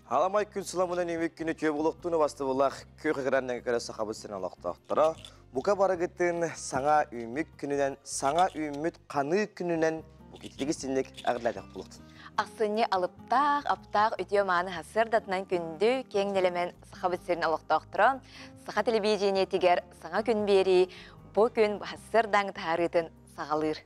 Аламай күн сыламынан үмүк күнү түө булуктун убастыбылах күөх экраннан көрө сахабыт сирин олохтоохторо. Бука барыгытын саҥа үүмүк күнүнэн, саҥа үүммүт ханыы күнүнэн бу синник аҕырлаатах булуктун. Ахсынньы алыптаах, аптаах үтүө мааны сарсыардатынан күндү киэҥ нэлэмэн Сахабыт сирин олохтоохторо Саха телевидениетигэр саҥа күн биэрии бу күн сарсыардаҥ таһаарыытын саҕалыыр.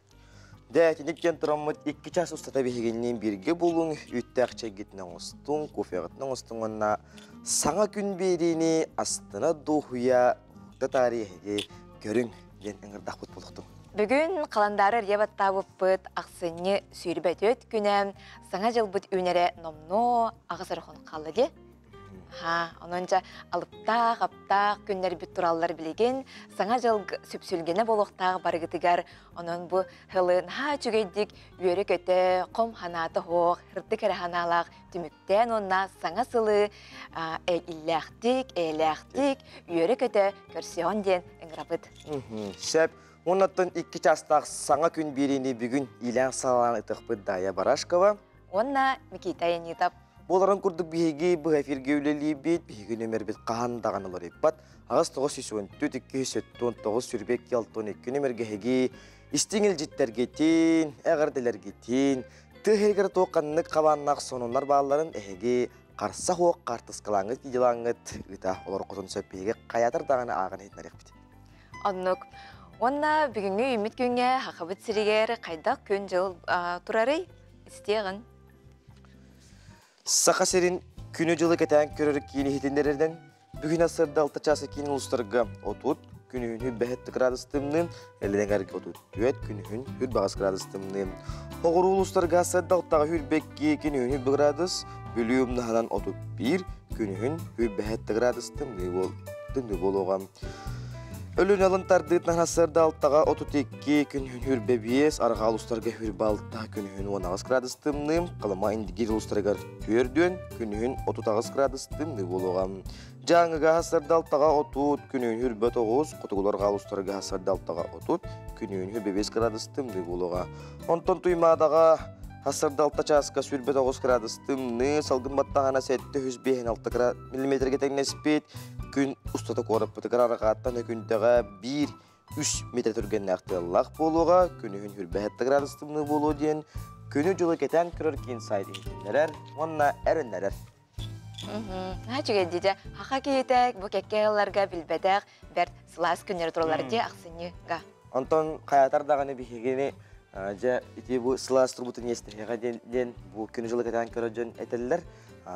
Дэ, итинник диэн тураммыт икки час устата биһигинниин бииргэ булуҥ, үүттээх чэйгитин оҥостуҥ, кофеҕытын оҥостуҥ уонна саҥа күн биэриини астына дуоһуйа уһукта таарыйа эһиги көрүҥ диэн ыҥырдахпыт буолуохтун. Бүгүн халандаары эрийэ баттаабыппыт ахсынньы сүүрбэ күнэ саҥа дьылбыт үүнэрэ номнуо аҕыс эрэ хонук хаалла дии. Ха, онон дьэ алыптаах, аптаах күннэрбит тураллар билигин саҥа дьыл сүпсүлгэнэ буолуохтаах барыгытыгар онон бу сылы наһаа үчүгэйдик үөрэ-көтө, хом ханаата суох, ырдык эрэ ханаалаах түмүктээн уонна саҥа сылы иллээхтик, эйэлээхтик үөрэ-көтө көрсүөҕүн диэн ыҥырабыт. Сөп. Уоннаттан икки чаастаах саҥа күн биэриини бүгүн иилээн-саҕалаан ытыахпыт Дая Барашкова уонна Микита Янитов. Буоларын курдук биһиги быһа эфиргэ үлэлиибит, биһиги нөмербит хаһан даҕаны уларыйбат. Аҕыс 914 279 сүрбэкки 62 нөмергэ эһиги истиҥ илдьиттэргитин, эҕэрдэлэргитин, тыа иһигэр туох ханнык хабааннаах сонуннар баалларын эһиги харса суох хаартыскалааҥҥыт, видеолааҥҥыт ыыта олороххутун сөп биһиги хайаатар даҕаны ааҕан иһитинэриэхпит. Оннук. Уонна бүгүҥҥү үүммүт күҥҥэ Хахабыт сиригэр хайдах күн-дьыл турарый? Истиэҕин. Саха сирин күнү-дьылы кэтээн көрөр киин иһитиннэрэринэн, бүгүн сырда алта чааса киин улуустарга 30, күнүһүн 27 градус тымныы, Эллэҥэргэ 34, күнүһүн 28 градус тымныы. Оҕуруу улуустарга сырда алтаҕа 22, күнүһүн 20 градус, Бүлүү умнаһынан 31, күнүһүн 27 градус тымныы буол тымныы буолуоҕа. Өлүн алын тардыытынан сарда алтаҕа 32, күнүһүн хүрбэ биэс, арҕаа улуустарга хүрбэ алта, күнүһүн 18 градус тымныы, Халыма Индигир улуустарыгар түөрдүөн, күнүһүн 38 градус тымныы буолуоҕа. Дьааҥыга сарда алтаҕа 30, күнүһүн хүрбэ тоҕус, хотугулар улуустарга сарда алтаҕа 30, күнүһүн хүрбэ биэс градус тымныы буолуоҕа. Онтон Туймаадаҕа сарда алта чааска сүүрбэ тоҕус градус тымныы, салгын баттаҕына 756 миллиметргэ тэҥнэспит, күн устата куораппытыгар арҕааттан өкүндэҕэ биир үс метр түргэннээх тыаллаах буолуоҕа, күнүһүн хүрбэһэтте градус тымныы буолуо диэн күнү-дьылы кэтээн көрөр киин сайт иһитиннэрэр уонна эрэннэрэр. Наһаа үчүгэй дии Хаха киһитэ бу кэккэ ыалларга билбэтэх бэрт сылаас күннэр тураллар дии ахсынньыга. Онтон хайатар даҕаны биһигини дьэ ити бу сылаас турбутун иэстэһиэҕэ диэн диэн бу күнү-дьылы кэтээн көрөр дьон этэллэр.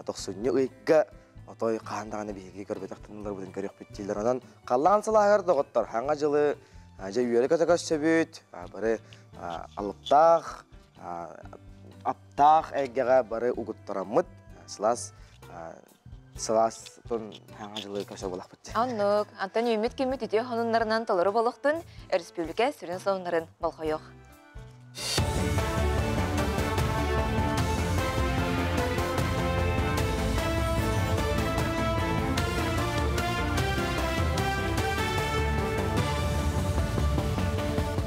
Тохсунньу ыйга отой хаһан даҕаны биһиги көрбөтөх тымныыларбытын көрүөхпүт дииллэр. Онон халлаан сылааһыгар доҕоттор хаҥа дьылы дьэ үөрэ-көтө көрсөбүт, бары алыптаах, аптаах эйгэҕэ бары угуттараммыт сылаас сылаас тон хаҥа дьылы көрсө буолахпыт. Оннук. Антон үүммүт күммүт үтүө сонуннарынан толору болохтун өрөспүүбүлүкэ сүрүн сонуннарын болҕойуох.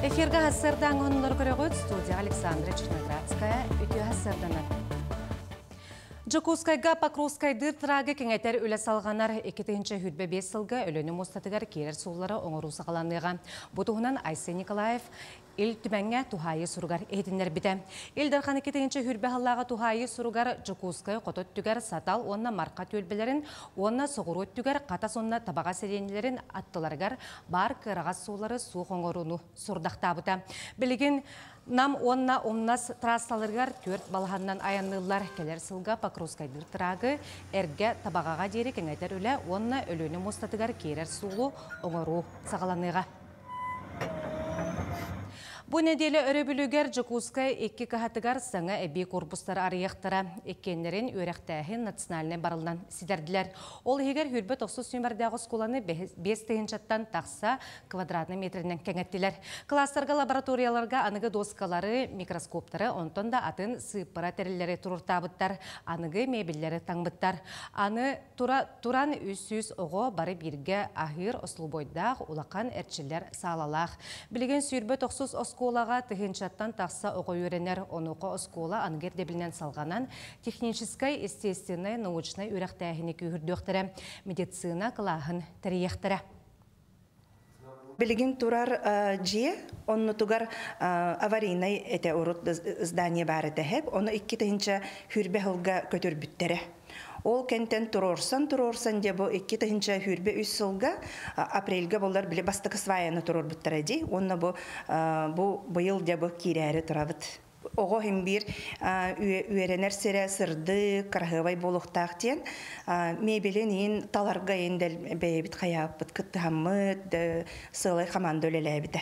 Эфиргэ хассырдаан оннор көрөҕүт студия Александра Черноградская үтүө хассырданар. Дьокуускайга Покровскайдыыр трагы кэҥэтэр үлэ салҕанар 2025 сылга Өлүөнэ муостатыгар киирэр суоллары оҥоруу саҕаланыаҕа. Бу туһунан Айсен Николаев Ил Түмэҥҥэ туһаайыы суругар иһитиннэрбитэ. Ил Дархан 2020 сыллааҕы туһаайыы суругар Дьокуускай хоту өттүгэр Сатал уонна Марха түөлбэлэрин уонна соҕуруу өттүгэр Хатас уонна Табаҕа сэлиэнньэлэрин аттыларыгар баар кыараҕас суоллары суох оҥорууну сурдахтаабыта. Билигин Нам уонна Умнас трассаларыгар түөрт балаһаннан айанныыллар. Кэлэр сылга Покровскайдыыр трагы эргэ Табаҕаҕа диэри кэҥэтэр үлэ уонна Өлүөнэ муостатыгар киирэр суолу оҥоруу саҕаланыаҕа. Бу нэдиэлэ өрөбүлүгэр Дьокуускай икки кыһатыгар саҥа эбии корпустары арыйыахтара. Иккиэннэрин үөрэхтээһин национальнай барылынан ситэрдилэр. Ол иһигэр хүрбэ тохсус нүөмэрдээх оскуоланы биэс тыһыынчаттан тахса квадратный метринэн кэҥэттилэр. Класстарга, лабораторияларга аныгы доскалары, микроскоптары, онтон да атын сыыппара тэриллэри туруортаабыттар, аныгы мебеллэри таҥмыттар. Аны тура туран 300 оҕо бары бииргэ аһыыр ослубойдаах улахан эрчиллэр саалалаах. Билигин сүүрбэ тохсус оскуола Оскуолаҕа тыһыынчаттан тахса оҕо үөрэнэр, онуоха оскуола аныгы ирдэбилинэн салҕанан, техническай, естественнай, научнай үөрэхтээһини күүһүрдүөхтэрэ, медицина кылааһын тэрийиэхтэрэ. Билигин турар дьиэ оннутугар аварийнай этэ урут здание баар этэ һэп, ону 2020 сылга көтүрбүттэрэ. Ол кэнтэн туруорсан-туруорсан дьэ бу 2023 сылга апрельга боллар били бастакы сваяны туруорбуттара дии. Уонна бу бу быйыл дьэ бу киирээри турабыт. Оҕо иһин биир үөрэнэр сирэ сырдык, кыраһыабай буолуохтаах диэн мебелин иин таларга иин бэйэбит хайааппыт кыттыһаммыт сыалай хамаанда үлэлээбитэ.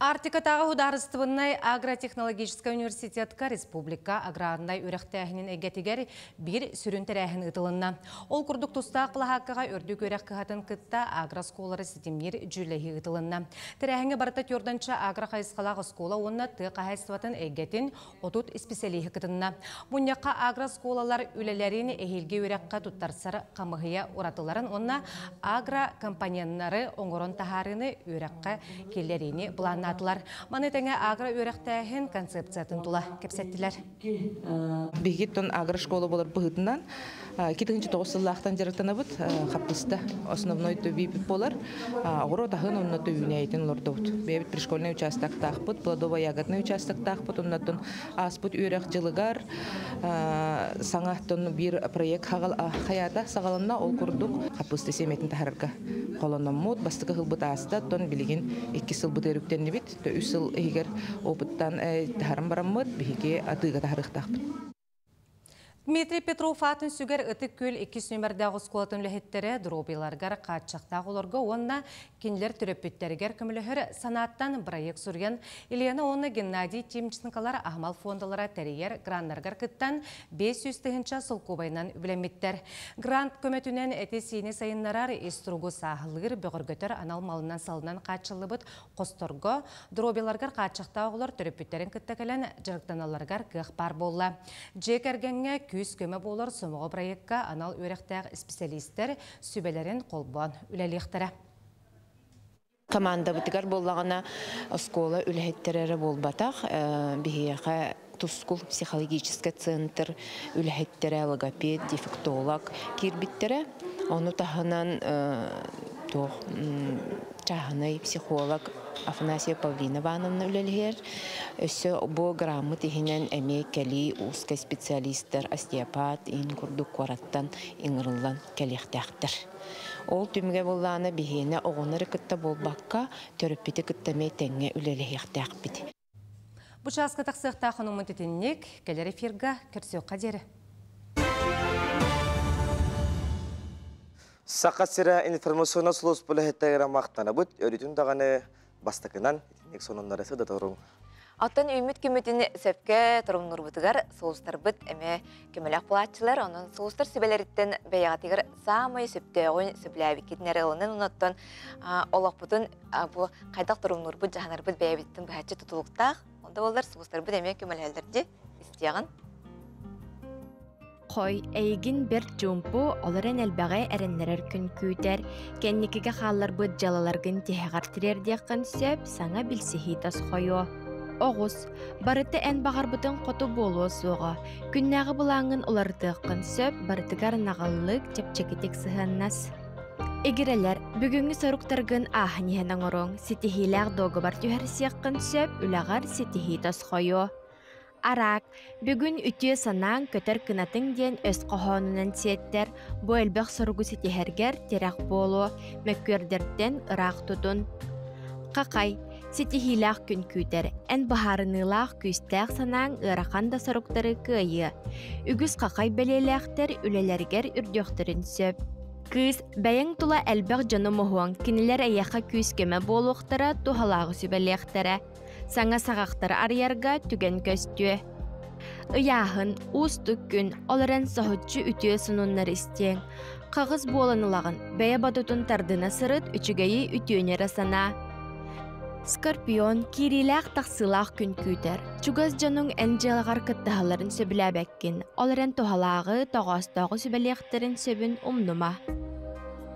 Арктикатааҕы судаарыстыбаннай агротехнологическай университетка республика аграрнай үөрэхтээһинин эйгэтигэр биир сүрүн тэрээһин ыытылынна. Ол курдук тустаах былаһааккаҕа үрдүк үөрэх кыһатын кытта агрооскуолалары ситимниир дьүүллэһии ыытылынна. Тэрээһиҥҥэ барыта түөртэнчэ агро хайысхалаах оскуола уонна тыа хаһаайыстыбатын эйгэтин 30 исписэлииһи кытынна. Мунньахха агрооскуолалар үлэлэрин эһиилги үөрэххэ туттарсар хамыһыйа уратыларын уонна агрокомпоненнары оҥорон таһаарыыны үөрэххэ киллэриини былааннаатылар. Маны тэҥэ агро-үөрэхтээһин концепциятын тула кэпсэттилэр. Биһиги тон агрошкола болар быһыытынан 2009 сыллаахтан дьарыктанабыт. Хаппыста основной төбүүпүт буолар. Оҕуруот аһын онно төбүүнэйитин олордобут. Бэйэбит пришкольный участоктаахпыт, плодово-ягодный участоктаахпыт, оннотон ааспыт үөрэх дьылыгар саҥа тон биир проект хаята саҕаланна. Ол курдук хаппыста сиэмэтин таһарарга холономмут, бастакы сылбыт ааста, тон билигин икки сылбыт өрүктэннибит. Үс сыл иһигэр опыттан таһаран бараммыт, биһиги атыыга таһарыахтаахпыт. Дмитрий Петров аатын сүгэр Ытык Күөл иккис нүмердээх оскуолатын үлэһиттэрэ доруобуйаларыгар хааччахтаах олорго уонна кинилэр төрөппүттэригэр көмөлөһөр санааттан бырайыак суруйан Елена уонна Геннадий Тимченколар аһымал фондалара тэрийэр граннарыгар кыттан 500 тыһыынча солкуобайынан үбүлэммиттэр. Грант көмөтүнэн эти-сиини сайыннарар, ис туругу сааһылыыр, бөҕөргөтөр анал малынан-салынан хааччыллыбыт хосторго доруобуйаларыгар хааччахтаах оҕолор төрөппүттэрин кытта кэлэн дьарыктаналларыгар кыах баар буолла. Дьиэ кэргэҥҥэ күүс-көмө буолар сомоҕо проекка анал үөрэхтээх исписэлиистэр сүбэлэрин холбоон үлэлиэхтэрэ. Командабытыгар буоллаҕына оскуола үлэһиттэрэ эрэ буолбатах, биһиэхэ Тускул психологическай центр үлэһиттэрэ, логопед, дефектолог киирбиттэрэ. Ону таһынан туох чааһынай психолог Афанасия Павлина Ивановна үлэлиһэр. Өссө бу граммыт иһинэн эмиэ кэлии узкай специалистар, остеопат иин курдук куораттан ыҥырыллан кэлиэхтээхтэр. Ол түмүгэ буоллаҕына биһиэнэ оҕону эрэ кытта буолбакка, төрөппүтү кытта эмиэ тэҥҥэ үлэлэһиэхтээхпит. Бу чааска тахсыахтаах хонуммут итинник, кэлэр эфирга көрсүөххэ диэри. Саха сирэ информационнай сулууспа үлэһиттэригэр махтанабыт, өрүтүн даҕаны бастакынан итинник сонуннары сыдатарыҥ. Оттон үүммүт күммүтүн сөпкө торумнуурбутугар сулустарбыт эмэ көмөлөөх буолааччылар. Онон сулустар сүбэлэриттэн бэйэҕитигэр саамай сөптөөҕүн сөбүлээбиккитин эрэ ылынан, онон олохпутун бу хайдах торумнуурбут, дьаһанарбыт бэйэбититтэн быһаччы тутулуктаах. Онда боллар сулустарбыт эмиэ көмөлөһөллөр дии истиэҕин. Хой, эйигин бэрт чуумпу, олорон элбэҕи эрэннэрэр күн күүтэр. Кэнникигэ хаалларбыт дьалаларгын тиһэҕэр тириэрдиэххин сөп, саҥа билсиһии тосхойуо. Оҕус, барыта эн баҕарбытыҥ хоту буолуо суоҕа. Күннээҕи былааҥҥын уларытыаххын сөп, барытыгар наҕыллык, чэпчэкитик сыһыаннас. Игирэлэр, бүгүҥҥү соруктаргын ааһан иһэн оҥоруоҥ, ситиһиилээх дуогабар түһэрсиэххин сөп, үлэҕэр ситиһии тосхойуо. Араак, бүгүн үтүө санааҥ көтөр кынатыҥ диэн өс хоһоонунан сиэттэр, бу элбэх соругу ситиһэргэр тирэх буолуо, мөккүөрдэртэн ыраах тутун. Хахай, ситиһиилээх күн күүтэр, эн быһаарыныылаах күүстээх санааҥ ыарахан да соруктары кыайыа. Үгүс хахай бэлиэлээхтэр үлэлэригэр үрдүөхтэрин сөп. Кыыс, бэйэҥ тула элбэх дьону моһуоҥ, кинилэр эйиэхэ күүс-көмө буолуохтара, туһалааҕы сүбэлиэхтэрэ. Саҥа саҕахтары арыйарга түгэн көстүө. Ыйааһын, уустук күн, ол эрэн соһуччу үтүө сонуннары истиэҥ. Хаҕыс буолан ылаҕын, бэйэ бодотун тардына сырыт, үчүгэйи үтүөнү эрэ санаа. Скорпион, киириилээх-тахсыылаах күн күүтэр. Чугас дьонуҥ эн дьыалаҕар кыттыһалларын сөбүлээбэккин, ол эрэн туһалааҕы, тоҕоостооҕу сүбэлиэхтэрин сөбүн умнума.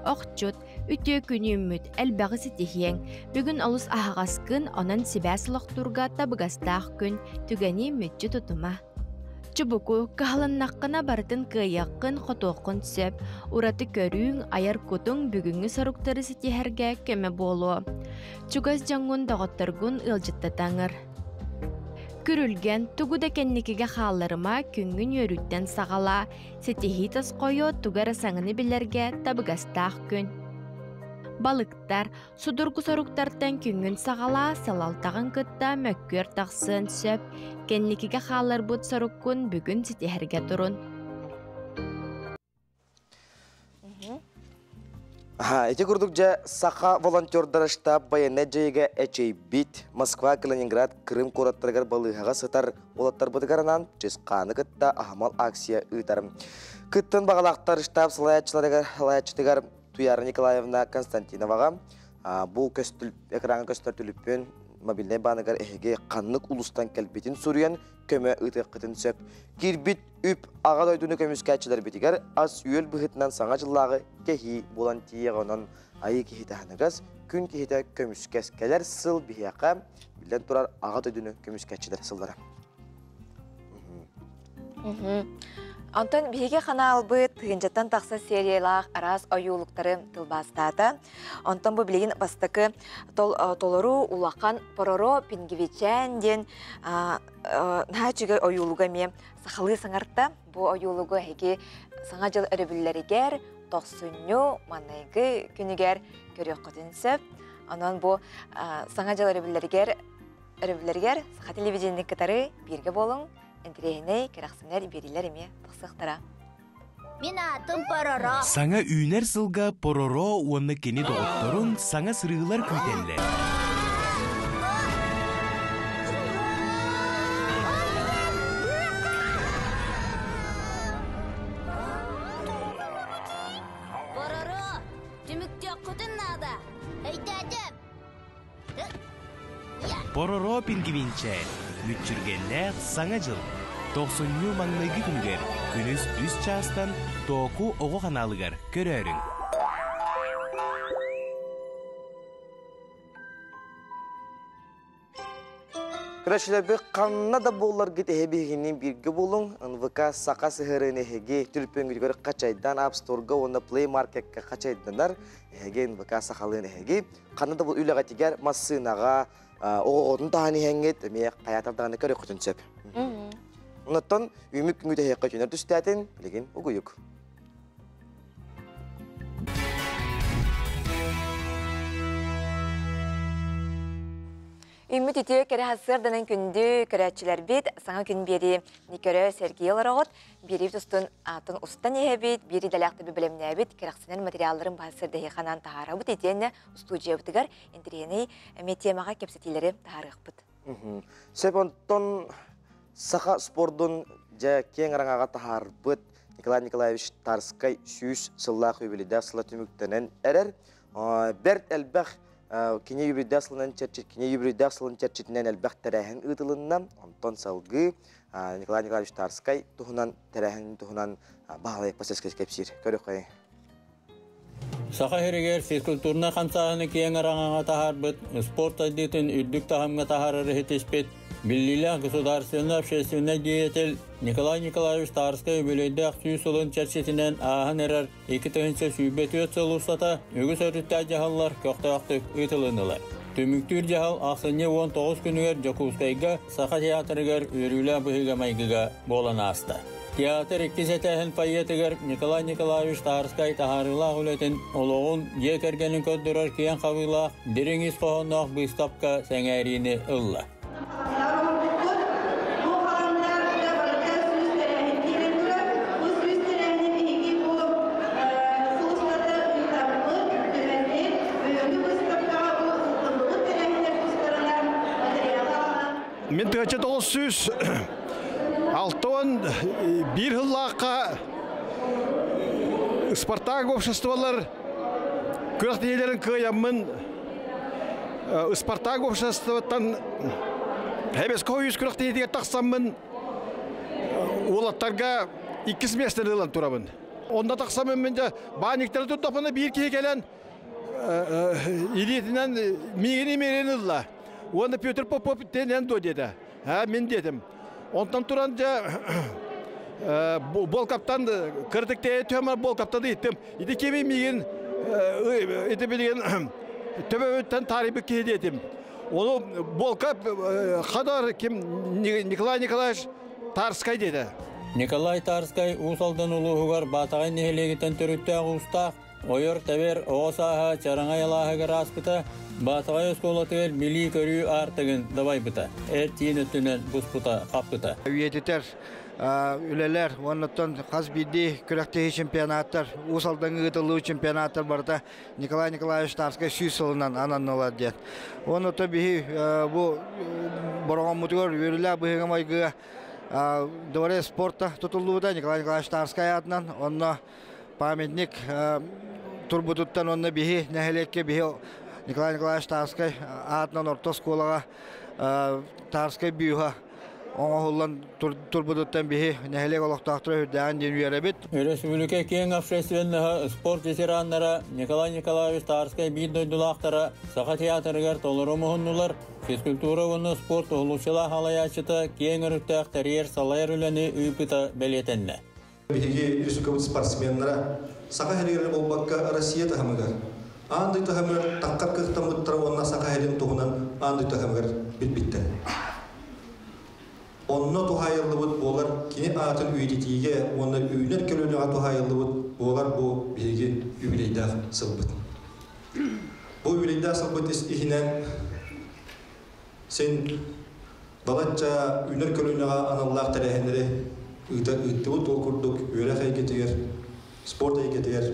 Охчут, үтүө күн үүммүт, элбэҕи ситиһиэҥ. Бүгүн олус аһаҕаскын, онон сибээс олохтуурга табыгастаах күн, түгэни мүччү тутума. Чубуку, кыһалыннаххына барытын кыайыаххын, хотуоххун сөп. Ураты көрүүҥ, айар кутуҥ бүгүҥҥү соруктары ситиһэргэ көмө буолуо. Чугас дьоҥҥун, доҕотторгун ыалдьыттатаҥыр. Күрүлгэн, тугу да кэнникигэ хаалларыма, күҥҥүн үөрүүттэн саҕалаа. Ситиһии тосхойуо, тугу эрэ саҥаны билэргэ табыгастаах күн. Балыктар, судургу соруктартан күҥҥүн саҕалаа, салалтаҕын кытта мөккүөр тахсыан сөп. Кэнникигэ хаалларбыт соруккун бүгүн ситиһэргэ турун. Ити курдук дьэ саха волонтердара штаб байыаннай дьайыыга эчэйбит Москва, Калининград, Крым куораттарыгар балыыһаҕа сытар уолаттарбытыгар анаан Чысхааны кытта аһымал акция ыытар. Кыттын баҕалаахтар штаб салайааччыларыгар салайааччытыгар Туяра Николаевна Константиноваҕа бу көстүл экраҥҥа көстөр түлүппүн мобильнай бааныгар эһиги ханнык улуустан кэлбитин суруйан көмө ыытыаххытын сөп. Киирбит үп аҕа дойдуну көмүскээччилэрбитигэр ас-үөл быһыытынан саҥа дьыллааҕы кэһии буолан тиийиэҕэ, онон айыы киһитэ аһыныгас, күн киһитэ көмүскэс. Кэлэр сыл биһиэхэ, биллэн турар, аҕа дойдуну көмүскээччилэр сыллара. Онтон биһиги ханаалбыт тыһыынчаттан тахса сериялаах араас ойуулуктары тылбаастаата. Онтон бу билигин бастакы толору улахан Пороро Пингвичээн диэн наһаа үчүгэй ойуулуга эмиэ сахалыы саҥарта. Бу ойуулугу эһиги Саҥа дьыл өрөбүллэригэр тохсунньу маҥнайгы күнүгэр көрүөххүтүн сөп. Онон бу Саҥа дьыл өрөбүллэригэр өрөбүллэригэр саха телевидениетин кытары бииргэ буолуҥ, интэриэһинэй, кэрэхсэнэр биэриилэр эмиэ тахсыахтара. Мин аатым Пороро. Саҥа үүнэр сылга Пороро уонна кини доҕотторун саҥа сырыылар күүтэллэр. Пороро, түмүктүөххүтүн наада. Өйдөөтүм. Пороро пингвинчээн, мүччүргэннээх Саҥа дьыл. Тохсунньу маҥнайгы күнүгэр күнүс үс чаастан Тооку оҕо ханаалыгар көрөөрүҥ. Көрөөччүлэрбит ханна да буолларгыт эһи биһигинниин бииргэ буолуҥ. НВК саха сыһыарыын эһиги түлүпүөҥҥүтүгэр хачайдаан App Store-га уонна Play Market-ка хачайданар. Эһиги НВК сахалыын эһиги ханна да бу үлэҕитигэр массыынаҕа оҕоҕутун таһан иһэҥҥит эмиэ хайаатар даҕаны көрүөххүтүн сөп. Оннуттан үүмүк күҥҥүт эһиэхэ түнэр түстээтин, билигин угуйук. Үммүт үтүө кэрэ сарсыарданан күндү көрөөччүлэрбит саҥа күн биэри көрө сэргии олороҕут. Биэри тустун атын устан иһэбит, биир идэлээхтэби бэлэмнээбит, кэрэхсэнэр материалларын баһа сырдэһиэханан таһаарабыт итиэннэ устуудьуйабытыгар интэриэһинэй эмиэ темаҕа кэпсэтиилэри таһаарыахпыт. Сөп онтон саха спордун дьэ киэҥ араҥаҕа таһаарбыт Николай Николаевич Тарскай 100 сыллаах юбилейдаах сыла түмүктэнэн эрэр. Бэрт элбэх кини юбилейдаах сылынан кини юбилейдаах сылын чэрчитинэн элбэх тэрээһин ыытылынна. Онтон салгыы Николай Николаевич Тарскай туһунан тэрээһин туһунан Баһылай Пасескай кэпсиир. Көрүөххэйиҥ. Саха сиригэр физкультурнай хамсааһыны киэҥ араҥаҕа таһаарбыт, спорт сайдыытын үрдүк таһымҥа таһаарары ситиспит, биллиилээх государственнай общественнай деятель Николай Николаевич Тарскай үбүлүөйдээх 100 сылын чэрчитинэн ааһан эрэр 2024 сыл устата үгүс өрүттээх дьаһаллар көхтөөхтүк ыытылыннылар. Түмүктүүр дьаһал ахсынньы 19 күнүгэр Дьокуускайга Саха театрыгар үөрүүлээх быһыыга-майгыга буолан ааста. Театр иккис этээһин фойетыгар Николай Николаевич Тарскай таһаарыылаах үлэтин, олоҕун, дьиэ кэргэнин көрдөрөр киэҥ хабыылаах, дириҥ ис хоһоонноох быыстапка сэҥээриини ылла. Мин 1961 сыллаахха Спартак обществолар күрэхтэһиилэрин кыайаммын Спартак обществоттан Хэбэско үс күрэхтэһиитигэр тахсаммын уолаттарга иккис миэстэни ылан турабын. Онда тахсамын мен де баниктары турдапына биир киһи кэлэн илиитинэн миигин имэрин ылла. Уонна Петр Попов тенен до деді. Ха, мен дедим. Онтон туран же бол каптан кырдык төмөр бол каптан иттим. Ити кеми миигин ити билген төбөттен тарибы киһи дедим. Оны болка хадар ким Николай Николаевич Тарскай деді. Николай Тарскай Уус-Алдан улууһугар Баатаҕай нэһилиэгиттэн төрүттээх уустаах, ойор тэбэр оҕо сааһа Чараҥай алааһыгар ааспыта, Баатаҕай оскуолатыгар билии-көрүү аартыгын дабайбыта, эр-тиин өттүнэн буспута-хаппыта. Үйэтитэр үлэлэр, оннуттан хас биирдии күрэхтэһии чемпионаттар, Уус Алдаҥҥа ыытыллыы чемпионаттар барыта Николай Николаевич Тарскай сүүс сылынан ананнылар диэн. Оннуттан биһи бу бороҕоммутугар үөрүүлээх быһыыга-майгыга Дворец спорта тутуллубута Николай Николаевич Тарскай аатынан. Онно памятник турбутуттан онно биһи нэһилиэккэ биһи Николай Николаевич Тарскай аатынан орто оскуолаҕа Тарскай бюһа оҥоһуллан турбутуттан биһи нэһилиэк олохтоохторо үрдээҕин диэн үөрэбит. Өрөспүүбүлүкэ киэҥ общественноһа спорт ветераннара Николай Николаевич Тарскай биир дойдулаахтара Саха театрыгар толору муһуннулар. Физкультура уонна спорт уһулуччулаах салайааччыта киэҥ өрүттээх тэрийэр салайар үлэни ыыппыта бэлиэтэннэ. Биһиги республикабыт спортсменнара Саха сиригэр буолбакка Россия таһымыгар, аан дойду таһымыгар таххар кыахтаммыттара уонна Саха сирин туһунан аан дойду таһымыгар билбиттэр. Онно туһаайыллыбыт буолар кини аатын үйэтитиигэ уонна үүнэр көлүөнэҕэ туһаайыллыбыт буолар бу биһиги юбилейдаах сылбыт. Бу юбилейдаах сылбыт иһинэн син балачча үүнэр көлүөнэҕэ аналлаах тэрээһиннэри ыыта ыыттыбыт. Ол курдук үөрэх эйгэтигэр, спорт эйгэтигэр,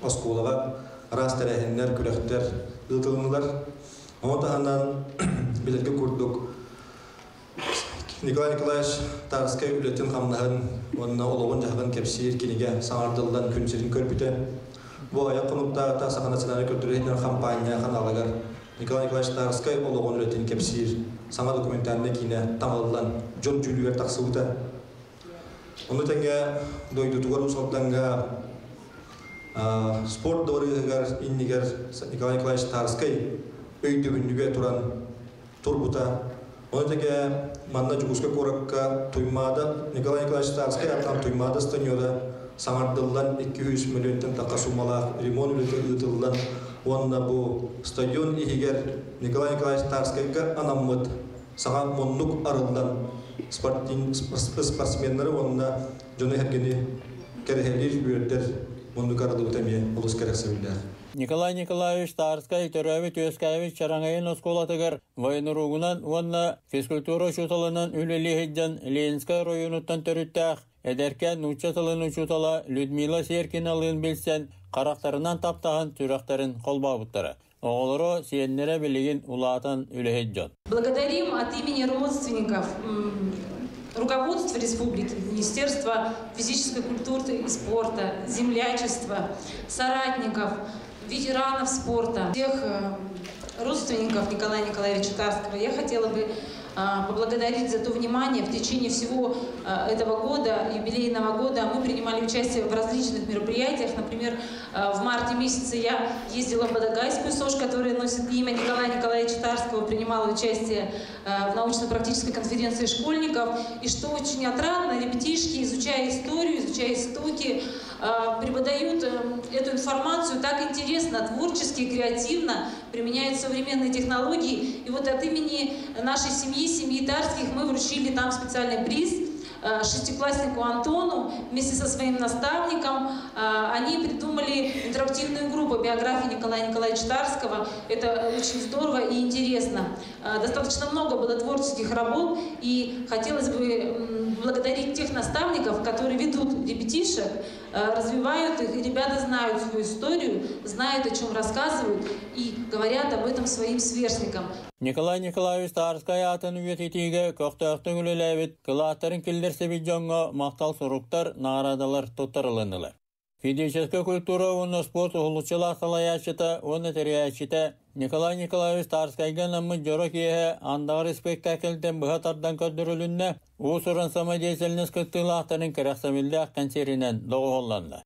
оскуолаҕа араас тэрээһиннэр, күрэхтэр ыытылыннылар. Ону таһынан билэргэ курдук Николай Николаевич Тарскай үлэтин-хамнаһын уонна олоҕун-дьаһаҕын кэпсиир кинигэ саҥардыллан күн сирин көрбүтэ. Бу айах хонуктааҕыта Саха национальнай көрдөрүү хампаанньа ханаалыгар Николай Николаевич Тарскай олоҕун үлэтин кэпсиир саҥа документальнай киинэ таҥыллан дьон дьүүлүгэр тахсыбыта. Ону тэҥэ дойдутугар Уус Алдаҥҥа спорт дыбарыаһыгар иннигэр Николай Николаевич Тарскай өйдөбүнньүгэ туран турбута. Ону тэҥэ манна Дьокуускай куоракка Туймаада Николай Николаевич Тарскай аатынан Туймаада стадиона саҥардыллан 200 миллионтан тахса суумалаах ремонт үлэтэ ыытыллан уонна бу стадион иһигэр Николай Николаевич Тарскайга анаммыт саҥа муннук арыллан спортсменнары уонна дьону-сэргэни кэрэһэлиир үөрдэр муннук арыллыбыта эмиэ олус кэрэхсэбиллээх. Николай Николаевич Тарскай төрөөбүт-үөскээбит Чараҥайын оскуолатыгар военругунан уонна физкультура учууталынан үлэлии сылдьан Ленинскэй оройуонуттан төрүттээх эдэркээн нуучча тылын учуутала Людмила Серкиналыын билсэн, харахтарынан таптаһан сүрэхтэрин холбообуттара. Оҕолоро, сиэннэрэ билигин улаатан үлэһит дьон. Благодарим от имени родственников руководства республики, Министерства физической культуры и спорта, землячества, соратников, ветеранов спорта, всех родственников Николая Николаевича Тарского. Я хотела бы поблагодарить за то внимание. В течение всего этого года, юбилейного года, мы принимали участие в различных мероприятиях. Например, в марте месяце я ездила в Батагайскую СОШ, которая носит имя Николая Николаевича Тарского, принимала участие в научно-практической конференции школьников. И что очень отрадно, ребятишки, изучая историю, изучая истоки, преподают эту информацию так интересно, творчески, креативно, применяют современные технологии. И вот от имени нашей семьи, семьи Тарских, мы вручили там специальный приз шестикласснику Антону вместе со своим наставником. Они придумали интерактивную игру по биографии Николая Николаевича Тарского. Это очень здорово и интересно. Достаточно много было творческих работ, и хотелось бы благодарить тех наставников, которые ведут ребятишек, развивают их, и ребята знают свою историю, знают, о чем рассказывают, и говорят об этом своим сверстникам. Николай Николаевич Тарскай аатын үйэтитиигэ көхтөөхтүк үлэлээбит кылааттарын киллэрсибит дьоҥҥо махтал суруктар, наҕараадалар туттарылыннылар. Физическэй культура уонна спорт уһулуччулаах салайааччыта уонна тэрийээччитэ Николай Николаевич Тарскайга анаммыт дьоро киэһэ андаҕар спектакльтэн быһа тардан көрдөрүлүннэ, уус-уран самодеятельность кыттыылаахтарын кэрэхсэбиллээх кэнсиэринэн доҕуһуолланна.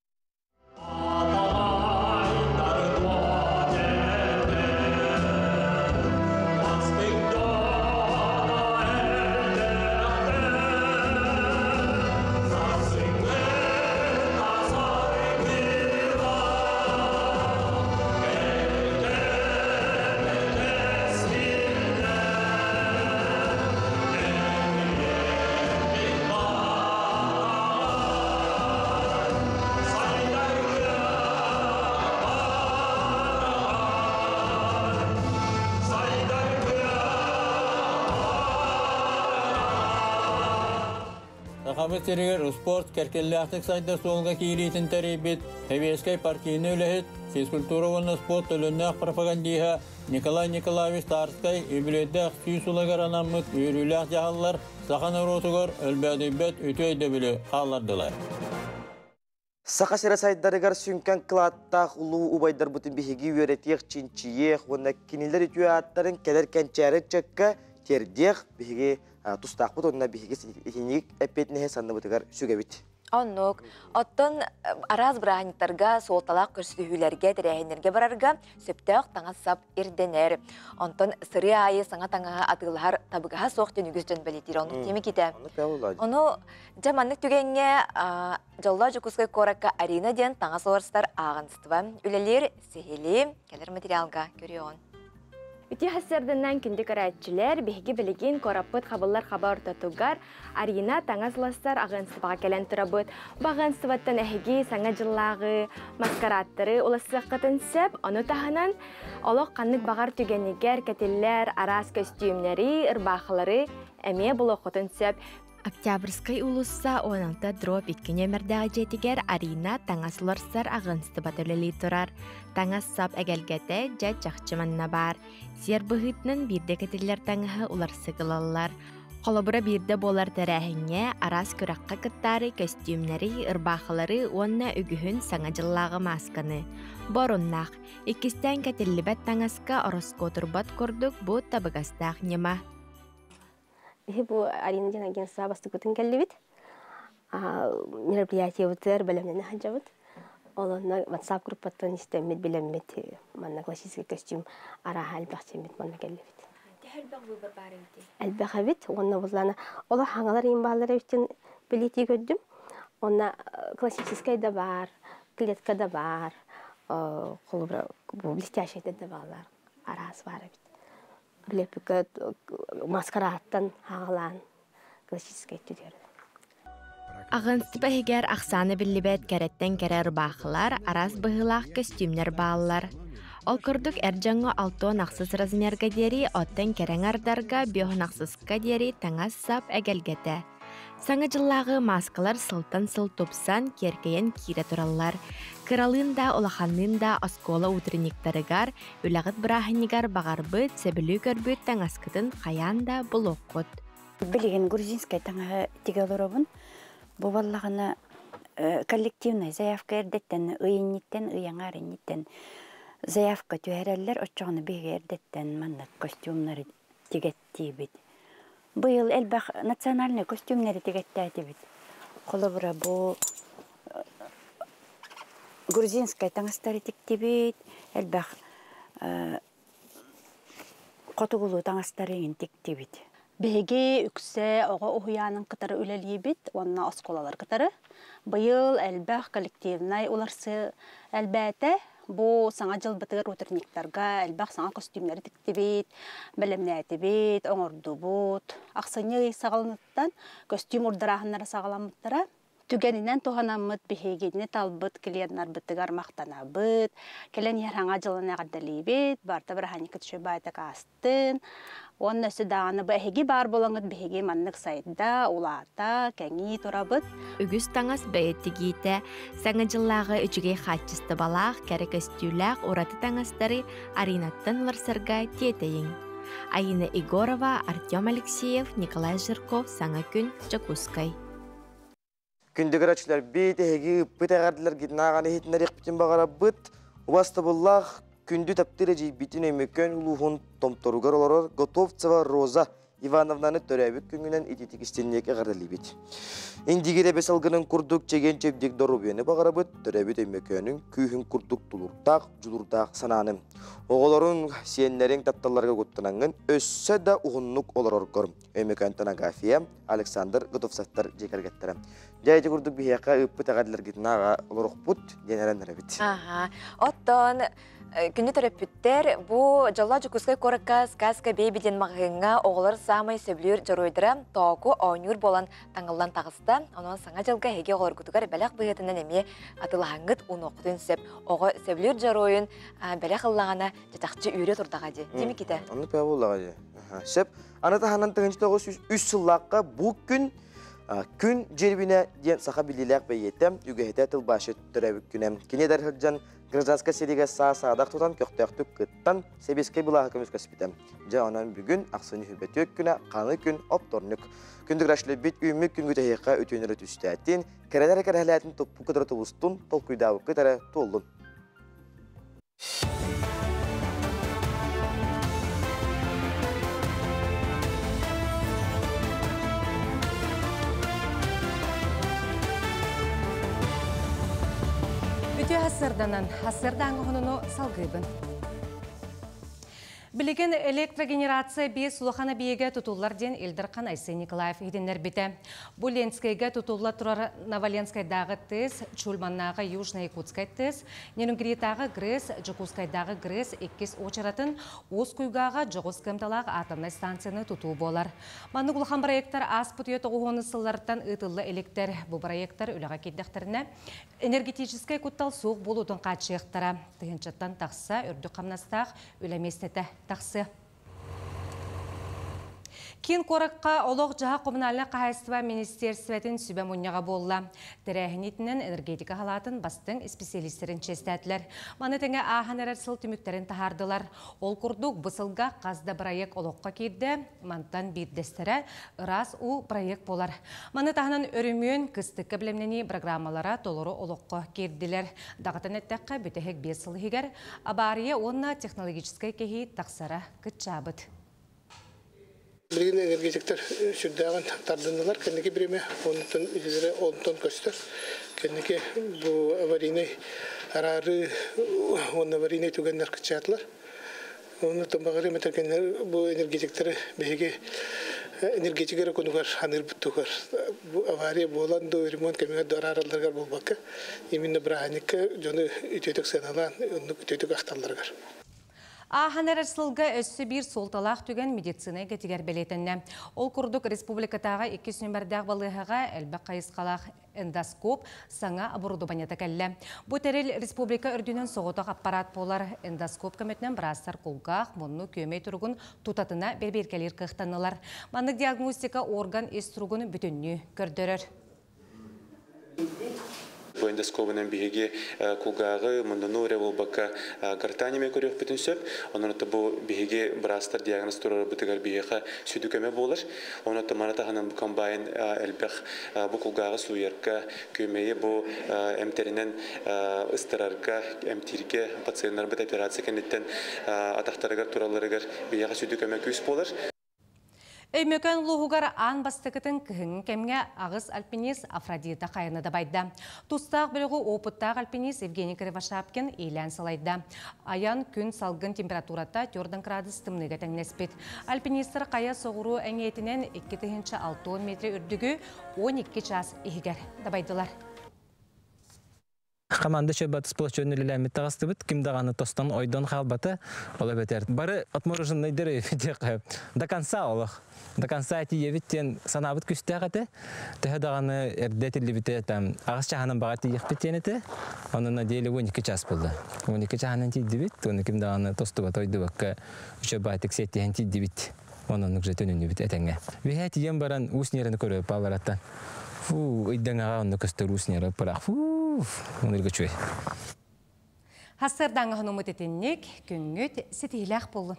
Сахабыт сиригэр спорт кэркиллээхтик сайдар суолга киириитин тэрийбит Сэбиэскэй партийнай үлэһит, физкультура уонна спорт төлөннөөх пропагандиһа Николай Николаевич Тарскай үбүлүөйдээх 100 сылыгар анаммыт үөрүүлээх дьаһаллар саха норуотугар өлбөөдүйбэт үтүө өйдөбүлү хааллардылар. Саха сирэ сайдарыгар сүҥкэн кылааттаах улуу убайдарбытын биһиги үөрэтиэх, чинчийиэх уонна кинилэр үтүө ааттарын кэлэр кэнчээри ыччакка тиэрдиэх биһиги тустаахпыт уонна биһиги итинник эппиэтинэһи санныбытыгар сүгэбит. Оннук. Оттон араас бырааһынньыктарга, суолталаах көрсүһүүлэргэ, тэрээһиннэргэ барарга сөптөөх таҥас-сап ирдэнэр. Онтон сырыы аайы саҥа таҥаһы атыылаһар табыгаһа суох диэн үгүс дьон бэлиэтиир. Оннук тиэмэ китэ. Ону дьэ маннык түгэҥҥэ Дьоллоох Дьокуускай куоракка Арина диэн таҥас уларсытар ааҕыныстыба үлэлиир сиһилии кэлэр материалга көрүөҕүн. Үтүө сарсыарданнан күндү көрөөччүлэр, биһиги билигин куораппыт хабыллар хаба ортотугар Арина таҥас уларсар аҕыанстыбаҕа кэлэн турабыт. Бу аҕыанстыбаттан эһиги саҥа дьыллааҕы маскарадтары уларсыаххытын сөп. Ону таһынан олох ханнык баҕар түгэнигэр кэтиллэр араас көстүүмнэри, ырбаахылары эмиэ булуоххутун сөп. Октябрьскай уулусса 16 дробь 2 нүөмэрдээх дьиэтигэр Арина таҥас уларсар аҕынстыбата үлэлии турар. Таҥас-сап эгэлгэтэ дьэ чахчы манна баар. Сиэр быһыытынан биирдэ кэтиллэр таҥаһы уларсык ылаллар. Холобура биирдэ буолар тэрээһиҥҥэ араас күрэххэ кыттаары көстүүмнэри, ырбаахылары уонна үгүһүн Саҥа дьыллааҕы маасканы. Бу оруннаах. Иккистээн кэтиллибэт таҥаска ороскуотурбат курдук бу табыгастаах ньыма. Биһи бу Арина диэн агентство бастакытын кэллибит. Мероприятиебытыгар бэлэмнэнэ сылдьабыт. Ол онно WhatsApp группаттан истэммит, билэммит манна классический костюм арааһа элбэх сиэммит манна кэллибит. Төһө элбэх выбор баар эбитий? Элбэх эбит. Уонна буллана олох хаҥалар иин бааллар эбиттин билиэтии көрдүм. Онно классическай да баар, клетка да баар, холобура бу блестящийдэр да бааллар, араас баар эбит. Билэппиккэ маскарааттан хаалаан классическай түтүөр. Аҕынстыба иһигэр ахсаана биллибэт кэрэттэн кэрэ ырбаахылар, араас быһыылаах көстүүмнэр бааллар. Ол курдук эр дьоҥҥо 66 размерга диэри, оттон кэрэ аҥардарга 56-ка диэри таҥас-сап эгэлгэтэ. Саҥа дьыллааҕы мааскалар сылтан сыл тупсан, киэркэйэн киирэ тураллар. Кыралыын да, улаханныын да оскуола утренниктарыгар, үлэҕит бырааһынньыгар баҕарбыт, сөбүлүү көрбүт таҥаскытын хайаан да булуоххут. Билигин грузинскай таҥаһы тигэ олоробун. Бу буоллаҕына коллективнай заявка эрдэттэн ый инниттэн, ый аҥаар инниттэн заявка түһэрэллэр. Оччоҕуна биһиги эрдэттэн маннык костюмнары тигэттиибит. Быйыл элбэх национальнай костюмнары тигэттээтибит. Холобура бу грузинскай таҥастары тиктибит, элбэх хотугулуу таҥастары иҥин тиктибит. Биһиги үксэ оҕо уһуйаанын кытары үлэлиибит уонна оскуолалар кытары. Быйыл элбэх коллективнай уларсыы элбээтэ. Бу саҥа дьылбытыгар утренниктарга элбэх саҥа костюмнары тиктибит, бэлэмнээтибит, оҥордубут. Ахсынньы ый саҕаланыттан көстүүм урдарааһыннара саҕаламмыттара. Түгэнинэн туһанаммыт биһигини талбыт клиеннарбытыгар махтанабыт, кэлэн иһэр саҥа дьылын эҕэрдэлиибит, барыта бырааһынньыккыт үчүгэй баайдык аастын. Уонна өссө даҕаны бу эһиги баар буолаҥҥыт биһиги маннык сайда, улаата, кэҥии турабыт. Үгүс таҥас бэйэ тигиитэ, Саҥа дьыллааҕы үчүгэй хаачыстыбалаах, кэрэ көстүүлээх ураты таҥастары Аринаттан уларсарга тиэтэйиҥ. Айина Егорова, Артем Алексеев, Николай Жирков, Саҥа күн, Дьокуускай. Күндү көрөөччүлэрбит, эһиги ыыппыт эҕэрдэлэргитин ааҕан иһитиннэриэхпитин баҕарабыт. Убастабыллаах күндү таптыыр эдьиийбитин Өймөкөөн улууһун Томторугар олорор Готовцева Роза. Ивановнаны төрөөбүт күҥүнэн ититик истинниэк эҕэрдэлиибит. Индигир эбэ салгынын курдук чэгиэн-чэбдик доруобуйаны баҕарабыт, төрөөбүт Өймөкөөнүн күүһүн курдук тулуурдаах, дьулуурдаах санааны. Оҕолорун, сиэннэриҥ тапталларга куттанаҥҥын өссө да уһуннук олороргор Өймөкөөнтөн Агафия, Александр Готовцевтар дьиэ кэргэттэрэ. Дьэ ити курдук биһиэхэ ыыппыт эҕэрдэлэргитин ааҕа олоруохпут диэн эрэннэрэбит. Аха. Оттон күндү төрөппүттэр бу дьоллоох Дьокуускай куоракка Сказка Бэйби диэн маҕаһыыҥҥа оҕолор саамай сөбүлүүр дьоруойдара тооку оонньуур буолан таҥыллан таҕыста. Онон саҥа дьылга эһиги оҕолоргутугар бэлэх быһыытынан эмиэ атылаһаҥҥыт унуоххутун сөп. Оҕо сөбүлүүр дьоруойун бэлэх ыллаҕына чахчы үөрэ турдаҕа дии. Димикитэ. Оннук баа буоллаҕа дии. Сөп. Аны таһынан 1903 сыллаахха бу күн Күн Дьирибинэ диэн саха биллиилээх бэйиэтэ, үгэһитэ тылбаасчыт төрөөбүт күнэ. Кини эдэр сылдьан гражданскай сэриигэ саа-саадах тутан көхтөөхтүк кыттан сэбиэскэй былааһы көмүскэспитэ. Дьэ онон бүгүн ахсынньы хүбэтүөк күнэ ханы күн опторнук. Күндү грашлебит үүммүт күнгү тэһиэхэ үтүөнөрө түстээтин, кэрэлэр кэрэһэлээтин туппу кытары тубустун, толкуйдаабыккыт эрэ туоллун. Үтүө хассырданан, хассырдааҥы хонуну салгыыбын. Билигин электрогенерация биэс улахан эбийиэгэ тутуллар диэн Ил Дархан Айсен Николаев иһитиннэрбитэ. Бу Ленскэйгэ тутулла турар Новоленскайдааҕы ТЭС, Чульманнааҕы Южно-Якутскай ТЭС, Нерюнгритааҕы ГРЭС, Дьокуускайдааҕы ГРЭС иккис уочаратын Уус Куйгааҕа дьоҕус кыамталаах атомнай станцияны тутуу буолар. Маннык улахан проектар ааспыт үйэ тоҕуһуонус сылларыттан ыытылла иликтэр. Бу проектар үлэҕэ киирдэхтэринэ энергетическэй куттал суох буолуутун хааччыйыахтара. Тыһыынчаттан тахса үрдүк хамнастаах үлэ миэстэтэ тахсыа. Киин куоракка олох-дьаһах коммунальнай хаһаайыстыба министиэрстибэтин сүбэ мунньаҕа буолла. Тэрээһин иитинэн энергетика халаатын бастыҥ исписэлиистэрин чиэстээтилэр. Маны тэҥэ ааһан эрэр сыл түмүктэрин таһаардылар. Ол курдук, бу сылга хас да бырайыак олоххо киирдэ. Мантан биирдэстэрэ ыраас уу проект буолар. Маны таһынан өрөмүөн, кыстыкка бэлэмнэнии программалара толору олоххо киирдилэр. Даҕатан эттэххэ, бүтэһик биэс сыл иһигэр абаарыйа уонна технологическай кэһии тахсара кыччаабыт. Билигин энергетиктэр сүрдээҕин тардыннылар. Кэнники бириэмэ онтон үлэлэрэ онтон көстөр. Кэнники бу аварийнай араарыы уонна аварийнай түгэннэр кыччаатылар. Онно баҕарыам этэр кинилэр бу энергетиктэри биһиги энергетик эрэ кунугар аныырбыт тугар бу авария буолан да ремонт кэмигэр да арааралларыгар буолбакка именно бырааһынньыкка дьону үтүөтүк сыаналаан оннук үтүөтүк ахталларыгар. Ааһан эрэр сылга өссө биир суолталаах түгэн медицина эйгэтигэр бэлиэтэннэ. Ол курдук республикатааҕы иккис нүмердээх балыыһаҕа элбэх хайысхалаах эндоскоп саҥа оборудованиета кэллэ. Бу тэрил республика үрдүнэн соҕотох аппарат буолар. Эндоскоп көмөтүнэн быраастар кулгаах, мунну, күөмэй туругун тутатына бэрэбиэркэлиир кыахтаннылар. Маннык диагностика орган ис туругун бүтүннүү көрдөрөр. Бу эндоскобунан биһиги кулгааҕы, муннуну эрэ буолбакка гортань эмиэ көрүөхпүтүн сөп. Онон бу биһиги быраастар диагноз туруорарбытыгар биһиэхэ сүдү көмө буолар. Онон маны таһынан бу комбайн элбэх бу кулгааҕы сууйарга, күөмэйи бу эмтэринэн ыстарарга, эмтииргэ пациеннарбыт операция кэнниттэн атахтарыгар туралларыгар биһиэхэ сүдү көмө күүс буолар. Өймөкөөн улууһугар аан бастакытын кыһыҥҥы кэмҥэ аҕыс альпинист Афродита хайаны дабайда. Тустаах бөлөҕү опыттаах альпинист Евгений Кривошапкин иилээн салайда. Айан күн салгын температурата 4 градус тымныыга тэҥнэспит. Альпинистар хайа соҕуруу эҥиэтинэн 2060 метр үрдүгү 12 час иһигэр дабайдылар. Команда чөбат сплочён үлэлэммит таҕыстыбыт, ким даҕаны тостон ойдон хаалбата, ол эбэтэр бары отмороженныйдары до конца олох, до конца тиийэбит диэн санаабыт күстээх этэ. Төһө даҕаны эрдэ этиллибитэ там аҕыс чаһынан баҕа тиийиэхпит диэн этэ. Онон на деле 12 час буолла. 12 чаһынан тиийдибит, оны ким даҕаны тостубата ойдубакка үчө баатык сиэттиһэн тиийдибит. Онон уже төнүннүбүт этэҥҥэ. Үһээ тиийэн баран уус ньирэни көрө палараттан. Фу, ыйдаҥаҕа онно көстөр уус ньирэ пырах. Фу, онырга үчүгэй. Хассырдааҥы хонуммут итинник күҥҥүт ситиһилээх буоллун.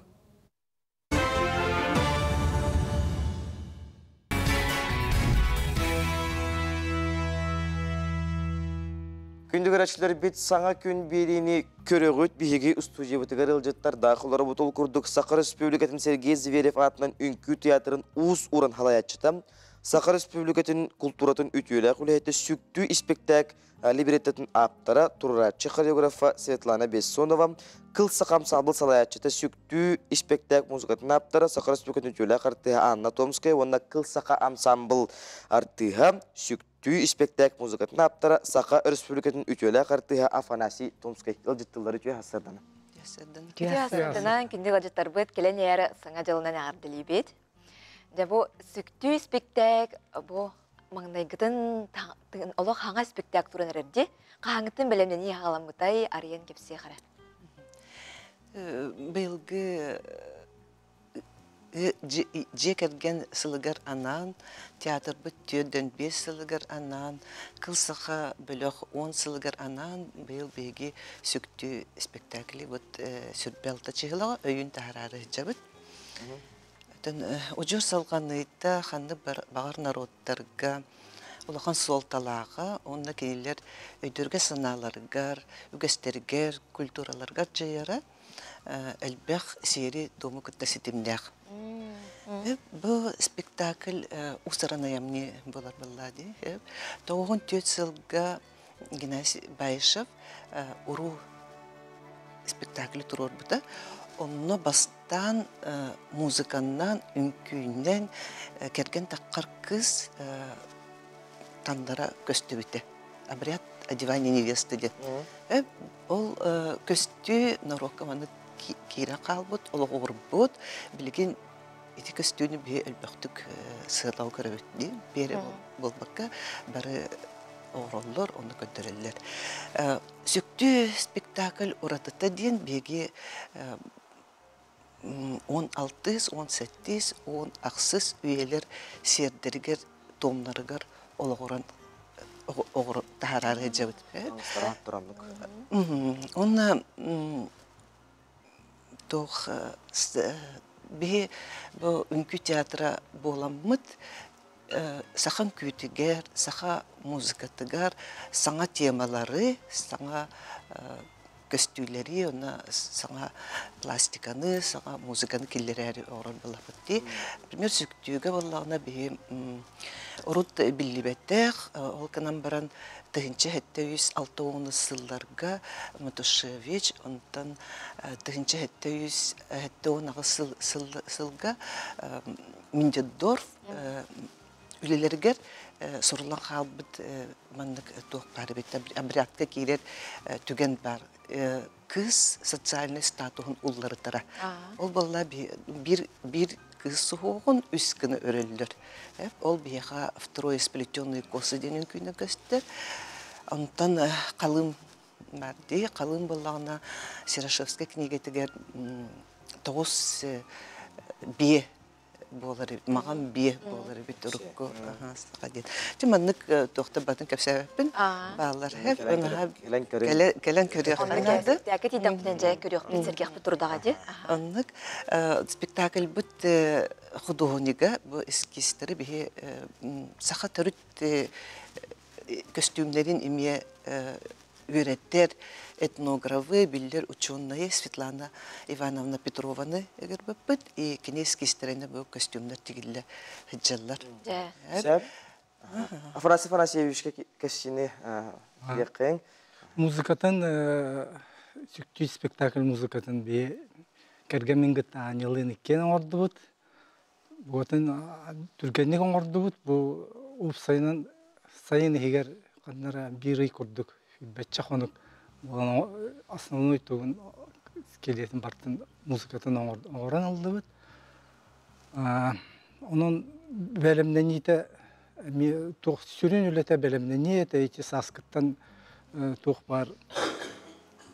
Күндү көрөөччүлэрбит саҥа күн биэриини көрөҕүт биһиги устуудьуйабытыгар ыалдьыттардаах олоробут ол курдук Саха Республикатын Сергей Зверев аатынан үҥкүү театрын уус-уран салайааччыта Саха Республикатын култууратын үтүөлээх үлэһитэ сүктүү испэктээк либреттотун ааптара, туруорааччы хореографа Светлана Бессонова, Кыл саха ансаамбыл салайааччыта сүктүү испэктээк музыкатын ааптара, Саха Республикатын үтүөлээх артыыһа Анна Томская уонна Кыл саха ансаамбыл артыыһа, сүктүү испэктээк музыкатын ааптара, Саха Өрөспүүбүлүкэтин үтүөлээх артыыһа Афанасий Томскай ыалдьыттыллары үтүө сарсыардана. Үтүө сарсыарданан күндү ыалдьыттарбыт кэлэн иһэр саҥа дьылынан эҕэрдэлиибит. Дьэ бу сүктүү испэктээк бу маҥнайгытын олох хаҥа испэктээк туран эрэр дии. Хаһааҥҥыттан бэлэмнэнии аҕаламмытай арыйан кэпсиэх эрэ. Быйылгы дьиэ кэргэн сылыгар анаан, театрбыт 45 сылыгар анаан, Кыл саха бөлөх 10 сылыгар анаан быйыл биһиги сүктүү спектакли вот сүрбэ алта чыһылаҕа өйүн таһараары сылдьабыт. Удьуор салҕаныыта ханнык баҕар норуоттарга улахан суолталааҕа уонна кинилэр өйдөргө-санааларыгар, үгэстэригэр, культураларыгар дьайара элбэх сиэри-туому кытта ситимнээх. Бу спектакль уус-уран айымньы буолар буоллаа дии. 94 сылга Геннадий Баишев уруу спектакль туруорбута. Онно бастаан музыканнан, үҥкүүнэн кэргэн таххар кыыс тандара көстүбүтэ. Обряд одевания невесты диэн. Ол көстүү норуокка маннык киирэн хаалбыт, олоҕурбут. Билигин ити көстүүнү биһи элбэхтик сыалау көрөбүт дии. Биэрэ буолбакка бары оҥороллор, ону көрдөрөллөр. Сүктүү спектакль уратыта диэн биһиги 16, 18, 18 үйэлэр сиэрдэригэр, туомнарыгар олоҕуран таһаарары дьабыт. Онно туох биһи бу үҥкүү театра буоламмыт саха үҥкүүтүгэр, саха музыкатыгар саҥа темалары, саҥа көстүүлэри, уонна саҥа пластиканы, саҥа музыканы киллэрээри оҥорор буоллахпыт дии. Например, сүктүүгэ буоллаҕына биһи урут биллибэтэх, ол гынан баран 1760 сылларга Матушевич, онтон 1778 сылга Миндеддорф үлэлэригэр суруллан хаалбыт маннык туох баар эбит обрядка киирэр түгэн баар кыыс социальнай статуһун улларытара ол буолла биир биир кыыс суһуоҕун үс гына өрөллөр ол биһиэхэ второе сплетенные косы диэн үҥкүүнү көстөр онтон халыым баар дии халыым буоллаҕына Серошевскай книгэтигэр тоҕус биэ буолар эбит, маҕан биэ буолар эбит урукку саха диэн. Дьэ маннык туохта батын кэпсээбэппин бааллар. Кэлэн көрүөхпүн наада. Спектакль тиийдэхпитинэ дьэ көрүөхпүт, сэргиэхпит турдаҕа дии. Оннук спектакльбыт худуоһунньуга бу эскизтары биһи саха төрүт көстүүмнэрин эмиэ үөрэттэр этнографы, биллэр учуонайы Светлана Ивановна Петрованы ыгырбыппыт. И кини эскизтэринэ бу костюмнар тигиллэ сылдьаллар. Сөп. Афанасий Афанасьевичка кэссини диэххиҥ. Музыкатын сүктүү спектакль музыкатын би кэргэммин кытта Аанньалыын иккиэн оҥордубут. Буотун түргэнник оҥордубут. Бу уопсайынан сайын иһигэр ханна эрэ биир ый курдук бэччэ хонук основной тугун скелетин бартын музыкатын оҥорон ыллыбыт. Онон бэлэмнэниитэ эмиэ туох сүрүн үлэтэ бэлэмнэнии этэ ити сааскыттан туох баар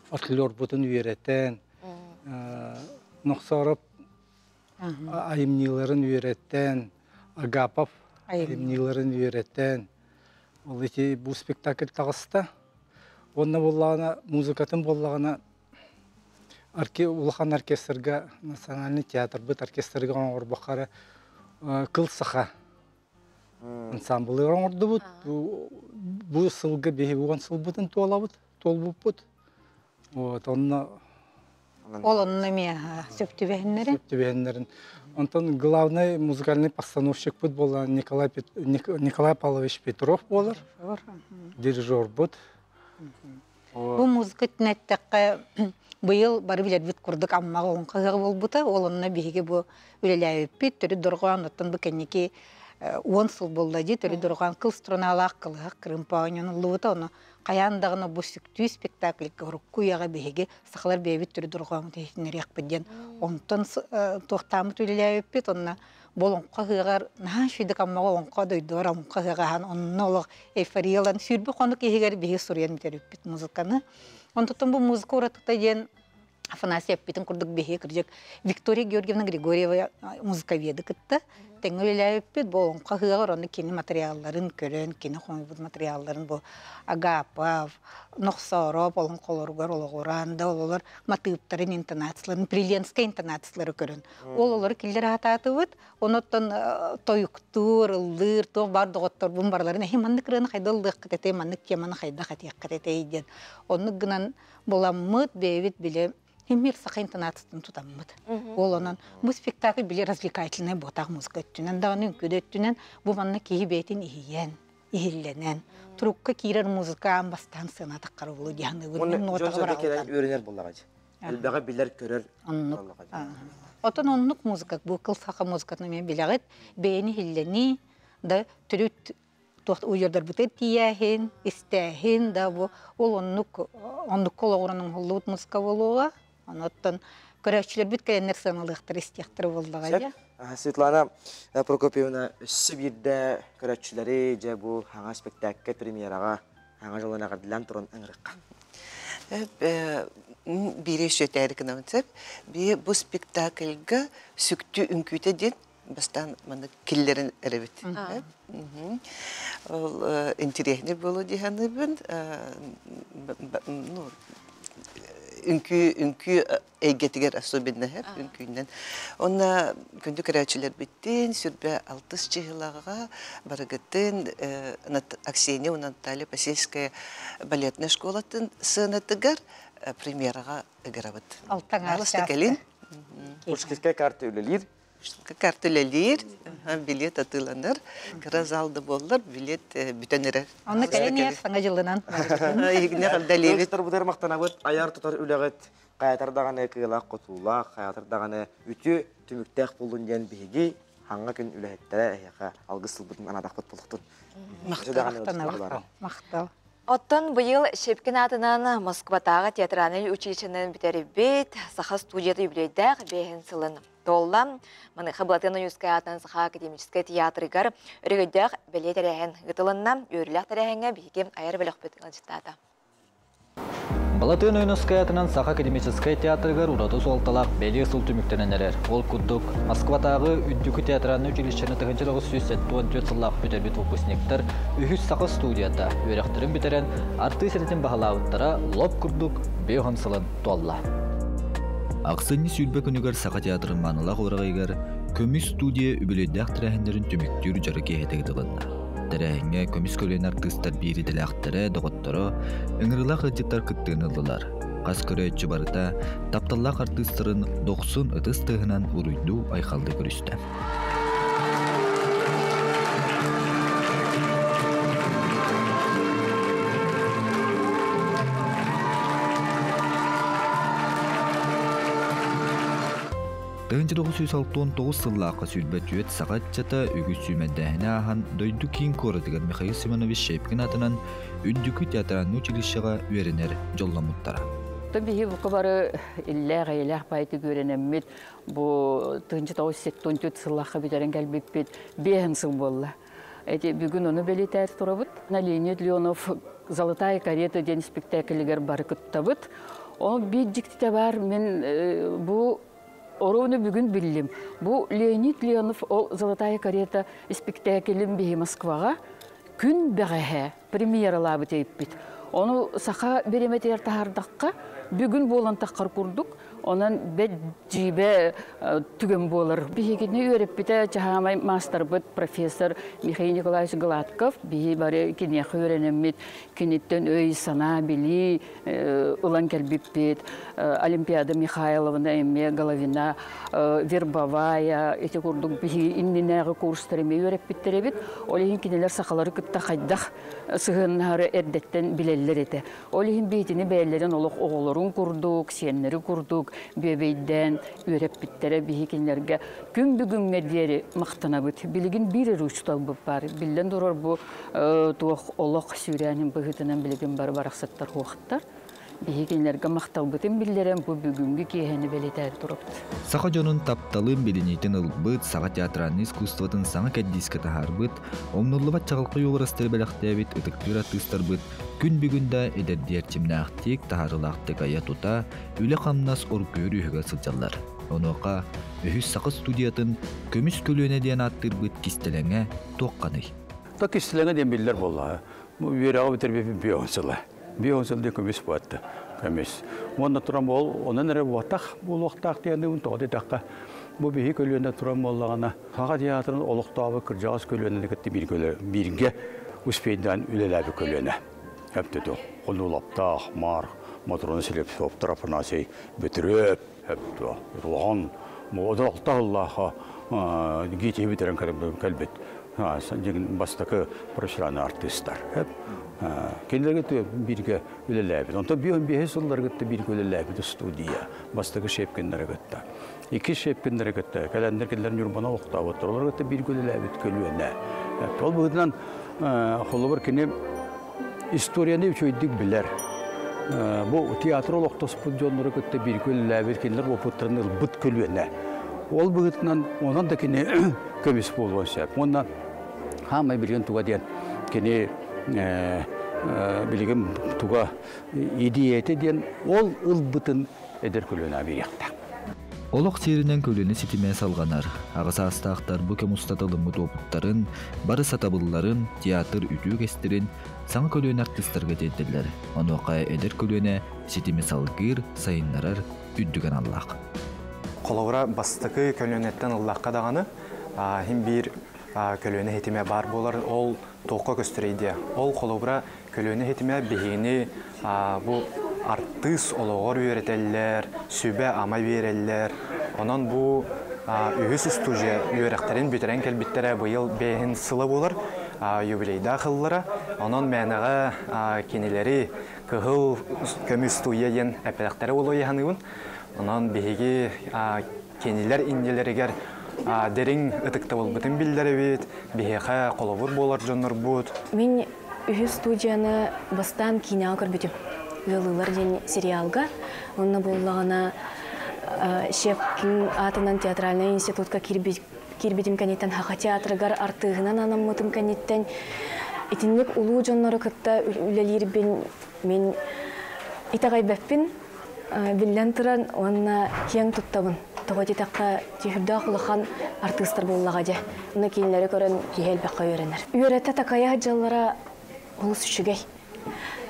фольклорбутун үөрэтэн Нохсоороп айымньыларын үөрэтэн, Агапов айымньыларын үөрэтэн, ол ити бу спектакль таҕыста. Уонна буоллаҕына, музыкатын буоллаҕына, улахан оркестрга, национальный театрбыт оркестрга оҥорбоххо эрэ кыл саха. Ансамблы оҥордубут. Бу сылга биһи уон сылбытын туолабыт, туолбуппут. Вот, онно Ол онно эмиэ сөп түбэһиннэрин. Сөп түбэһиннэрин. Онтон главный музыкальный постановщикпыт буолла Николай, Николай Павлович Петров буолар. Дирижербут. Бу музыка эттэххэ быйыл бары билэрбит курдук Аммаҕа оҥхо ыһыаҕа буолбута. Ол онно биһиги бу үлэлээбиппит төрүт дорҕоон оттон бу кэнники 10 сыл буолла дии төрүт дорҕоон кыл струналаах кылыһах кырыымпа оонньонуллубута. Ону хайаан даҕаны бу сүктүү спектакльга урукку үйэҕэ биһиги сахалар бэйэбит төрүт дорҕооммут иһитиннэриэхпит диэн онтон туохтааммыт үлэлээбиппит. Онно бу олоҥхо ыһыаҕар наһаа үчүгэйдик Аммаҕа олоҥхо дойдугар олоҥхо ыһыаҕа аһан онно олох эйфориялан сүүрбэ хонук иһигэр биһиги суруйан бүтэрбиппит музыканы. Онтон бу музыка уратыта диэн Афанасий эппитин курдук биһиги кырдьык Виктория Георгиевна Григорьева музыковеды кытта тэҥҥэ үлэлээбиппит. Бу олоҥхо ыһыаҕар онно кини материалларын көрөн, кини хомуйбут материалларын бу Агапов, Нохсоороп олоҥхолоругар олоҕуран да ололор матыыптарын, интонацияларын, приленскэй интонациялары көрөн ол олору киллэр аатаатыбыт. Онуттан тойуктуур, ыллыыр, туох баар доҕотторбун барыларын эһи маннык ырыаны хайда ыллыаххыт этэй, маннык теманы хайдах этиэххит этэй диэн. Оннук гынан буламмыт, бэйэбит били мир саха интонациятын тутаммыт. Ол онон бу спектакль били развлекательный буотах музыка өттүнэн даҕаны үҥкүү өттүнэн бу манна киһи бэйэтин иһийэн, иһиллэнэн, турукка киирэр музыка аан бастаан сыана таххара булу диһаныыбын нотаҕа бараллар. Үөрэнэр буоллаҕа. Элбэҕи билэр, көрөр. Оннук. Отон оннук музыка, бу кыл саха музыкатын эмиэ билэҕит, бэйэни иһиллэнии, да төрүт туох уйардарбытыгар тиийээһин, истээһин да бу ол оннук оннукка олоҕуран оҥоһуллубут музыка буолуоҕа. Оноттон көрөөччүлэрбит кэлэннэр сыаналыахтара, истиэхтэрэ буоллаҕа дьэ. Светлана Прокопьевна өссө биирдэ көрөөччүлэри дьэ бу хаҥа спектаклька премьераҕа хаҥа дьолун эҕэрдэлээн туран ыҥырыкка. Биири өссө гынабын сөп. Би бу спектакльга сүктүү үҥкүүтэ диэн бастаан маннык киллэрин эрэбит. Ол интириэһинэй буолуо дии саныыбын. Ну, үҥкүү үҥкүү эйгэтигэр особенно үҥкүүнэн. Онно күндү көрөөччүлэрбиттин сүрбэ алтыс чыһылаҕа барыгытын Аксения Наталья Посельская балетная школатын сыанатыгар премьераҕа ыгырабыт. Алтаҥар кэлин. Пушкинская карта үлэлиир. Карта үлэлиир, билет атыыланар. Кыра залда буоллар, билет бүтэн эрэр. Онно кэлин иһэр саҥа дьылынан. Игне калдалиэбит. Бутар мактанабыт, аяр тутар үлэҕит хайатар даҕаны кыылаах хотуулаах, хайатар даҕаны үтүө түмүктээх буоллун диэн биһиги хаҥа күн үлэһиттэрэ эһиэхэ алгыс сылбытын анадахпыт болуктун. Махтал. Махтал. Оттон быйыл Щепкин аатынан Москватааҕы театральнай училищены бүтэрбит Саха студията юбилейдээх бэһин сылын туолла. Маныаха Былатыан Ойуунскай аатынан Саха академическай театрыгар өрөгөйдөөх бэлиэ тэрээһин ыытылынна. Үөрүүлээх тэрээһиҥҥэ биһиги айар бөлөхпүт ыалдьыттаата. Балатыан Ойуунускай аатынан Саха академическай театрыгар ураты суолталаах бэлиэ сыл түмүктэнэн эрэр. Ол курдук, Москватааҕы Үрдүкү театральнай училищены 1974 сыллаах бүтэрбит выпускниктар үһүс саха студията үөрэхтэрин бүтэрэн, артыыс идэтин баһылаабыттара лоп курдук 50 сылын туолла. Ахсынньы сүүрбэ күнүгэр Саха театрын маанылаах уораҕайыгар Көмүс студия үбүлүөйдээх тэрээһиннэрин түмүктүүр дьоро киэһэтэ ыытылынна. Тэрээһиҥҥэ көмүс көлүөнэ артыыстар биир идэлээхтэрэ, доҕотторо, ыҥырыылаах ыалдьыттар кыттыыны ыллылар. Хас көрөөччү барыта тапталлаах артыыстарын дохсун ытыс тыаһынан уруйдуу-айхаллыы көрүстэ. 1969 сыллаахха 24 саха ыччата үгүс сүүмэрдээһини ааһан дойду киин куоратыгар Михаил Семенович Щепкин аатынан Үрдүкү театральнай училищеҕа үөрэнэр дьолломмуттара. Биһи бука бары иллээх-эйэлээх баайытык үөрэнэммит бу 1974 сыллаахха бүтэрэн кэлбиппит биэһин сыл буолла. Эти бүгүн ону бэлиэтээр турабыт. Леонид Леонов «Золотая карета» диэн спектаклигэр бары кыттабыт. Ол биир дьиктитэ бар мен бу Орону бүгүн биллим. Бу Леонид Леонов ол «Золотая карета» спектаклин биһи Москваҕа күн бэҕэһээ премьералаабыт эйиппит. Ону саха бириэмэтигэр таһаардахха Бүгүн буолан таххар курдук, онон бэт дьиибэ түгэн буолар. Биһигини үөрэппитэ чаһаамай маастарбыт профессор Михаил Николаевич Гладков, биһи бары киниэхэ үөрэнэммит, киниттэн өй-санаа, билии ылан кэлбиппит. Олимпиада Михайловна эмиэ Головина, Вербовая, ити курдук биһиги иннинээҕи курстар эмиэ үөрэппиттэр эбит. Ол иһин кинилэр сахалары кытта хайдах сыһыаннаһары эрдэттэн билэллэр этэ. Ол иһин биһитини бэйэлэрин олох оҕолорун курдук, сиэннэри курдук бүөбэйдээн үөрэппиттэрэ биһи кинилэргэ күн бүгүҥҥэ диэри махтанабыт. Билигин биир эрэ учууталбыт баар. Биллэн турар бу туох олох сүүрээнин быһыытынан билигин бары барахсаттар хуохтар. Биһи кинилэргэ махталбытын биллэрэн бу бүгүҥҥү киэһэни бэлиэтээри турабыт. Саха дьонун тапталын билиниитин ылбыт, саха театральнай искусствотын саҥа кэрдиискэ таһаарбыт, умнуллубат чаҕылхай уобарастары бэлэхтээбит ытыктыыр артыыстарбыт күн бүгүн да эдэрдии эрчимнээхтик, таһаарыылаахтык айа-тута, үлэ-хамнас оргуйар үөһүгэр сылдьаллар. Онуоха үһүс саха студиятын Көмүс көлүөнэ диэн ааттыырбыт кистэлэҥэ туохханый? То кистэлэҥэ диэн биллэр буоллаҕа. Бу үөрэҕи бүтэрбиппин биоһун сыла. Биоһун сыл диэн көмүс буолта. Көмүс. Уонна туран ол онон эрэ буотах буолуохтаах диэн тоҕо диэтэххэ бу биһи көлүөнэ туран буоллаҕына Саха театрын олохтообут кырдьаҕас көлүөнэни кытта бииргэ успейдаан үлэлээбит көлүөнэ. Өптөтө Хонуулаптаах, Маар, Мотрона Слепцовтар, Афанасий Бөтүрүөп, өптө улахан одолохтоһуллааха ГИТИ бүтэрэн кэлбит бастакы профессиональный артистар. Кинилэргэ бииргэ үлэлээбит. Онтон биһин биһи сылларга бииргэ үлэлээбит студия бастакы Шепкиннere кытта. Икки Шепкиннere кытта кэлэннэр кинилэр Ньурбана олохтообуттар. Олар кытта бииргэ үлэлээбит көлүөнэ. Ол быһыытынан холобур кини историяны үчүгэйдик билэр. Бу театр олохтоспут дьоннору кытта бииргэ үлэлээбит кинилэр опыттарын ылбыт көлүөнэ. Ол быһыытынан онон да кини көмүс буолуон сөп. Уонна хаамай билигин туга диэн кини билигин туга идеята диэн ол ылбытын эдэр көлүөнэ бириэхтээх. Олох сиэринэн көлүөнэ ситимэ салҕанар. Аҕа саастаахтар бу кэм устата ылыммыт уопуттарын, бары сатабылларын, театр үтүө үгэстэрин саҥа көлүөнэ артыыстарга тиэрдэллэр. Онуоха эдэр көлүөнэ ситими салгыыр, сайыннарар үрдүк аналлаах. Холобура, бастакы көлүөнэттэн ыллахха даҕаны, иһин биир көлүөнэ ситимэ баар буолар, ол туохха көстөрүй диэ. Ол холобура, көлүөнэ ситимэ биһигини бу артыыс олоҕор үөрэтэллэр, сүбэ-ама биэрэллэр. Онон бу үһүс устуудьуйа үөрэхтэрин бүтэрэн кэлбиттэрэ быйыл бэйэһин сыла буолар, юбилейдаах ыллара. Онон мээнэҕэ кинилэри кыһыл көмүс студия диэн эппэтэхтэрэ буолуо саныыбын. Онон биһиги кинилэр иннилэригэр дириҥ ытыктабылбытын биллэрэбит, биһиэхэ холобур буолар дьоннорбут. Мин үһүс студияны бастаан киинэҕэ көрбүтүм. Ыалыылар диэн сериалга. Онно буоллаҕына Щепкин аатынан театральнай институтка киирбитим кэнниттэн Саха театрыгар артыыһынан анаммытым кэнниттэн итинник улуу дьоннору кытта үлэлиирбин мин итэҕэйбэппин биллэн туран уонна киэҥ туттабын. Тоҕо диэтэххэ, түһүрдээх улахан артыыстар буоллаҕа дьэ. Уонна кинилэри көрөн киһи элбэххэ үөрэнэр. Үөрэтэ такайа дьаллара олус үчүгэй.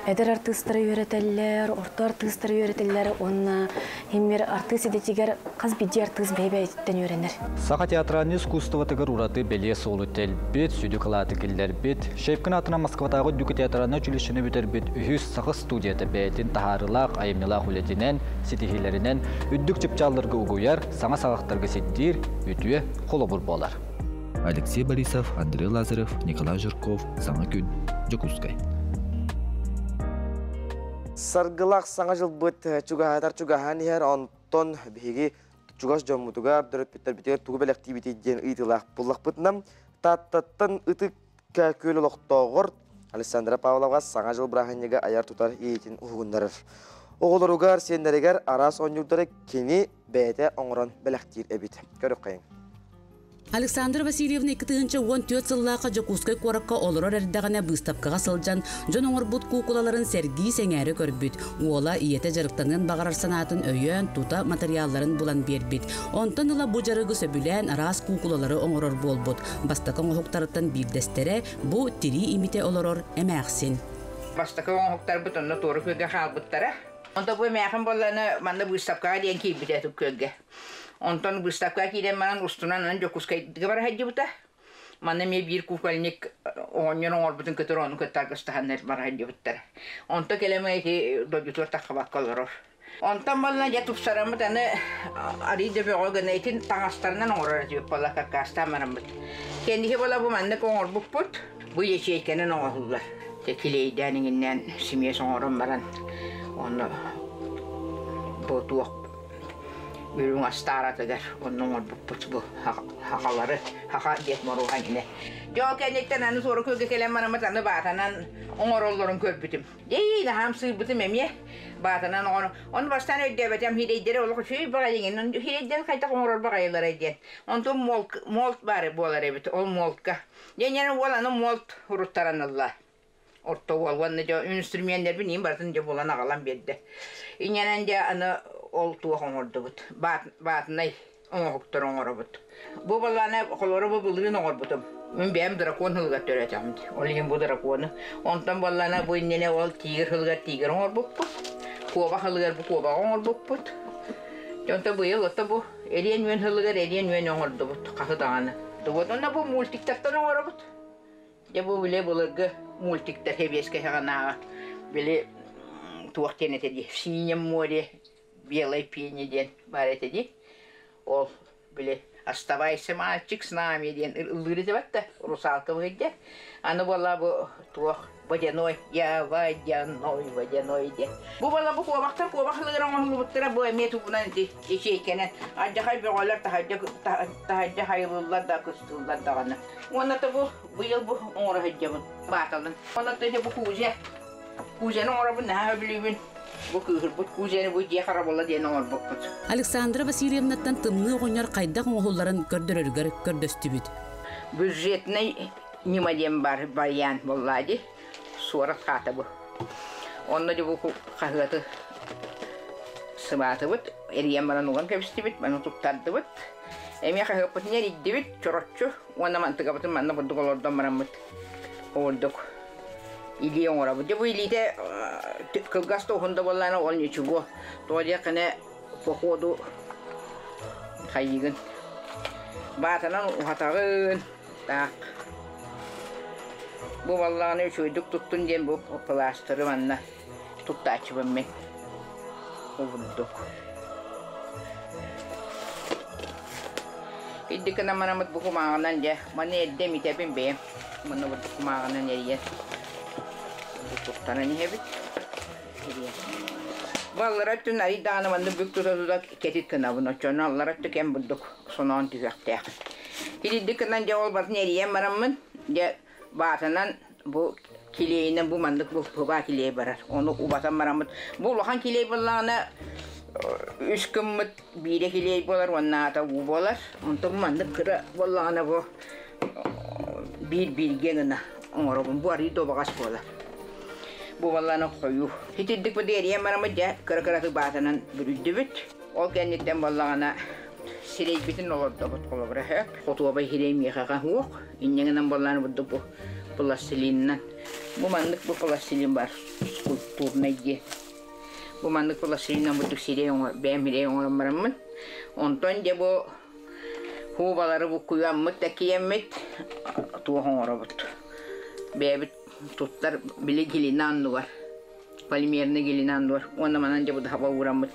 Эдэр артыыстары үөрэтэллэр, орто артыыстары үөрэтэллэр уонна химмир артыыс идэтигэр хас биирдии артыыс бэйэ-бэйэтиттэн үөрэнэр. Саха театральнай искусствотыгар ураты бэлиэ суолу тэлбит, сүдү кылааты киллэрбит, Шепкин аатынан Москватааҕы үрдүкү театральнай училищены бүтэрбит үһүс саха студията бэйэтин таһаарыылаах айымньылаах үлэтинэн, ситиһиилэринэн үрдүк чыпчаалларга угуйар, саҥа саҕахтарга сирдиир үтүө холобур буолар. Алексей Борисов, Андрей Лазарев, Николай Жирков, Саҥа күн, Дьокуускай. Саргылаах саҥа дьылбыт чугаһатар чугаһаан иһэр, онтон биһиги чугас дьоммутугар, төрөппүттэрбитигэр тугу бэлэхтиибитий диэн ыйытыылаах буллахпытынан, Тааттаттан ытык күөл олохтооҕор Александра Павлова саҥа дьыл бырааһынньыга айар-тутар иэйиитин уһугуннарар. Оҕолоругар, сиэннэригэр араас оонньуурдары кини бэйэтэ оҥорон бэлэхтиир эбит. Көрүөххэйиҥ. Александра Васильевна 2014 сыллаахха Дьокуускай куоракка олорор эрдэҕинэ быыстапкаҕа сылдьан дьон оҥорбут куукулаларын сэргии-сэҥээрэ көрбүт. Уола ийэтэ дьарыктаныан баҕарар санаатын өйөөн, тута матырыйаалларын булан биэрбит. Онтон ыла бу дьарыгы сөбүлээн араас куукулалары оҥорор буолбут. Бастакы оҥоһуктарыттан биирдэстэрэ бу тирии имитэ олорор эмээхсин. Бастакы оҥоһуктарбыт онно туора күөлгэ хаалбыттара. Онто бу эмээхин болланы манна быыстапкаҕа диэн киирбитэ Түккүөлгэ. Онтон быыстапкаҕа киирэн баран устунан анан Дьокуускайга бара сылдьыбыта. Манна эмиэ биир кукольник оҕонньор оҥорбутун кытары ону кытта аргыстаһаннар бара сылдьыбыттара. Онто кэлэмэ ити дойдутугар таххабакка олорор. Онтон балла дьэ тупсараммыт аны арый да бөҕө гына итин таҥастарынан оҥорор этибит буолла каркастаан бараммыт. Кэнники буола бу маннык оҥорбуппут. Бу ячейканан оҥоһуллар. Килиэйдээн иҥиннээн симиэс оҥорон баран ону бу туох үрүҥ астааратыгар онно оҥорбуппут бу хахалары хаха диэт моруоха иҥинэ. Дьэ ол кэнниттэн аны туора күөлгэ кэлэн бараммыт аны баатанан оҥороллорун көрбүтүм. Дии, наһаам сыырбытым эмиэ баатанан оҥоро. Ону бастаан өйдөөбөтөм хирэйдэри олох үчүгэй баҕайыҥын хирэйдэрин хайдах оҥорор баҕайыларай диэн. Онтон молт, молт баар буолар эбит, ол молтка. Дьэ, уол аны молт уруттаран ылла. Орто уол уонна дьэ инструменнэрбин иин барытын дьэ булан аҕалан биэрдэ. Инньэнэн дьэ аны ол туох оҥордубут. Баатынай оҥоһуктар оҥоробут. Бу балааны холоро бу былырыын оҥорбутум. Мин бэйэм дракон хылыгар төрөөтөҕүм дии. Ол иһин бу дракону. Онтон баллана бу иннинэ ол тигр хылыгар тигр оҥорбуппут. Куоба хылыгар бу куобаҕы оҥорбуппут. Онтон быйыл ото бу эриэн үөн хылыгар эриэн үөн оҥордубут хаһы даҕаны. Вот онно бу мультиктартан оҥоробут. Дьэ бу били былыргы мультиктар хэбиэскэ хаҕанааҕа били туох диэн этэ дии В синем море белой пене диэн баар этэ дии. Ол били «Оставайся, мальчик, с нами» диэн ыллыыр этэ да русалка быһыйда. Аны буолла бу туох водяной, я водяной, водяной диэн. Бу буолла бу куобахтар куобах ылыгар оҥоһуллубуттара бу эмиэ тугунан ити ячейкэнэн алдьахай бөҕөлөр таһырдьа таһырдьа хайылыллар да кыстыыллар даҕаны. Уонна да бу быйыл бу оҥоро сылдьабын бааталын. Уонна да бу кузя Кузяны оҥоробун наһаа сөбүлүүбүн. Бу кыыһырбыт кузяны бу дьиэ харабыла диэн оҥорбуппут. Александра Васильевнаттан тымныы оҕонньор хайдах оҥоһулларын көрдөрөрүгэр көрдөстүбүт. Бюджетнай ньыма диэн бар вариант буолла дии. Суорат хаата бу. Онно дьэ бу хаһыаты сыбаатыбыт, эрийэн баран уган кэбистибит, маны туттардыбыт. Эмиэ хаһыаппытын эрийдибит, чороччу уонна мантыгабытын манна бурдук олордон бараммыт Ордук илии оҥоробут. Дьэ бу илиитэ кылгас да уһун да буоллаҕына ол ничего. Тоҕо диэххинэ походу хайыыгын. Баатанан уһатаҕын. Так. Бу баллаҕына үчүгэйдик туттун диэн бу пластыры манна туттааччыбын мин. Курдук. Идди гынан бараммыт бу кумааҕынан дьэ, маны эрдэ имитэбин бэйэм. Маны бурдук кумааҕынан эрийэн туттаран иһэбит. Бу аллара өттүн арый даҕаны маннык бүк тута-тута кэтит гынабын. Оччону аллара өттө кэм бурдук соноон түһүөхтээх. Итинник гынан дьэ ол барытын эрийэн бараммын, дьэ баатанан бу килиэйинэн бу маннык бу баа килиэй барар. Ону убатан бараммыт. Бу улахан килиэй буоллаҕына үс гыммыт биирэ килиэй буолар уонна аата уу буолар. Онтон бу маннык кыра буоллаҕына бу биир бииргэ гына оҥоробун. Бу арыый да убаҕас буолар. Бу буоллаҕына хойуу. Итирдик бу эрийэн бараммыт дьэ кыра-кыратык баатанан бүрүйдүбүт. Ол кэнниттэн буоллаҕына сирэйбитин олордобут холобура хотуобай сирэй миэхэҕэ уох инньэ гынан буоллаҕына бурдук бу пластилинынан бу маннык бу пластилин бар скульптурнай диэн бу маннык пластилинынан бурдук сирэй оҥор бэйэм сирэй оҥорон бараммын онтон дьэ бу хуубалары буккуйаммыт да киэммит туох оҥоробут бэйэбит туттар били глина аннугар полимерный глина аннугар уонна манан дьэ бу хаба уураммыт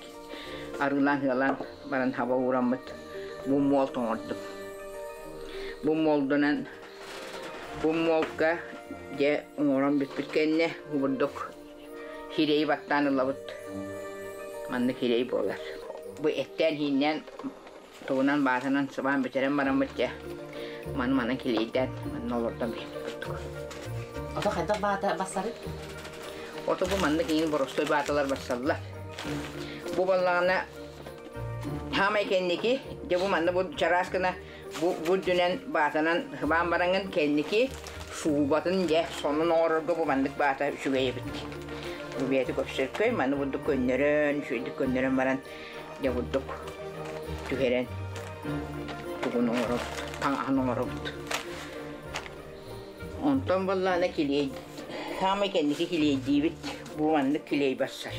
арыылаан-ыалаан баран хаба уураммыт бу муолт оҥордум. Бу муолдунан бу муолка дьэ оҥорон бүппүт кэннэ бурдук сирэйи баттаан ылабыт. Маннык сирэй буолар. Бу эттээн-ииннээн тугунан баатанан сыбаан бүтэрэн бараммыт дьэ маны манан килиэйдээн манна олордон биэрбит курдук. Ото хайдах баата бассарый? Ото бу маннык иҥин боростуой бааталар барсаллар. Бу баллаҕына хаамай кэнники, дьэ бу манна бу чараас гына бу бу үрдүнэн баатанан хыбаан бараҥын кэнники суубатын дьэ сонун оҥорорго бу маннык баата үчүгэй эбит. Бу бэйэтэ көпсөркөй маны бурдук көннөрөн, үчүгэйдик көннөрөн баран дьэ бурдук түһэрэн тугун оҥоробут, таҥаһын оҥоробут. Онтон буоллаҕына килиэй, саамай кэнники килиэйдиибит. Бу маннык килиэй барсар.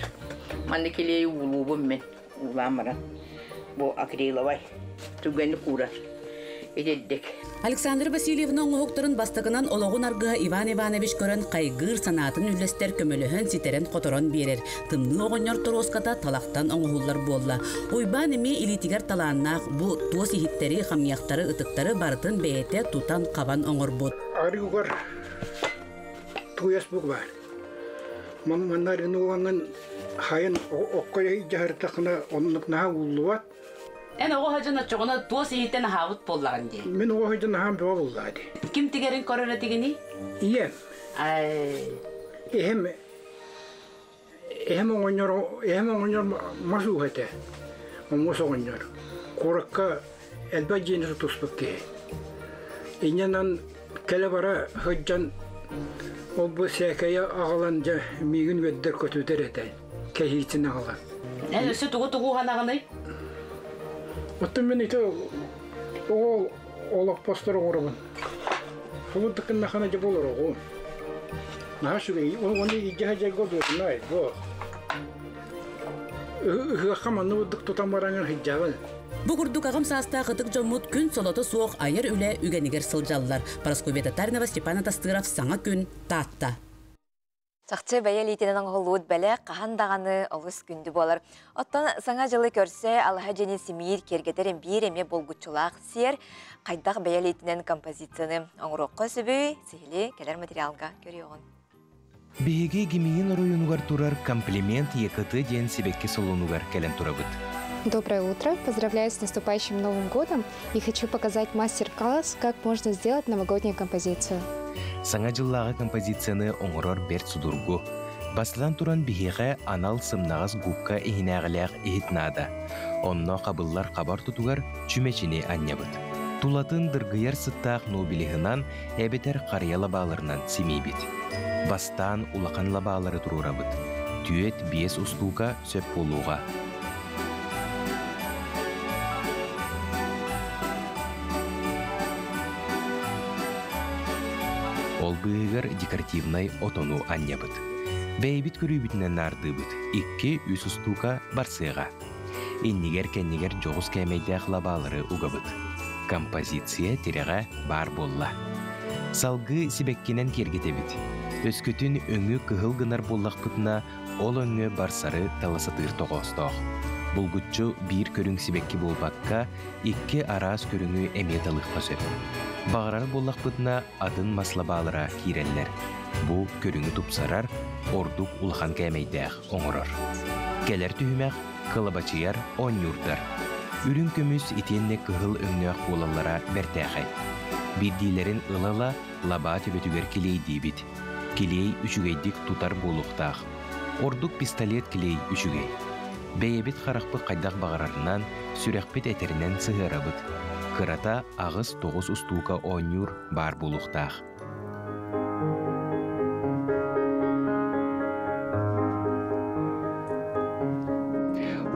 Маннык килиэйи уулуубун мин. Уулаан баран. Бу акриловай. Түргэнник куурар. Итирдик. Александра Васильевна оҥоһуктарын бастакынан олоҕун аргыһа Иван Иванович көрөн хайгыыр, санаатын үллэстэр, көмөлөһөн, ситэрэн-хоторон биэрэр. Тымныы оҕонньор торуоската талахтан оҥоһуллар буолла. Уйбаан эмиэ илиитигэр талааннаах бу туос иһиттэри, хамыйахтары, ытыктары барытын бэйэтэ тутан-хабан оҥорбут. Арыгыгар тууйас бук баар. Манна арыгыны угаҥҥын хайын окко дьаһартахына оннук наһаа ууллубат. Эн оҕо сылдьан оччоҕуна туос иһиттэн аһаабыт буоллаҕын дии. Мин оҕо сылдьан аһаан бөҕө буоллаҕа дии. Ким тигэрин көрөр этигиний? Ийэм. Ай. Эһэм эһэм оҕонньор эһэм оҕонньор мас ууһа этэ. Омуос оҕонньор. Куоракка элбэх дьиэни тутуспут киһи. Инньэнэн кэлэ-бара сылдьан ол бу сээкэйи аҕалан дьэ миигин үөрдэр-көтүтэр этэ. Кэһиитин аҕалан. Эн өссө тугу-тугу уһанаҕыный? Оттон мин ити оҕо олоппостор оҥоробун. Холурдуккуннахана дьэ буолар оҕум. Наһаа үчүгэй. Оны илдьэ сылдьарга удобнай. Бу. Ыһыахха манны бурдук тутан баран сылдьабын. Бу курдук аҕам саастаах ытык дьоммут күн солото суох айар үлэ үгэнигэр сылдьаллар. Парасковья Татаринова, Степан Атастыров, Саҥа күн, Таатта. Чахчы бэйэ илиитинэн оҥоһуллубут бэлэх хаһан даҕаны олус күндү буолар. Оттон Саҥа дьылы көрсө алаһа дьиэни симиир, киэргэтэр биир эмиэ булгуччулаах сиэр хайдах бэйэ илиитинэн композицияны оҥоруохха сөбүй, сиһили кэлэр материалга көрүөҕүн. Биһиги Гимиин оройуонугар турар «Комплимент ЕКТ» диэн сибэкки салонугар кэлэн турабыт. Доброе утро! Поздравляю с наступающим Новым годом и хочу показать мастер-класс, как можно сделать новогоднюю композицию. Саҥа дьыллааҕы композицияны оҥорор бэрт судургу. Бастатан туран биһиэхэ анал сымнаҕас губка иһинээҕилээх иһит наада. Онно хабыллар хабар тутугар чүмэчини анньабыт. Тулатын дыргыйар сыттаах нобелиһынан эбэтэр харыйа лабааларынан симиибит. Бастаан улахан лабаалары туруорабыт. Түөт биэс устуука сөп буолуоҕа. Ол быыһыгар декоративнай отону анньабыт. Бэйэбит көрүүбүтүнэн наардыыбыт. Икки-үс устуука барсыаҕа. Иннигэр-кэннигэр дьоҕус кээмэйдээх лабаалары угабыт. Композиция тирэҕэ баар буолла. Салгыы сибэккинэн киэргэтэбит. Өскөтүн өҥү кыһыл гынар буоллахпытына, ол өҥҥө барсары тала сатыыр тоҕоостоох. Булгуччу биир көрүҥ сибэкки буолбакка, икки араас көрүҥү эмиэ талыахха сөп. Баҕарар буоллахпытына, атын мас лабаалара киирэллэр. Бу көрүҥү тупсарар, ордук улахан кээмэйдээх оҥорор. Кэлэр түһүмэх кылабачыйар оонньуурдар. Үрүҥ көмүс итиэннэ кыһыл өҥнөөх буолаллара бэртээхэй. Биирдиилэрин ыла-ыла лабаа төбөтүгэр килиэйдиибит. Килиэй үчүгэйдик тутар буолуохтаах. Ордук пистолет килиэй үчүгэй. Бэйэбит харахпыт хайдах баҕарарынан, сүрэхпит этэринэн сыһыарабыт. Кырата аҕыс-тоҕус устуука оонньуур баар буолуохтаах.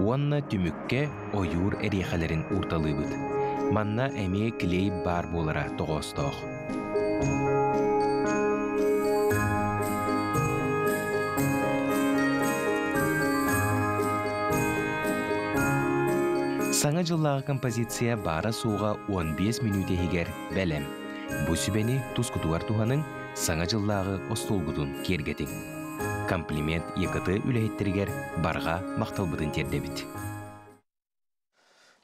Уонна түмүккэ ойуур эриэхэлэрин уурталыыбыт. Манна эмиэ клей баар буолара тоҕоостоох. Саҥа дьыллааҕы композиция баара-суоҕа 15 мүнүүтэ иһигэр бэлэм. Бу сүбэни тускутугар туһаныҥ, Саҥа дьыллааҕы остуолгутун киэргэтиҥ. Комплимент ЕКТ үлэһиттэригэр барҕа махталбытын тиэрдэбит.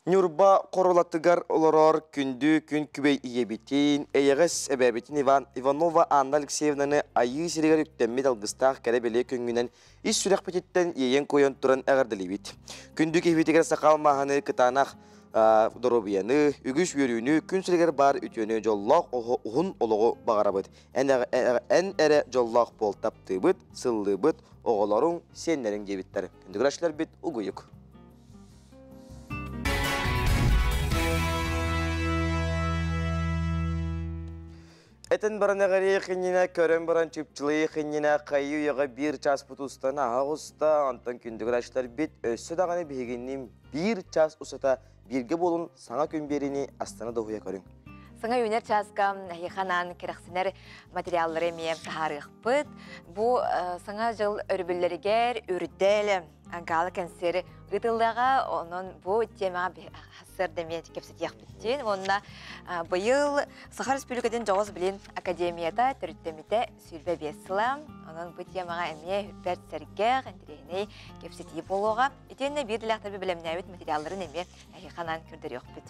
Ньурба Хорулатыгар олорор күндү күн күбэй ийэбитин, эйэҕэс эбээбитин Иван Иванова Анна Алексеевнаны айыы сиригэр үктэммит алгыстаах кэрэ-бэлиэ күҥҥүнэн ис сүрэхпититтэн иэйэн-куойан туран эҕэрдэлиибит. Күндү киһибитигэр саха алмааһыны кытаанах доруобуйаны, үгүс үөрүүнү, күн сиригэр баар үтүөнү, дьоллоох уһун олоҕу баҕарабыт. Эн эрэ дьоллоох буол таптыыбыт, сыллыыбыт, оҕолоруҥ, сиэннэриҥ диэбиттэр. Күндү угуйук. Этэн баран эҕэрийэх иннинэ, көрөн баран чыпчылыйых иннинэ хайыы үйэҕэ биир чааспыт устан аһа оҕуста, онтон күндү бит өссө даҕаны биһигинниин биир чаас устата бииргэ буолун саҥа күн биэриини астына дуоһуйа көрүҥ. Саҥа үүнэр чааска эһиэхэ кэрэхсэнэр материаллары эмиэ таһаарыахпыт. Бу саҥа дьыл өрөбүллэригэр үрдэл гала концерт ыытыллыаҕа. Онон бу темаҕа сарсыарда эмиэ кэпсэтиэхпиттин. Уонна быйыл Саха Республикатын Дьоҕус билим академията төрүттэммитэ 25 сыла. Онон бу темаҕа эмиэ бэрт сэргэх, интэриэһинэй кэпсэтии буолуоҕа. Итиэннэ биир дэлээхтэрби бэлэмнээбит материалларын эмиэ эһиэхэ анаан көрдөрүөхпүт.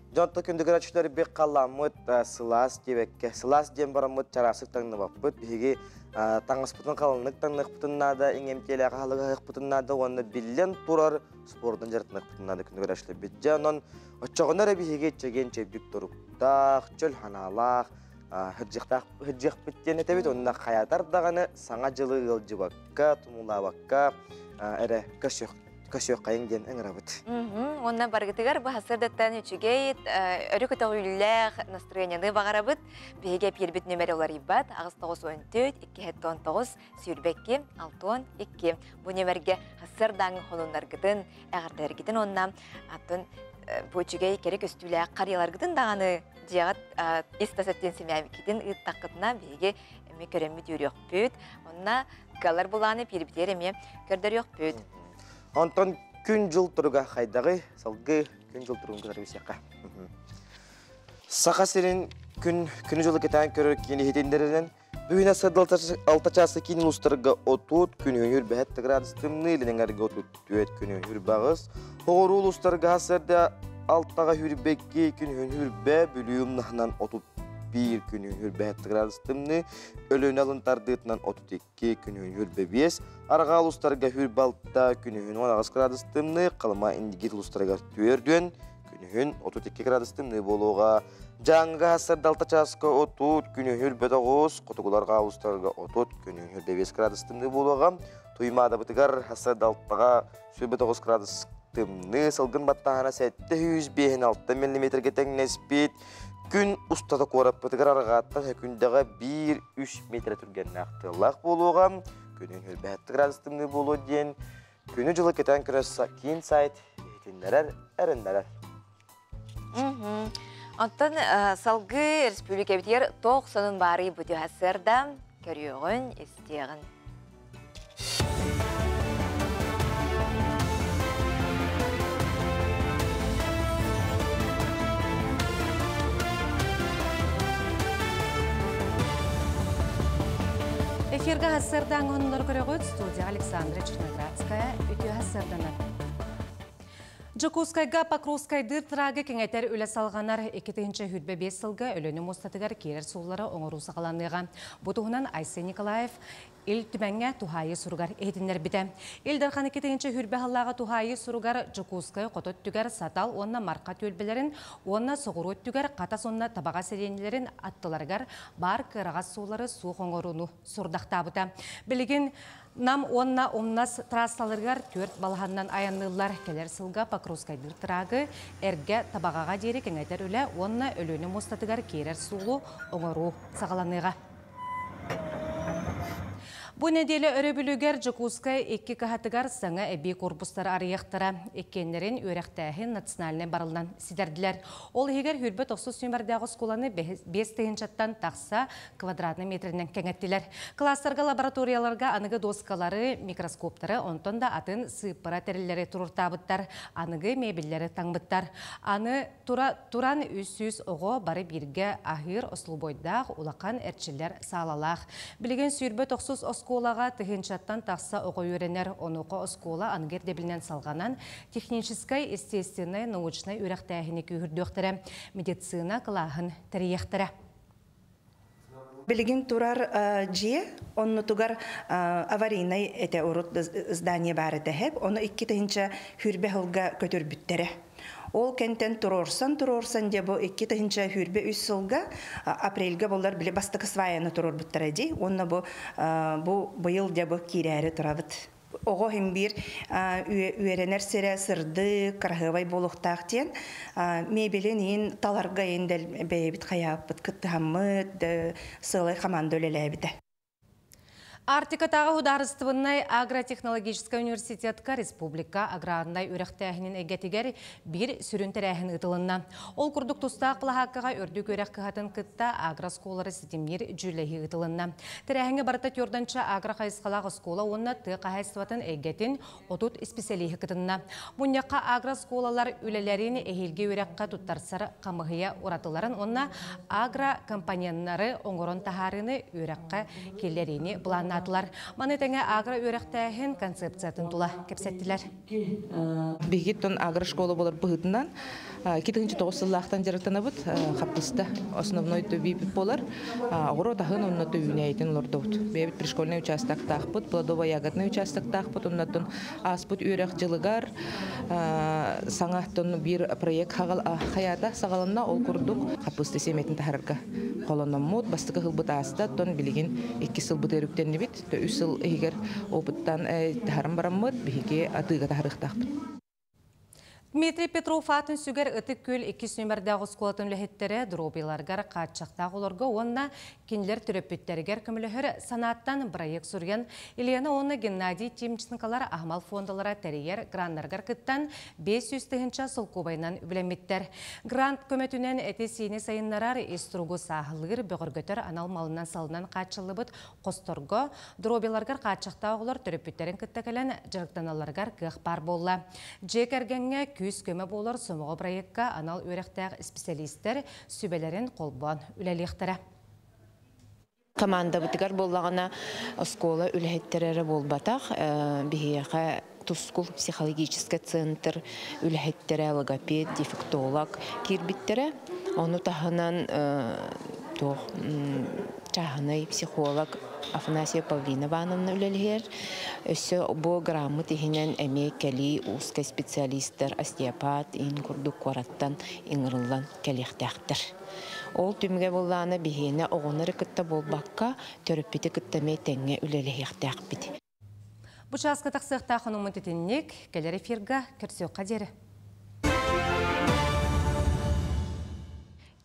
Дьонто күндүгүраччылар бик халламмыт сылаас диэбэккэ, сылаас диэн бараммыт чараасык таҥныбаппыт. Биһиги таҥаспытын халыннык таҥныахпытын наада, иҥэмтиэлээх аһылык наада уонна биллэн турар спордун дьарыктаныахпытын наада күндүгүраччылар. Дьэ онон оччоҕуна эрэ биһиги чэгиэн чэбдик туруктаах, чөл ханаалаах, хырдьыахпыт диэн этэбит. Онно хаятар даҕаны саҥа дьылы ыалдьыбакка, тумулаабакка эрэ көсөх көсүөххэйиҥ диэн ыҥырабыт. Уонна барыгытыгар бу сарсыардаттан үчүгэй, өрө көтөҕүүлээх настроениены баҕарабыт. Биһиги эпиирбит нүмер уларыйбат 894 219 22 62. Бу нүмергэ сарсыардааҥы холуннаргытын, эҕэрдэлэргитин уонна атын бу үчүгэй кэрэ көстүүлээх харыйаларгытын даҕаны дьиэҕит ис тас өттүн симээбиккитин ыыттаххытына биһиги эмиэ көрөммүт үөрүөхпүт. Онно кыаллар булааны пиирбитигэр эмиэ көрдөрүөхпүт. Онтон күн-дьыл туруга хайдаҕый? Салгыы күн-дьыл туругун кытары билсиэххэ. Саха сирин күн күнү-дьылы кэтээн көрөр киин иһитиннэринэн бүгүн сырдал алта чааса киин улуустарга отут, күнүһүн бэһэт градус тымныы, илин эҥэргэ 34, күнүһүн үрбаҕыс, хоҕуруу улуустарга сырда алтаҕа хүрбэкки, күнүһүн хүрбэ, Бүлүү умнаһынан 31, күнүһүн хүрбэһэт градус тымныы, Өлүөнэ алын тардыытынан 32, күнүһүн хүрбэ 5, арҕаа улуустарга хүрбэ алта, күнүһүн 18 градус тымныы, Халыма Индигир улуустарыгар түөрдүөн, күнүһүн 32 градус тымныы буолуоҕа. Дьааҥыга сарда алта чааска 30, күнүһүн хүрбэ 9, хотугуларга улуустарга 30, күнүһүн хүрбэ 5 градус тымныы буолуоҕа. Туймаадабытыгар сарда алтаҕа сүүрбэ 9 градус тымныы, сылгын баттааһына 756 миллиметргэ тэҥнэспит. Күн устата куораппытыгар арҕааттан сөкүндэҕэ 1-3 метр түргэннээх тыаллаах буолуоҕа. Күнүн хүрбэһэт градус тымныы буолуо диэн күнү-дьылы кэтээн көрөр киин сайт иһитиннэрэр, эрэннэрэр. Онтон салгыы республикабытыгар тоох сонун баарый бу сырда көрүөҕүн, истиэҕин. Эфиргэ сарсыардаҥ оннор көрөҕүт студия Александра Черноградская үтүө сарсыарданан. Дьокуускайга Покровскайдыыр трагы кэҥэтэр үлэ салҕанар 2025 сылга Өлүөнэ муостатыгар киирэр суоллары оҥоруу саҕаланыаҕа. Бу туһунан Айсен Николаев Ил Түмэҥҥэ туһаайыы суругар иһитиннэрбитэ. Ил Дархан 2020 сыллааҕы туһаайыы суругар Дьокуускай хоту өттүгэр Сатал уонна Марха түөлбэлэрин уонна соҕуруу өттүгэр Хатас уонна Табаҕа сэлиэнньэлэрин аттыларыгар баар кыараҕас суоллары суох оҥорууну сурдахтаабыта. Билигин Нам уонна Умнас трассаларыгар түөрт балаһаннан айанныыллар. Кэлэр сылга Покровскайдыыр трагы эргэ Табаҕаҕа диэри кэҥэтэр үлэ уонна Өлүөнэ муостатыгар киирэр суолу оҥоруу саҕаланыаҕа. Бу нэдиэлэ өрөбүлүгэр Дьокуускай икки кыһатыгар саҥа эбии корпустары арыйыахтара. Иккиэннэрин үөрэхтээһин национальнай барылынан ситэрдилэр. Ол иһигэр хүрбэ тохсус нүөмэрдээх оскуоланы биэс тыһыынчаттан тахса квадратный метринэн кэҥэттилэр. Класстарга, лабораторияларга аныгы доскалары, микроскоптары, онтон да атын сыыппара тэриллэри туруортаабыттар, аныгы мебеллэри таҥмыттар. Аны тура туран 300 оҕо бары бииргэ аһыыр ослубойдаах улахан эрчиллэр саалалаах. Билигин сүүрбэ тохсус оскуолаҕа тыһыынчаттан тахса оҕо үөрэнэр. Онуоха оскуола аныгы ирдэбилинэн салҕанан техническай, естественнай, научнай үөрэхтээһини күүһүрдүөхтэрэ, медицина кылааһын тэрийиэхтэрэ. Билигин турар дьиэ оннутугар аварийнай этэ урут здание баар этэ хэп, ону 2 тыһыынча хүрбэ сылга көтүрбүттэрэ. Ол кэнтэн туруорсан-туруорсан дьэ бу 2 тыһыынча хүрбэ үс сылга апрельга боллар били бастакы сваяны туруорбуттара дии. Уонна бу бу быйыл дьэ бу киирээри турабыт. Оҕо иһин биир үөрэнэр сирэ сырдык, кыраһыабай буолуохтаах диэн мебелин иин таларга иин бэйэбит хайааппыт кыттыһаммыт сыалай команда үлэлээбитэ. Арктикатааҕы судаарыстыбаннай агротехнологическай университетка республика аграрнай үөрэхтээһинин эйгэтигэр биир сүрүн тэрээһин ыытылынна. Ол курдук тустаах былаһааккаҕа үрдүк үөрэх кыһатын кытта агрооскуолалары ситимниир дьүүллэһии ыытылынна. Тэрээһиҥҥэ барыта түөртэнчэ агро хайысхалаах оскуола уонна тыа хаһаайыстыбатын эйгэтин 30 исписэлииһи кытынна. Мунньахха агрооскуолалар үлэлэрин эһиилги үөрэххэ туттарсар хамыһыйа уратыларын уонна агрокомпоненнары оҥорон таһаарыыны үөрэххэ киллэриини былааннаатылар. Маны тэҥэ агро-үөрэхтээһин концепциятын тула кэпсэттилэр. Биһиги тон агрошкола болар быһыытынан 2009 сыллаахтан дьарыктанабыт. Хаппыста основной төбүүпүт болар. Оҕуруот аһын онно төбүүнэйитин олордобут. Бэйэбит пришкольный участоктаахпыт, плодово-ягодный участоктаахпыт, оннотон ааспыт үөрэх дьылыгар саҥа биир проект хаята саҕаланна. Ол курдук хаппыста сиэмэтин таһарарга холономмут, бастакы сылбыт ааста, тон билигин икки сылбыт өрүктэннибит. Үс сыл иһигэр опыттан таһаран бараммыт, биһиги атыыга таһарыахтаахпыт. Дмитрий Петров атын сүгэр Ытык Күөл иккис нүмердээх оскуолатын үлэһиттэрэ доруобуйаларыгар хааччахтаах олорго уонна кинилэр төрөппүттэригэр көмөлөһөр санааттан бырайыак суруйан Елена уонна Геннадий Тимченколар аһымал фондалара тэрийэр граннарыгар кыттан 500 тыһыынча солкуобайынан үбүлэммиттэр. Грант көмөтүнэн эти-сиини сайыннарар, ис туругу сааһылыыр, бөҕөргөтөр анал малынан-салынан хааччыллыбыт хосторго доруобуйаларыгар хааччахтаах оҕолор төрөппүттэрин кытта кэлэн дьарыктаналларыгар кыах баар буолла. Дьиэ кэргэҥҥэ күүс-көмө буолар сомоҕо проекка анал үөрэхтээх исписэлиистэр сүбэлэрин холбоон үлэлиэхтэрэ. Командабытыгар буоллаҕына оскуола үлэһиттэрэ эрэ буолбатах, биһиэхэ Тускул психологическай центр үлэһиттэрэ, логопед, дефектолог киирбиттэрэ. Ону таһынан туох чааһынай психолог Афанасия Павлина Ивановна үлэлиһэр. Өссө бу граммыт иһинэн эмиэ кэлии узкай специалистар, остеопат иин курдук куораттан ыҥырыллан кэлиэхтээхтэр. Ол түмүгэ буоллаҕына биһиэнэ оҕону эрэ кытта буолбакка, төрөппүтү кытта эмиэ тэҥҥэ үлэлэһиэхтээхпит. Бу чааска тахсыахтаах онуммут итинник, кэлэр эфирга көрсүөххэ диэри.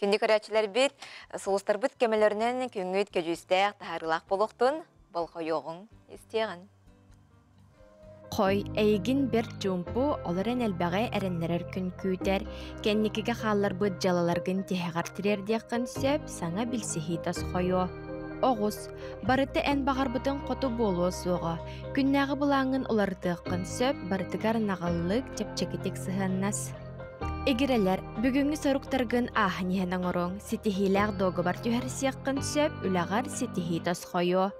Күндү көрөөччүлэрбит, сулустарбыт көмөлөрүнэн күҥҥүт көдьүүстээх, таһаарыылаах буолуохтун, болҕойуоҕуҥ, истиэҕин. Хой, эйигин бэрт чуумпу, олорон элбэҕи эрэннэрэр күн күүтэр. Кэнникигэ хаалларбыт дьалаларгын тиһэҕэр тириэрдиэххин сөп, саҥа билсиһии тосхойуо. Оҕус, барыта эн баҕарбытыҥ хоту буолуо суоҕа. Күннээҕи былааҥҥын уларытыаххын сөп, барытыгар наҕыллык, чэпчэкитик сыһыаннас. Игирэлэр, бүгүҥҥү соруктаргын ааһан иһэн оҥоруоҥ, ситиһиилээх дуогабар түһэрсиэххин сөп, үлэҕэр ситиһии тосхойуо.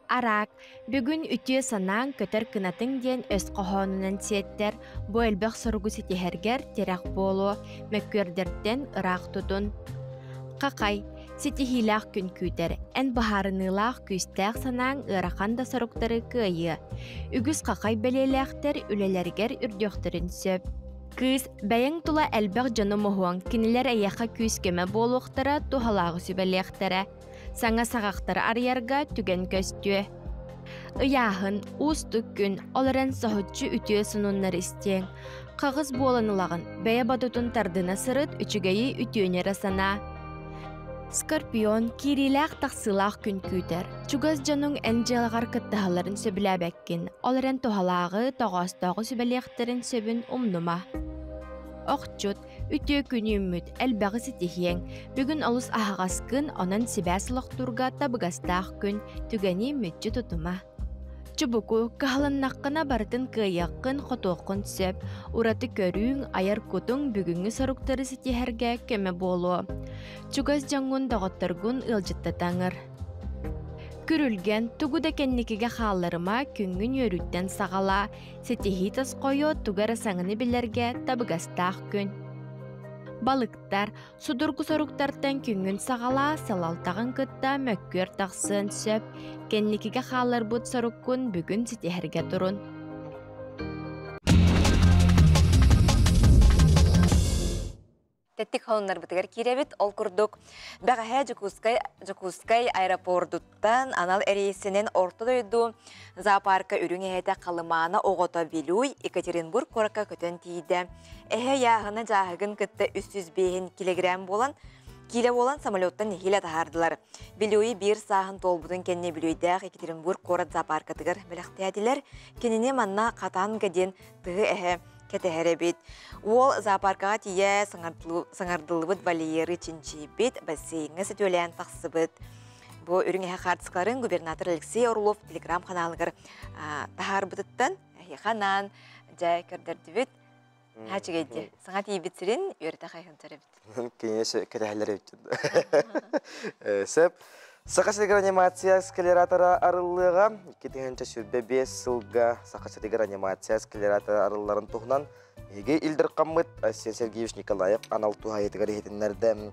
Араак, бүгүн үтүө санааҥ көтөр кынатыҥ диэн өс хоһоонунан сиэттэр, бу элбэх соругу ситиһэргэр тирэх буолуо, мөккүөрдэртэн ыраах тутун. Хахай, ситиһиилээх күн күүтэр, эн быһаарыныылаах күүстээх санааҥ ыарахан да соруктары кыайыа. Үгүс хахай бэлиэлээхтэр үлэлэригэр үрдүөхтэрин сөп. Кыыс, бэйэҥ тула элбэх дьону моһуоҥ, кинилэр эйиэхэ күүс-көмө буолуохтара, туһалааҕы сүбэлиэхтэрэ. Саҥа саҕахтары арыйарга түгэн көстүө. Ыйааһын, уустук күн, ол эрэн соһуччу үтүө сонуннары истиэҥ. Хаҕыс буолан ылаҕын, бэйэ бодотун тардына сырыт, үчүгэйи үтүөнү эрэ санаа. Скорпион, киириилээх-тахсыылаах күн күүтэр. Чугас дьонуҥ эн дьыалаҕар кыттыһалларын сөбүлээбэккин, ол эрэн туһалааҕы, тоҕоостооҕу сүбэлиэхтэрин сөбүн умнума. Охчут, Үтүө күн үүммүт, элбэҕи ситиһиэҥ. Бүгүн олус аһаҕаскын, онон сибээс олохтуурга табыгастаах күн, түгэни мүччү тутума. Чубуку, кыһалыннаххына барытын кыайыаххын, хотуоххун сөп. Ураты көрүүҥ, айар кутуҥ бүгүҥҥү соруктары ситиһэргэ көмө буолуо. Чугас дьоҥҥун, доҕотторгун ыалдьыттатаҥыр. Күрүлгэн, тугу да кэнникигэ хаалларыма, күҥҥүн үөрүүттэн саҕалаа. Ситиһии тосхойо тугу эрэ саҥаны билэргэ табыгастаах күн. Балыктар, судургу соруктартан күҥҥүн саҕалаа, салалтаҕын кытта мөккүөр тахсыан сөп. Кэнникигэ хаалларбыт соруккун бүгүн ситиһэргэ турун. Тэттик холуннарбытыгар киирэбит. Ол курдук, бэҕэһээ Дьокуускай, Дьокуускай аэропордуттан анал эриэйсэнэн Орто дойду зоопарка үрүҥ эһэтэ Халымаана оҕото Вилюй Екатеринбург куоракка көтөн тиийдэ. Эһэ ыйааһына дьааһыгын кытта 305 килэгирээн буолан, Киилэ буолан самолеттан нэһиилэ таһаардылар. Бүлүүи биир сааһын туолбутун кэннэ Бүлүүдээх Екатеринбург куорат зоопаркатыгар бэлэхтээтилэр. Кинини манна Хатанга диэн тыһы эһэ кэтэһэр эбит. Уол зоопаркаҕа тиийэ саҥардыллыбыт вольеры чинчийбит, бассейҥҥа сөтүөлээн тахсыбыт. Бу үрүҥ эһэ хаартыскаларын губернатор Алексей Орлов телеграм-ханаалыгар таһаарбытыттан эһиэхэ анаан дьэ көрдөрдүбүт. Наһаа үчүгэй Саҥа тиийбит сирин үөрэтэ хайһынтар эбит. Кинээс кэтэһэллэр эбит. Сөп. Саха сиригэр анимация эскалератора арыллыаҕа. 2025 сылга Саха сиригэр анимация эскалератора арылларын туһунан Эһиги Ил Дархаммыт Айсен Сергеевич Николаев анал туһаайытыгар иһитиннэрдэ.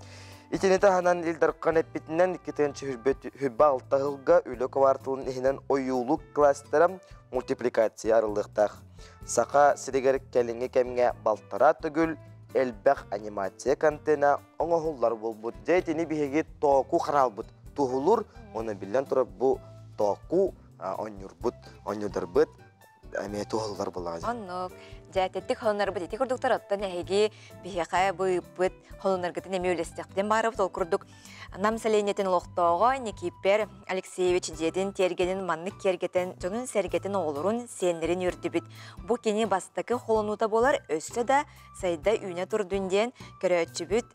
Итини таһынан Ил Дархан эппитинэн 2026 сылга үлэ кварталын иһинэн ойуулук кластера мультипликация арыллыахтаах. Саха сиригэр кэлиҥҥи кэмҥэ балтараа төгүл элбэх анимация контена оҥоһуллар буолбут. Дьэ итини биһиги тооку хараалбыт туһулур, уонна биллэн турар бу тооку онньурбут, онньурдарбыт эмиэ туһаллар буоллаҕа. Оннук. Дьэ, тэттик холоннорбут ити курдуктар оттон эһиги биһиэхэ бу ыыппыт холонноргутун эмиэ үлэстэхпитин баарыбыт. Ол курдук Нам сэлиэнньэтин олохтооҕо Никиппер Алексеевич дьиэтин тиэргэнин маннык киэргэтэн дьонун-сэргэтин оҕолорун, сиэннэрин үөрдүбүт. Бу кини бастакы холонуута буолар, өссө да сайда-үүнэ турдун диэн көрөөччүбүт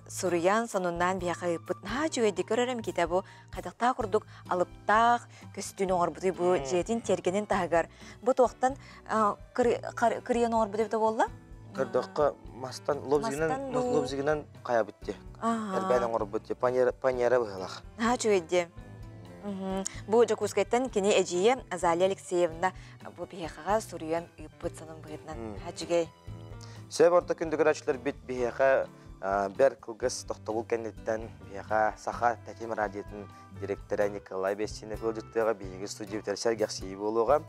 суруйан, сонуннаан биһиэхэ ыыппыт. Наһаа үчүгэйдик көрөрүм китэ бу хайдахтаах курдук алыптаах көстүүнү оҥорбутуй бу дьиэтин тиэргэнин таһыгар. Бу туохтан кырыйан оҥорбут эбитэ буолла? Көрдөххө мастан лобзигынан лобзигынан хайабыт дии. Эрбээн оҥорбут дии. Паньера быһылах. Наһаа үчүгэй дии. Бу Дьокуускайтан кини эдьиийэ Азалия Алексеевна бу биһиэхэҕэ суруйан ыыппыт сонун быһыытынан. Наһаа үчүгэй. Сөп орто күндү көрөөччүлэрбит биһиэхэ бэр кылгас тохтобул кэнниттэн биһиэхэ Саха Тэтим радиотын директора Николай Бестинов ыалдьыттыаҕа биһиги студиябытыгар сэргэхсийии буолуоҕа.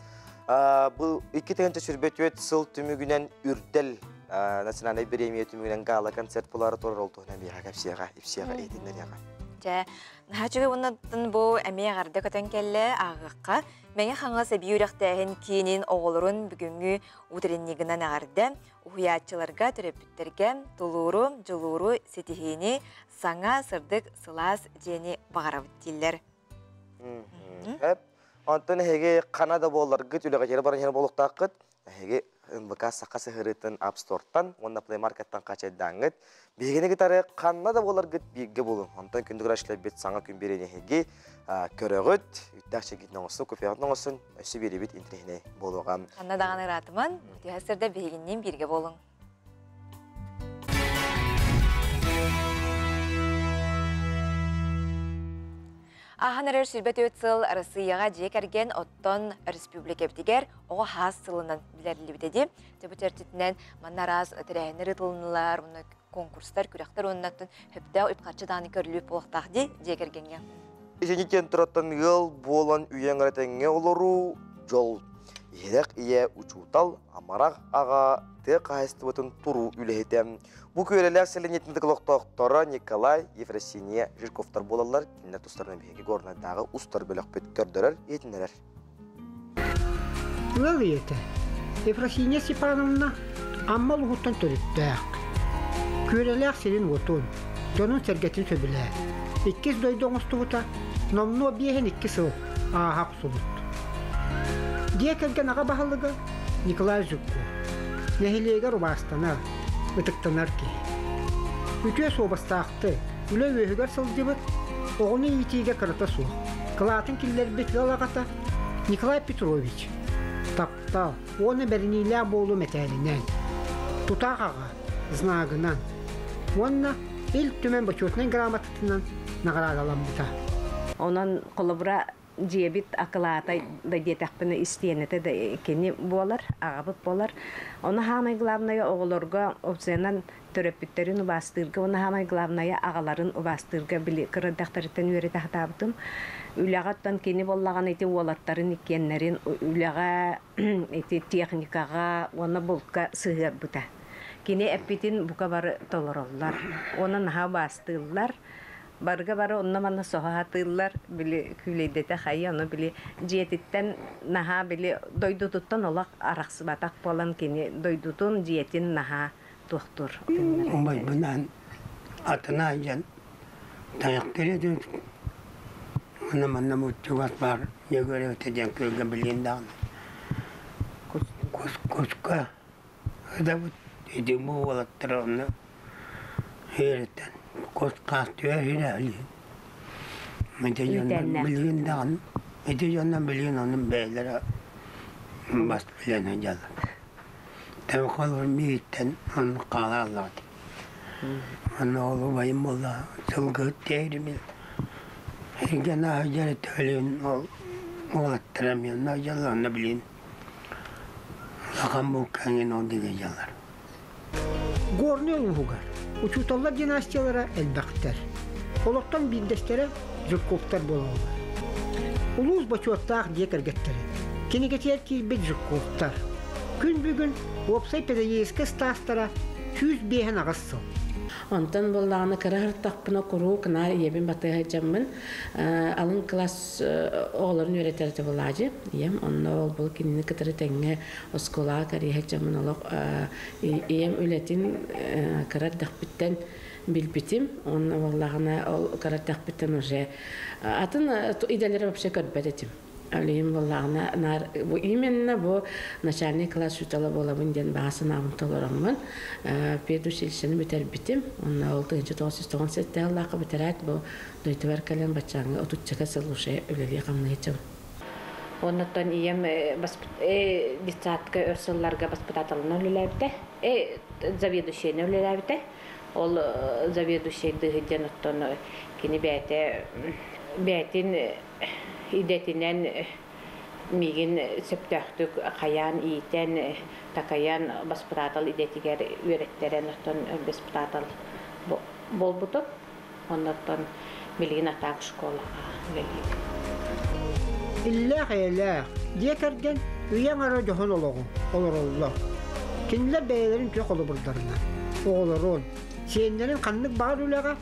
Бу 2024 сыл түмүгүнэн Үрдэл национальнай бириэмийэ түмүгүнэн гала-концерт буолаары турар ол туһунан биһиэхэ кэпсиэҕэ, ипсиэҕэ, иһитиннэриэҕэ. Дьэ, наһаа үчүгэй уоннаттан бу эмиэ эҕэрдэ көтөн кэллэ ааҕыахха. Мэҥэ Хаҥалас эбии үөрэхтээһин киинин оҕолорун бүгүҥҥү утреннигынан эҕэрдэ. Уһуйааччыларга, төрөппүттэргэ тулууру, дьулууру, ситиһиини, саҥа, сырдык, сылаас дьиэни баҕарабыт дииллэр. Эп, онтон эһиги хана да буолларгыт үлэҕитигэр баран иһэр буолуохтааххыт. Эһиги НБК саха сыһырыытын App Store-тан уонна Play Market-тан хачайдааҥҥыт. Биһигини кытары ханна да буоларгыт бииргэ буолуҥ. Онтон күндү көрөөччүлэрбит саҥа күн биэриини эһиги көрөҕүт, үттээх чэгитин оҥостун, кофеҕытын оҥостун, өссө биэрибит интэриэһинэй буолуоҕа. Ханна даҕаны ыраатыман, түһэ сирдэ биһигинниин бииргэ буолуҥ. Ааһан эрэр 24 сыл Арассыыйаҕа дьиэ кэргэн оттон республикабитигэр оҕо хаас сылынан билэриллибитэ дии. Дьэ бу чэрчитинэн манна араас тэрээһиннэр ыытылыннылар, уонна конкурстар, күрэхтэр уоннаттан сөптөөх үп-харчы даҕаны көрүлүөп буолуохтаах дии дьиэ кэргэҥҥэ. Итини киэн ыал буолан үйэҥ этэҥҥэ олоруу дьол. Иһирэх ийэ учуутал, амарах аҕа тыа хаһаайыстыбатын туруу үлэһитэ. Бу күөрэлээх сэлиэнньэтин олохтоохторо Николай, Ефросиния Жирковтар буолаллар. Кинилэр тустарынан биһиги Горнайдааҕы устар бөлөхпүт көрдөрөр, иһитиннэрэр. Ыал ийэтэ Ефросиния Степановна Амма улууһуттан төрүттээх. Күөрэлээх сирин-уотун, дьонун-сэргэтин сөбүлээн, иккис дойду оҥостубута номнуо 52 сыл ааһа охсубут. Дьиэ кэргэн аҕа баһылыга Николай Жуков нэһилиэгэр убаастанар, ытыктанар киһи. Үтүө суобастаахтык, үлэ үөһүгэр сылдьыбыт, оҕону иитиигэ кырата суох, кылаатын киллэрбит ыал аҕата Николай Петрович таптал уонна бэриниилээх буолуу мэтээлинэн, тутаах аҕа знагынан уонна Ил Түмэн Бочуотунай грамотатынан наҕараадаламмыта. Онон холобура дьиэбит акылаата да диэтэхпинэ истиэнэтэ да кини буолар, аҕабыт буолар. Ону хаамай главное оҕолорго опциянан төрөппүттэрин убаастыырга уонна хаамай главное аҕаларын убаастыырга били кыра эрдэхтэриттэн үөрэтэ сатаабытым. Үлэҕэ оттон кини буоллаҕына ити уолаттарын иккиэннэрин үлэҕэ ити техникаҕа уонна булка сыһыарбыта. Кини эппитин бука бары толороллор. Уонна наһаа убаастыыллар. Барыга бары онно-манна соһо сатыыллар, били күүлэйдэтэ хайы, ону били дьиэтиттэн наһаа били дойдутуттан олох арахсыбатах буолан кини дойдутун, дьиэтин наһаа туохтуур. Убайбынаан атына дьэн Тайахтары Манна манна бу чугас баар Дьөгүөрэбитэ диэн күөлгэ билигин даҕаны куска ыдабыт ити бу уолаттар онно үөрэтэн кус хаас түһэр иһин ити дьоннор билигин даҕаны ити дьоннор билигин ону бэйэлэрэ бас билэн сылдьаллар. Тэбэ миигиттэн оннук хаалааллаҕыт. Онно ол убайым буолла сылгыһыт тиэйдим Эргэн аһдьар төлүн ол уолаттара эмиэ онно сылдьаллар онно билигин улахан булка эҥин ол диэки сылдьаллар. Горнай улууһугар учууталлар династиялара элбэхтэр. Олортон биирдэстэрэ Жирковтар буолаллар. Улуус бочуоттаах дьиэ кэргэттэрэ. Кинигэтигэр киирбит Жирковтар. Күн бүгүн уопсай педагогическай ыстаастара 158 сыл. Онтон буоллаҕына кыра сырыттахпына куруук наар ийэбин батыһа сылдьаммын алын кылаас оҕолорун үөрэтэр этэ буолаадьы ийэм. Онно ол бұл кинини кытары тэҥҥэ оскуолаҕа кэрийэ сылдьаммын олох ийэм үлэтин кыра эрдэхпиттэн билбитим. Онно буоллаҕына ол кыра эрдэхпиттэн уже атын идэлэри вообще көрбөт этим. Олейин буоллаҕына наар бу именно бу начальный класс учуутала буолабын диэн баҕа санаабын толороммун педучилищены бүтэрбитим. Онно ол 1997 сыллаахха бүтэрээт бу дойдубар кэлэн баччааҥҥы отуччака сыл уже үлэлии хамныычым. Оннуттан ийэм детсадка өр сылларга воспитателынан үлэлээбитэ, заведующайынан үлэлээбитэ. Ол заведующайдыы сылдьан оттон кини бэйэтэ бэйэтин идэтинэн миигин сөптөөхтүк хайаан иитэн, такайан воспитатель идэтигэр үөрэттэрэн оттон воспитатель буолбутум. Оннуттан билигин атаак школаҕа үлэлиибин. Иллээх-эйэлээх, дьиэ кэргэн үйэ аҥара дьоһун олоҕу олороллор. Кинилэр бэйэлэрин үтүө холобурдарынан, оҕолорун, сиэннэрин ханнык баҕар үлэҕэ,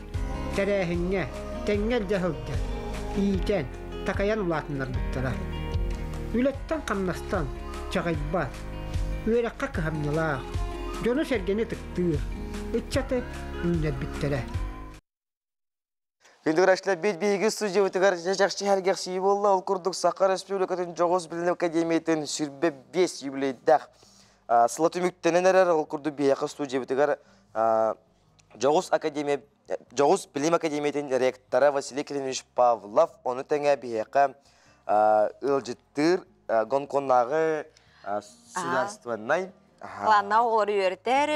тэрээһиҥҥэ тэҥҥэ илдьэ сылдьан, иитэн, такайан улаатыннарбыттара. Үлэттэн-хамнастан чаҕыйбат, үөрэххэ кыһамньылаах, дьону-сэргэни ытыктыыр, ыччаты үүннэрбиттэрэ. Күндү көрөөччүлэр, биир биһиги студиябытыгар чахчы сэргэхсийии буолла. Ол курдук Саха Республикатын Дьоҕус билим академиятын 25 юбилейдаах сыла түмүктэнэн эрэр. Ол курдук биһиэхэ студиябытыгар Дьоҕус академия Дьоҕус билим академиятын ректора Василий Климович Павлов, ону тэҥэ биһиэхэ ыалдьыттыыр Гонконгнааҕы судаарыстыбаннай Планнаах оҕолору үөрэтэр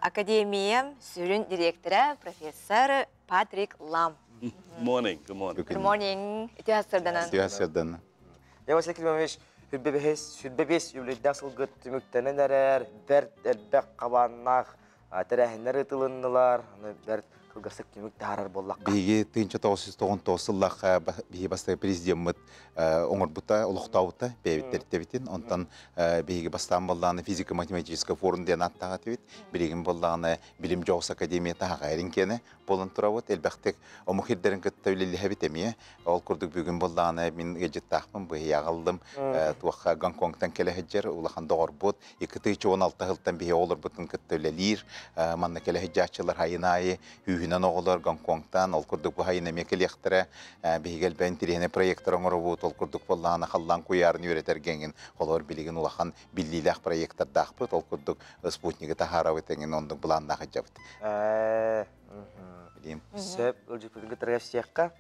академия сүрүн директора профессор Патрик Лам. Morning, good morning. Good morning. Үтүө сарсыарданан. Үтүө сарсыарданан. Я Василий Климович, 25 юбилейдаах сылгыт түмүктэнэн эрэр, бэрт элбэх хабааннаах тэрээһиннэр ыытылыннылар, бэрт кылгастык түмүк таһаарар буоллахха. Биһиги 1999 сыллаахха биһиги бастакы президеммит оҥорбута, олохтообута бэйэбит тэрилтэбитин. Онтон биһиги бастаан буоллаҕына физико-математическай форум диэн ааттаах этибит. Билигин буоллаҕына Билим Дьоҕус академията Хаҕайрин киэнэ буолан турабыт. Элбэхтик омук ирдэрин кытта үлэлэһэбит эмиэ. Ол курдук бүгүн буоллаҕына мин ыалдьыттаахпын быһыйаҕаллым. Туохха Гонконгтан кэлэ сылдьар улахан доҕорбут. 2016 сылтан биһи оҕолорбутун кытта үлэлиир. Манна кэлэ сылдьааччылар хайын аайы сүүһүнэн оҕолор Гонконгтан ол курдук бу хайын эмиэ кэлиэхтэрэ. Биһиги элбэх интэриэһинэй проектар оҥоробут. Ол курдук буоллаҕына халлаан куйаарын үөрэтэргэ олор билигин улахан биллиилээх проекттардаахпыт. Ол курдук спутнигы таһаарабыт эҥин оннук былааннаах сылдьабыт. Билим. Сөп, ыалдьыппытын кытары кэпсиэххэ.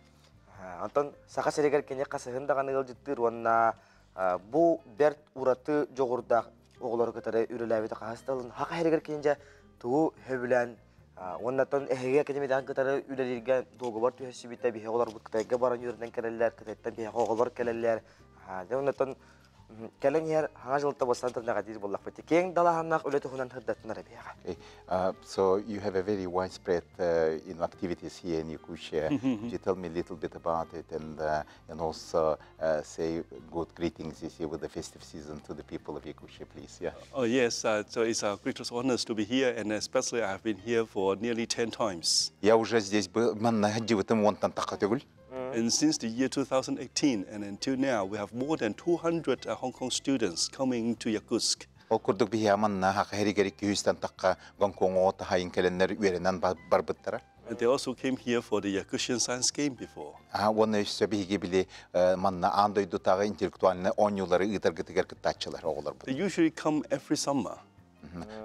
Онтон Саха сиригэр кини хасыһын даҕаны ыалдьыттыыр уонна бу бэрт ураты дьоҕурдаах оҕолору кытары үлэлээбитэ хаһыс да ылын. Саха сиригэр кини дьэ тугу сөбүлээн уонна эһиги академиядан кытары үлэлииргэ дуогубар түһэрсибитэ биһиги оҕолорбут Кытайга баран үөрэнэн кэлэллэр, Кытайтан биһиэхэ оҕолор кэлэллэр. Дьэ оннуттан кэлэн иһэр хаҥа жылта бастан турнаҕа диир буоллахпыт. Киэҥ далааһыннаах үлэ туһунан сырдаттынар биһиэхэ. So you have a very widespread activities here in Yakutia. Could you tell me a little bit about it and also say good greetings this year with the festive season to the people of Yakutia, please? Yeah. Oh yes, so it's a great honor to be here, and especially I have been here for nearly 10 times. Я уже здесь был, манна сылдьыбытым уонтан тахса төгүл. And since the year 2018 and until now, we have more than 200 Hong Kong students coming to Yakutsk. Ол курдук биһи манна Саха сиригэр 200-тэн тахса Гонконг оҕото хайын кэлэннэр үөрэнэн барбыттара. And they also came here for the Yakutian Science Game before. Уонна өссө биһиги били манна аан дойдутааҕы интеллектуальнай оонньуулары ыытаргытыгар кыттааччылар оҕолорбут. They usually come every summer.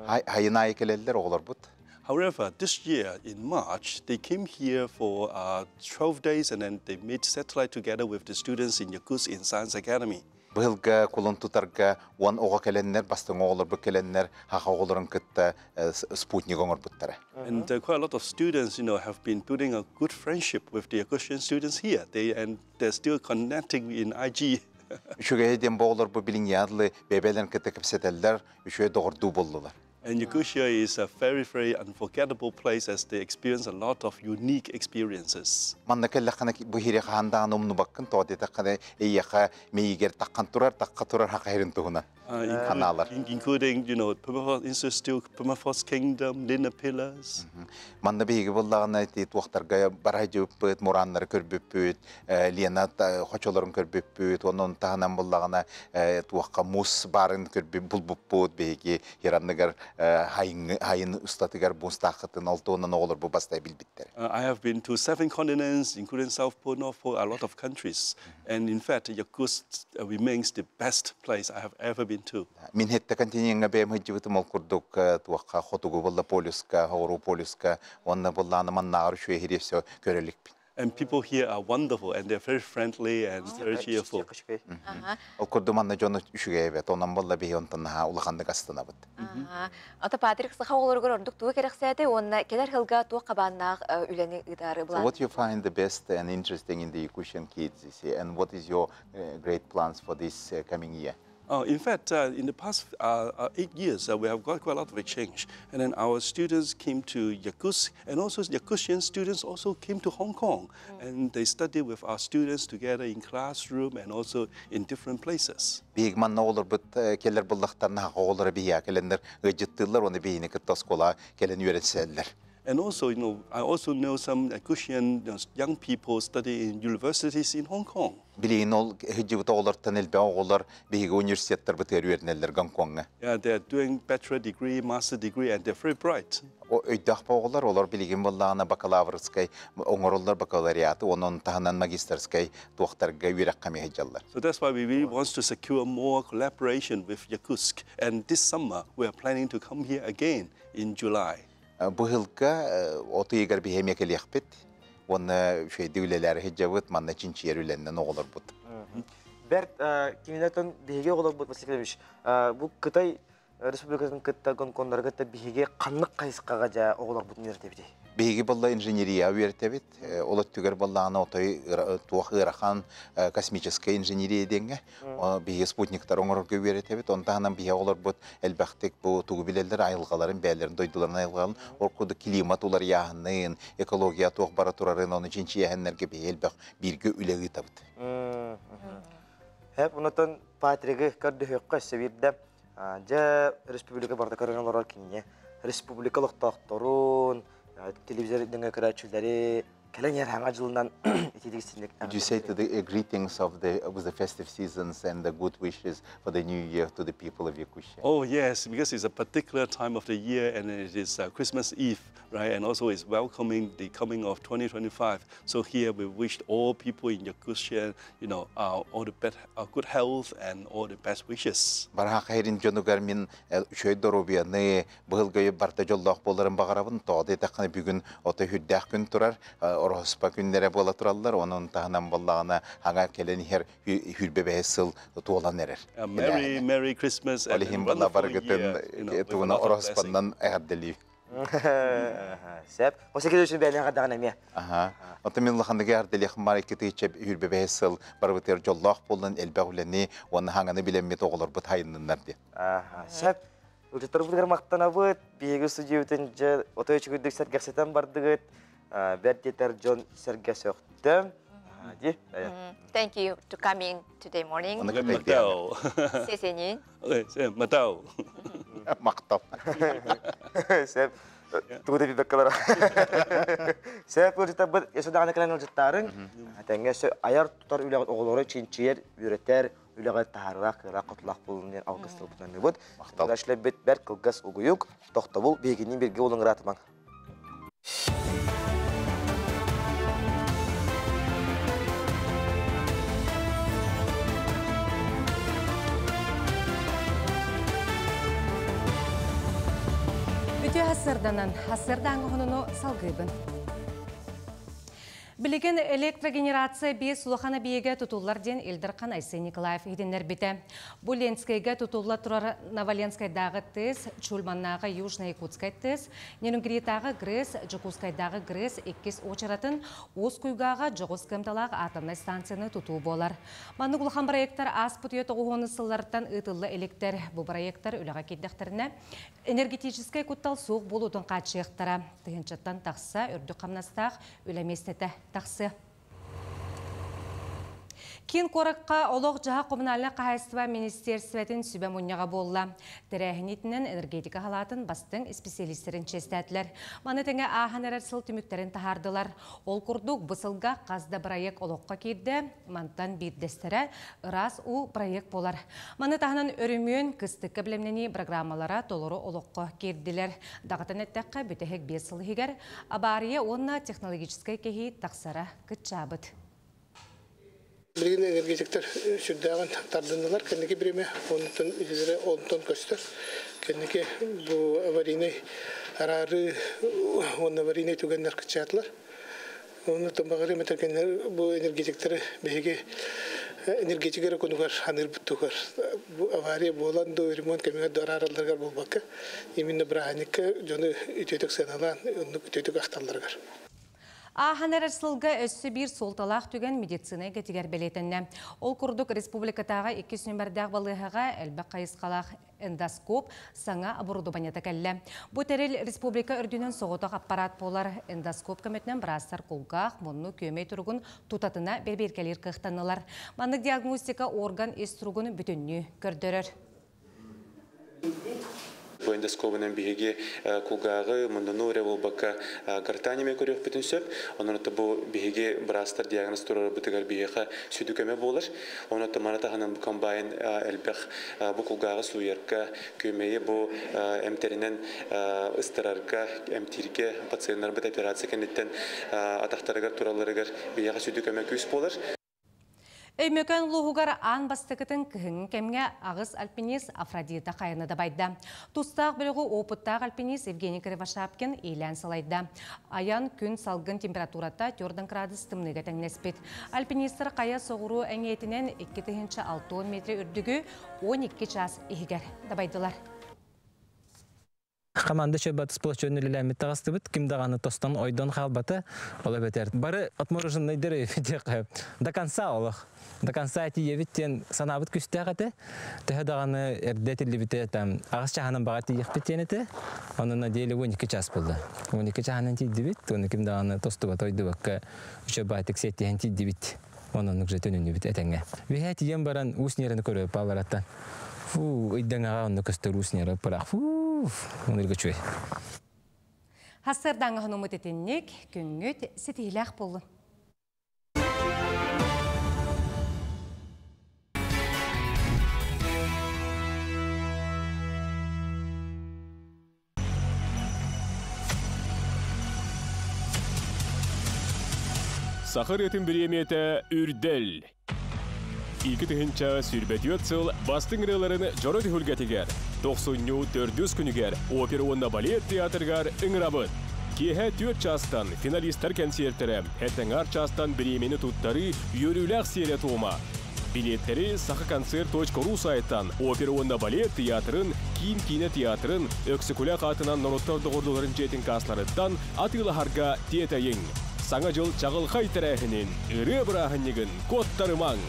Хайын аайы кэлэллэр оҕолорбут. However, this year in March, they came here for 12 days and then they made satellite together with the students in Yakutsk in Science Academy. Быһылга кулун тутарга 10 оҕо кэлэннэр, бастыҥ оҕолорбут кэлэннэр, хаха оҕолорун кытта спутник оҥорбуттара. And quite a lot of students have been building a good friendship with the Yakutian students here. And they're still connecting in IG. Үчүгэй диэн бу оҕолорбут билиҥҥэ дылы бэйэлэрин кытта кэпсэтэллэр, үчүгэй доҕордуу буоллулар. And Yakutia is a very, very unforgettable place as they experience a lot of unique experiences. Манна кэллэххинэ бу сири хаһан даҕаны умнубаккын, тоҕо диэтэххинэ эйиэхэ мэйиигэр таххан турар Саха сирин туһунан санаалар. Including Permafrost Institute, Permafrost Kingdom, Lena Pillars. Манна биһиги буоллаҕына ити туохтарга бара сылдьыбыппыт, мураннары көрбүппүт, Лена хочолорун көрбүппүт, онон таһынан буоллаҕына туохха муус баарын көрбүт булбуппут, биһиги сир анныгар хайын устатыгар муустааххытын ол туһунан оҕолор бу бастаан билбиттэр. I have been to seven continents, including South Pole, North Pole, a lot of countries. And in fact, Yakutsk remains the best place I have ever been to. Мин сэттэ континеҥҥа бэйэм сылдьыбытым, ол курдук туохха хотугу буолла полюска, соҕуруу полюска, онно буоллаҕына маннааҕар үчүгэй сири өссө көрө иликпин. And people here are wonderful and they're very friendly and very cheerful. Ол курдук манна дьон үчүгэй эбит, онон буолла биһи онтон наһаа улаханнык астынабыт. Ата Патрик саха оҕолоругар ордук тугу кэрэхсээтэ уонна кэлэр сылга туох хабааннаах үлэни ыытаары So what you find the best and interesting in the Yakutian kids, you see, and what is your great plans for this coming year? Oh, in fact, in the past 8 years, we have got quite a lot of exchange. And then our students came to Yakutsk, and also Yakutian students also came to Hong Kong. And they studied with our students together in classroom and also in different places. Биһиги манна оҕолорбут кэлэр буоллахтарына оҕолоро биһиэхэ кэлэннэр ыалдьыттыыллар, уонна биһигини кытта оскуолаҕа кэлэн үөрэнсэллэр. And also, I also know some Yakutian young people study in universities in Hong Kong. Билигин ол сылдьыбыт оҕолортон элбэх оҕолор биһиги университеттарбытыгар үөрэнэллэр Гонкоҥҥа. Yeah, they're doing bachelor degree, master degree, and they're very bright. Өйдөөх оҕолор, олор билигин буоллаҕына бакалаврскай оҥороллор бакалавриаты, онон таһынан магистерскай туохтарга үөрэххэ сылдьаллар. So that's why we really want to secure more collaboration with Yakutsk. And this summer, we are planning to come here again in July. Быһылга от ыйыгар биһиги эмиэ кэлиэхпит. Уонна үчүгэйдик үлэлээри сылдьабыт, манна чинчийэр үлэннэн оҕолорбут. Бэрт кинилэртэн биһиги оҕолорбут, Василий Ильич, бу Кытай Республикатын кытта Гонконгнары кытта биһиги ханнык хайысхаҕа дьэ оҕолорбутун үөрэтэбитий? Биһиги буолла инженерия үөрэтэбит, ол өттүгэр буоллаҕына отой туох ыарахан космическая инженерия диэҥҥэ биһиги спутниктар оҥорорго үөрэтэбит, онтон таһынан биһиги оҕолорбут элбэхтик бу тугу билэллэр айылҕаларын, бэйэлэрин дойдуларын айылҕаларын, ол курдук климат уларыйыытын, экология туох бара турарын, ону чинчийээһиннэргэ биһиги элбэх бииргэ үлэ ыытабыт. Хэп онтон Патригы көрдөһүөххэ өссө биирдэ. Дьэ республика барыта көрөн олорор кинини. Республика олохтоохторун, телевизор нөҥүө көрөөччүлэри кэлэн иһэр Саҥа дьылынан итиитик Would you say to the greetings of the with the festive seasons and the good wishes for the new year to the people of Yakutia? Oh yes, because it's a particular time of the year and it is Christmas Eve, right? And also it's welcoming the coming of 2025. So here we wish all people in Yakutia all the good health and all the best wishes. Бары Саха сирин дьонугар мин үчүгэй доруобуйаны, быһылгайы барта дьоллоох буоларын баҕарабын, тоҕо диэтэххинэ бүгүн отой сүрдээх күн турар, Ороһуоспа күннэрэ буола тураллар, онон таһынан буоллаҕына саҥа кэлэн иһэр 25 сыл туолан эрэр. Merry, Merry Christmas and a wonderful year, with a lot of blessings. Ороһуоспанан эҕэрдэлиибин. Сөп. Осеке үшін бәлен қадағын әме. Аха. Онтон мин улаханнык эҕэрдэлиэхпин баҕарабын 2025 сыл барыбытыгар дьоллоох буоллун, элбэх үлэни, уонна саҥаны билэммит оҕолорбут сайынныннар диэн. Сөп. Ыалдьыттарбытыгар махтанабыт, биһиги студиябытын дьэ отой үчүгэйдик сэргэхситэн бардыгыт, бэрт диэтэр дьон сэргэ сөхтө. Ди. Thank you to coming today morning. махтал. 谢谢您。 Okay, махтал. Махтал. Сөп. Тугу да билбэккэ. Сөп ыалдьыттарбыт өссө даҕаны кэлэн ыалдьыттаарыҥ. Тэҥҥэ өссө айар тутар үлэҕит оҕолору чинчийэр, үөрэтэр, үлэҕэ таһаарыылаах, кыайыылаах-хотуулаах буоллун диэн алгыс тылбытын аныыбыт. Махтал. Бэрт кылгас угуйук, тохтобул, биһигинниин бииргэ буолуҥ, ыраатымаҥ. Хасырданан, хасырдааңы хонуну салгыыбын. Билигин электрогенерация бес улахан объеге тутуллар диэн Ил Дархан Айсен Николаев иһитиннэрбитэ. Бу Ленскэйгэ тутулла турар Новоленскайдааҕы ТЭС, Чульманнааҕы Южно-Якутскай ТЭС, Нерюнгритааҕы ГРЭС, Дьокуускайдааҕы ГРЭС иккис уочаратын Уус Куйгааҕа дьоҕус кыамталаах атомнай станцияны тутуу буолар. Маннык улахан проектар ааспыт үйэ тоҕуһуонус сылларыттан ыытылла иликтэр. Бу проектар үлэҕэ киирдэхтэринэ энергетическэй куттал суох буолуутун хааччыйыахтара. Тыһыынчаттан тахса үрдүк хамнастаах үлэ миэстэтэ тахсыа. Киин куоракка олох-дьаһах коммунальнай хаһаайыстыба министиэрстибэтин сүбэ мунньаҕа буолла. Тэрээһин иитинэн энергетика халаатын бастыҥ исписэлиистэрин чиэстээтилэр. Маны тэҥэ ааһан эрэр сыл түмүктэрин таһаардылар. Ол курдук, бу сылга хас да бырайыак олоххо киирдэ. Мантан биирдэстэрэ ыраас уу проект буолар. Маны таһынан өрөмүөн, кыстыкка бэлэмнэнии программалара толору олоххо киирдилэр. Даҕатан эттэххэ, бүтэһик биэс сыл иһигэр абаарыйа уонна технологическай кэһии тахсара кыччаабыт. Билигин энергетиктэр сүрдээҕин тардыннылар. Кэнники бириэмэ онтон үлэлэрэ онтон көстөр. Кэнники бу аварийнай араарыы уонна аварийнай түгэннэр кыччаатылар. Онно баҕарыам этэр кинилэр бу энергетиктары биһиги энергетика эрэ кунугар аныырбыт тугар бу авария буолан да ремонт кэмигэр да арааралларыгар буолбакка именно бырааһынньыкка дьону үтүөтүк сыаналаан оннук үтүөтүк ахталларыгар. Ааһан эрэр сылга өссө биир суолталаах түгэн медицина эйгэтигэр бэлиэтэннэ. Ол курдук республикатааҕы иккис нүмердээх балыыһаҕа элбэх хайысхалаах эндоскоп саҥа оборудованиета кэллэ. Бу тэрил республика үрдүнэн соҕотох аппарат буолар. Эндоскоп көмөтүнэн быраастар кулгаах, мунну, күөмэй туругун тутатына бэрэбиэркэлиир кыахтаннылар. Маннык диагностика орган ис туругун бүтүннүү көрдөрөр. Бу эндоскобунан биһиги кулгааҕы, муннуну эрэ буолбакка гортань эмиэ көрүөхпүтүн сөп. Онон бу биһиги быраастар диагноз туруорарбытыгар биһиэхэ сүдү көмө буолар. Онон маны таһынан бу комбайн элбэх бу кулгааҕы сууйарга, күөмэйи бу эмтэринэн ыстарарга, эмтииргэ пациеннарбыт операция кэнниттэн атахтарыгар туралларыгар биһиэхэ сүдү көмө күүс буолар. Өймөкөөн улууһугар аан бастакытын кыһыҥҥы кэмҥэ аҕыс альпинист Афродита хайаны дабайда. Тустаах бөлөҕү опыттаах альпинист Евгений Кривошапкин иилээн салайда. Айан күн салгын температурата 4 градус тымныыга тэҥнэспит. Альпинистар хайа соҕуруу эҥиэтинэн 2060 метр үрдүгү 12 чаас иһигэр дабайдылар. Команда чөбат спорт үлэлэммит таҕыстыбыт, ким даҕаны тостон ойдон хаалбата, ол эбэтэр бары отмороженныйдары до конца олох. До конца тиийэбит диэн санаабыт күстээх этэ. Төһө даҕаны эрдэ этиллибитэ там аҕыс чаһынан баҕа тиийиэхпит диэн этэ. Онон на деле 12 час буолла. 12 чаһынан тиийдибит, оны ким даҕаны тостубата ойдубакка үчүгэй сиэттиһэн тиийдибит. Онон уже төнүннүбүт этэҥҥэ. Үһэ тиийэн баран уус ньирэни көрө палараттан. Фу, ыйдаҥаҕа онно көстөр уус ньирэ пырах. Фу, онырга чуй. Хассырдаҥа хонумут итинник, күҥҥүт ситиһилээх буоллун. Саха ырыатын бириэмийэтэ Үрдэл. 2024 сыл бастыҥ ырыаларын дьоро түһүлгэтигэр, тохсунньу төрдүс күнүгэр опера уонна балет театрыгар ыҥырабыт. Киэһэ 4 чаастан финалистар кэнсиэртэрэ, этэҥар чаастан бириэмийэни туттарыы үөрүүлээх сиэрэ-туома. Билиэттэри сахаконцерт.ру сайтан опера уонна балет театрын, Киин киинэ театрын, Өксөкүлээх аатынан норуоттар доҕордууларын дьиэтин каасларыттан атыылаһарга тиэтэйиҥ. Саҥа дьыл чаҕылхай тэрээһинин, ырыа бырааһынньыгын куоттарымаҥ!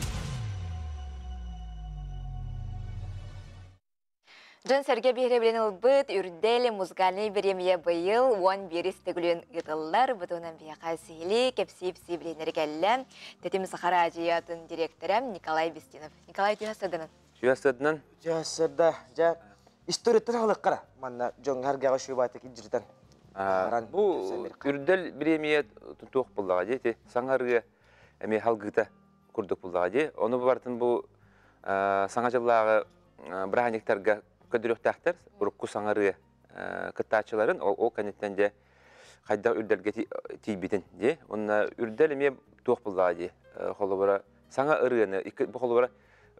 Дьон-сэргэ биһирэбилин ылбыт Үрдэл музыкальнай бириэмийэ быйыл 11 төгүлүн ыытыллар. Бу туһунан биһиэхэ сиһилии кэпсии-ипсии билиһиннэри кэллэ. Тэтим Саха араадьыйатын дириэктэрэ Николай Бестинов. Николай, түһэ сырдынан. Түһэ сырдынан. Түһэ сырда. Дьэ, историятын халыккара. Манна дьоҥҥо-сэргэҕэ шубаты килдьиртэн. Бу Үрдэл бириэмийэ туох буллаҕа дии, ити саҥа ырыа эмиэ халгыыта курдук буллаҕа дии. Ону барытын бу саҥа дьыллааҕы бырааһынньыктарга көрдөрүөхтээхтэр урукку саҥа ырыа кыттааччыларын ол кэнниттэн дьэ хайдах үрдэлгэ тиийбитин дии. Уонна үрдэл эмиэ туох буллаҕа дии. Холобура саҥа ырыаны бу холобура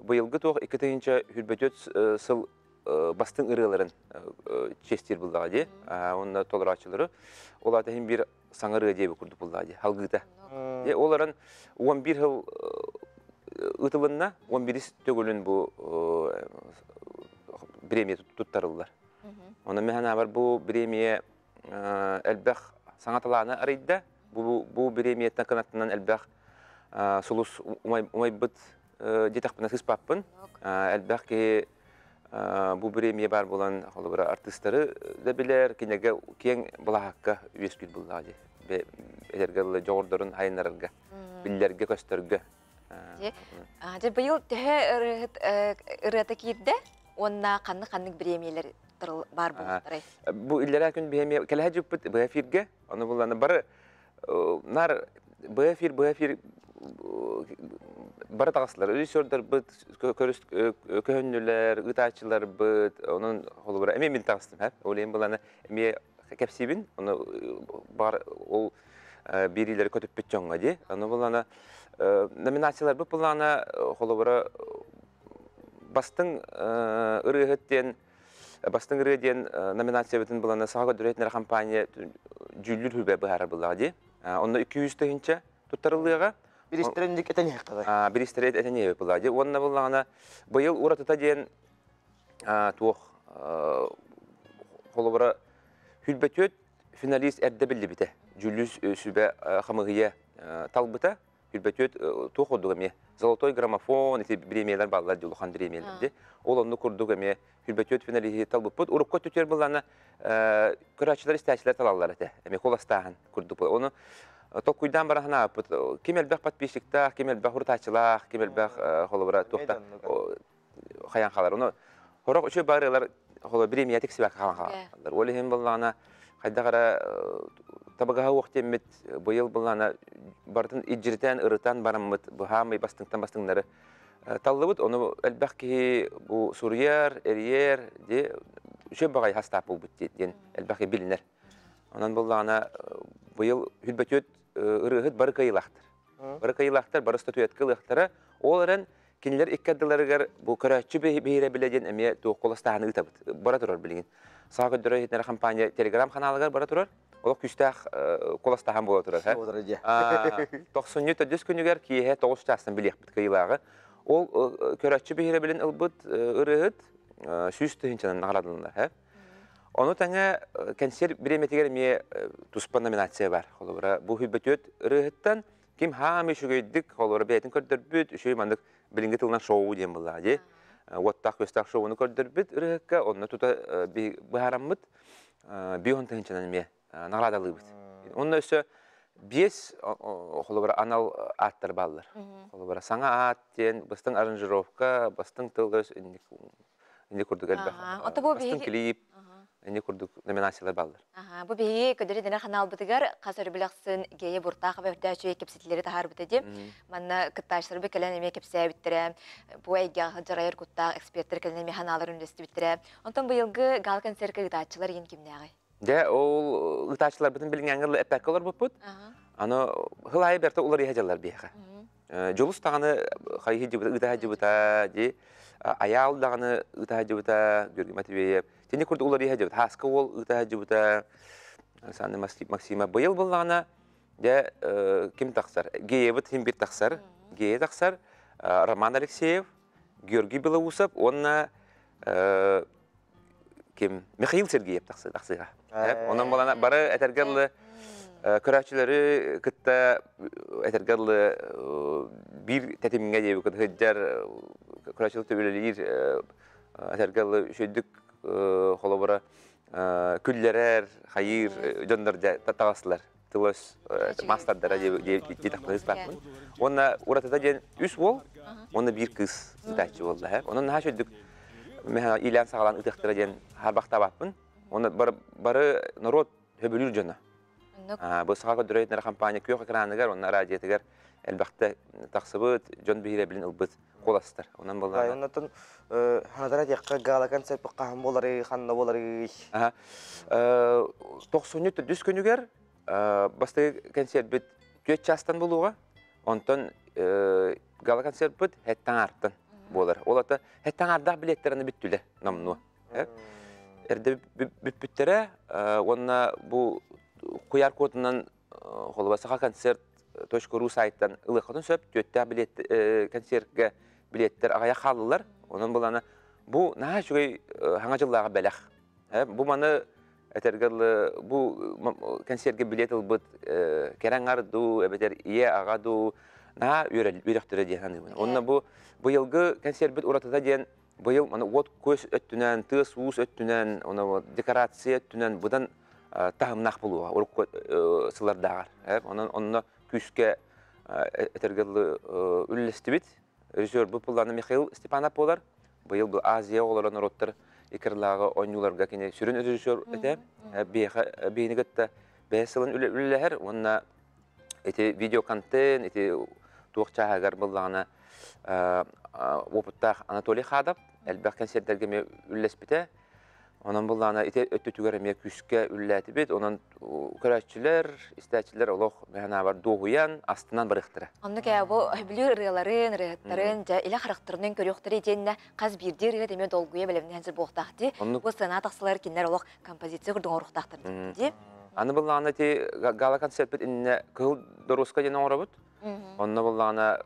быйылгы туох 2024 сыл бастыҥ ырыаларын чиэстиир буллаҕа дии. Онно толорооччулары. Ол аата иһин биир саҥа ырыа диэби курдук буллаҕа дии. Халгыыта. Ол аран 11 жыл ыытылынна, 11 төгүлүн бу премия туттарыллар. Онон мен санаабар бу премия элбэх саҥа талааны арыйда. Бу премияттан кынаттынан элбэх сулус умайбыт диэтэхпинэ сыыспаппын. Элбэх киһи бу премия бар буолан холобура артыыстары да билэр, кинилэргэ киэҥ былаһаакка үөскүүр буллаҕа дии. Этэргэ дылы дьоҕурдарын айыннарарга, биллэргэ, көстөргө. Дьэ быйыл төһө ырыата киирдэ уонна ханнык-ханнык бириэмийэлэр баар буолуохтарай? Бу иллэрээ күн биһиэмиэ кэлэһэ дьыппыт быһа эфиргэ, ону булланы бары нар быһа эфир быһа эфир бары таҕыстылар. Режиссердарбыт көһөннүлэр, ыытааччыларбыт, онон холобура эмиэ мин таҕыстым, һэ. Ол иһин буланы эмиэ кэпсиибин, ону бар ол биэриилэри көтүппүт дьоҥҥо дии. Ону булана номинацияларбыт булана холобура бастыҥ ырыаһыт диэн бастыҥ ырыа диэн номинациябытын булана Саха көрдөрөр компания дьүүллүүр сүбэ быһаарар буллаҕа дии. Онно 200 тыһыынча туттарыллыаҕа. Биристэрин этэн иһэхтэ. Биристэри этэн иһэбит буллаҕа дии. Уонна буллаҕына быйыл уратыта диэн туох холобура хүлбөтүөт финалист эрдэ биллибитэ. Дьүүллүүр сүбэ хамыыһыйа талбыта. Хүлбөтүөт туох курдук эмиэ золотой граммофон ити бириэмийэлэр бааллар дии улахан бириэмийэлэр дии. Ол оннук курдук эмиэ хүлбөтүөт финалиһи талбыппыт. Урукку өттүтүгэр былаана көрөөччүлэр истээччилэр талаллар этэ. Эмиэ куоластааһын курдук. Ону толкуйдаан баран санаабыппыт. Ким элбэх подписчиктаах, ким элбэх урутааччылаах, ким элбэх холобура туохта хайан хаалар. Ону хорох үчүгэй баарыалар холо бириэмийэ тиксибэккэ хаалан хаалаллар. Ол иһин быллаана хайдах эрэ табыгаһа уох диэммит быйыл быллаана барытын илдьиритэн, ырытан бараммыт быһаамый бастыҥтан бастыҥнары таллыбыт. Ону элбэх киһи бу суруйар, эрийэр ди үчүгэй баҕайы хастаап буолбут диэн элбэх киһи билинэр. Онон быллаана быйыл хүлбөтүөт ырыаһыт бары кыайыылаахтар. Бары кыайыылаахтар, бары статуэтка ылыахтара. Ол эрэн кинилэр икки ардыларыгар бу көрөөччү биһирэбилэ диэн эмиэ туох куоластааһыны ыытабыт. Бара турар билигин. Саха көрдөрөр иһитиннэрэр компания телеграм-ханаалыгар бара турар. Олох күүстээх куоластааһын буола турар. Тохсунньу төрдүс күнүгэр киэһэ 9 чаастан билиэхпит кыайыылааҕы. Ол көрөөччү биһирэбилин ылбыт ырыаһыт 100 тыһыынчанан наҕараадаланар. Ону тэҥэ кэнсиэр бириэмэтигэр эмиэ туспа номинация бар. Холобура, бу хүлбөтүөт ырыаһыттан ким хаам үчүгэйдик холобура бэйэтин көрдөрбүт, үчүгэй маннык билиҥҥи тылынан шоу диэн буоллаҕа дии. Уоттаах-күөстээх шоуну көрдөрбүт ырыаһыкка, онно тута быһаараммыт 5 тыһыынчанан эмиэ наҕараадалыыбыт. Онно өссө биэс холобура анал ааттар бааллар. Холобура саҥа аат диэн бастыҥ аранжировка, бастыҥ тыл-өс инник Инни курдук элбэх. Бастыҥ клип, инни курдук номинациялар бааллар. Бу биһиги көдөрү дэнэр ханаалбытыгар хас өрөбүл ахсын Гея Буртахова өрдөөчү кэпсэтилэри таһаарбыта дии. Манна кыттааччыларбыт кэлэн эмиэ кэпсээбиттэрэ, бу эйгэҕэ дьарайар куттаах эксперттэр кэлэн эмиэ ханааларын үллэстибиттэрэ. Онтон быйылгы гал-концертка ыытааччылар иин кимнээҕий? Дьэ, ол ыытааччыларбытын билиҥҥээҥҥэ эппэккэ олорбуппут. Аны хыл аайы бэртэ уларыйа дьаллар биһиэхэ. Дьулус даҕаны хайыһы дьыбыта, ыытаһа дьыбыта дии, Айаал даҕаны ыытаһа дьыбыта, Георгий Матвеев. Тини курдук уларыйа дьыбыта. Хааска уол ыытаһа дьыбыта, Александр Максимов. Быйыл буллаҕына, дьэ, ким тахсар? Геебыт хим бир тахсар. Гея тахсар, Роман Алексеев, Георгий Белоусов уонна ким Михаил Сергеев тахсыга. Онон балана бары этэргэ дылы көрөөччүлэри кытта этэргэ дылы биир тэтимҥэ диэбит сылдьар көрөөччүлэр үлэлиир этэргэ дылы үчүгдүк холобура күллэрэр, хайыыр дьоннор таҕыстылар. Тылос маастардара диэтэхпин Уонна уратыта диэн үс уол уонна биир кыыс ытааччы буолла. Онон наһаа үчүгдүк иилээн саҕалаан ытыахтара диэн харбахтаабаппын. Уонна бары норуот сөбүлүүр дьоно. Бу саха көрдөрөр компания күөх экраныгар уонна радиотыгар элбэхтэ тахсыбыт, дьон биһирэбилин ылбыт куоластар. Онон буолла. Оннотон ханатара диэххэ гала концерт хаһан буоларый, ханна буоларый? Тохсунньу төрдүс күнүгэр бастакы концертбит түөрт чаастан буолуоҕа. Онтон гала концертпыт хэттэн аартан буолар. Ол ата хэттэн аардаах билеттерини бүттүлэр номнуо. Эрдэ бүппүттэрэ уонна бу куйаар куотунан холоба саха концерт .ру сайттан ылыаххытын сөп. Түөттээх билет концертка билеттер аҕыйах хааллылар. Онон булана бу наһаа үчүгэй хаҥа дьыллааҕы бэлэх. Бу маны этэргэ бу концертка билет ылбыт кэрэҥ дуу, эбэтэр ийэ аҕа дуу наһаа үөрөхтөрө диэн саныыбын. Онно бу быйылгы концертбит уратыта диэн быйыл маны уот көс өттүнэн, тыас-уус өттүнэн, оны декорация өттүнэн быдан таһымнаах булуоҕа урукку сыллардааҕар. Онон онно күүскэ этэргэ үллэстибит. Режиссер бу пулланы Михаил Степанов буолар. Быйыл бу Азия оҕолоро норуоттар икерлааҕы оонньууларга кини сүрүн режиссер этэ. Биһиэхэ биһини кытта бэйэ сылын үлэлэһэр уонна ити видеоконтент, ити туох чааһыгар буллаҕына опыттаах Анатолий Хадов элбэх концертэргэ эмиэ үллэспитэ. Онон буллаҕына ити өттүтүгэр эмиэ күүскэ үллээтибит. Онон көрөөччүлэр, истээччилэр олох мэһэнаабар дуоһуйан, астынан барыахтара. Оннук ээ бу бүлүү ырыаларын, ырыаһыттарын, дьэ илэ харахтарынан көрүөхтэрэ итиэннэ хас биирдии ырыа эмиэ долгуйа бэлэмнээн сир буолуохтаах дии. Бу сцена тахсалар кинилэр олох композиция курдук оҥоруохтаахтар дии. Аны буллаҕына ити гала концертпит иннинэ Кыһыл доруоска диэн оҥоробут. Онно буллаҕына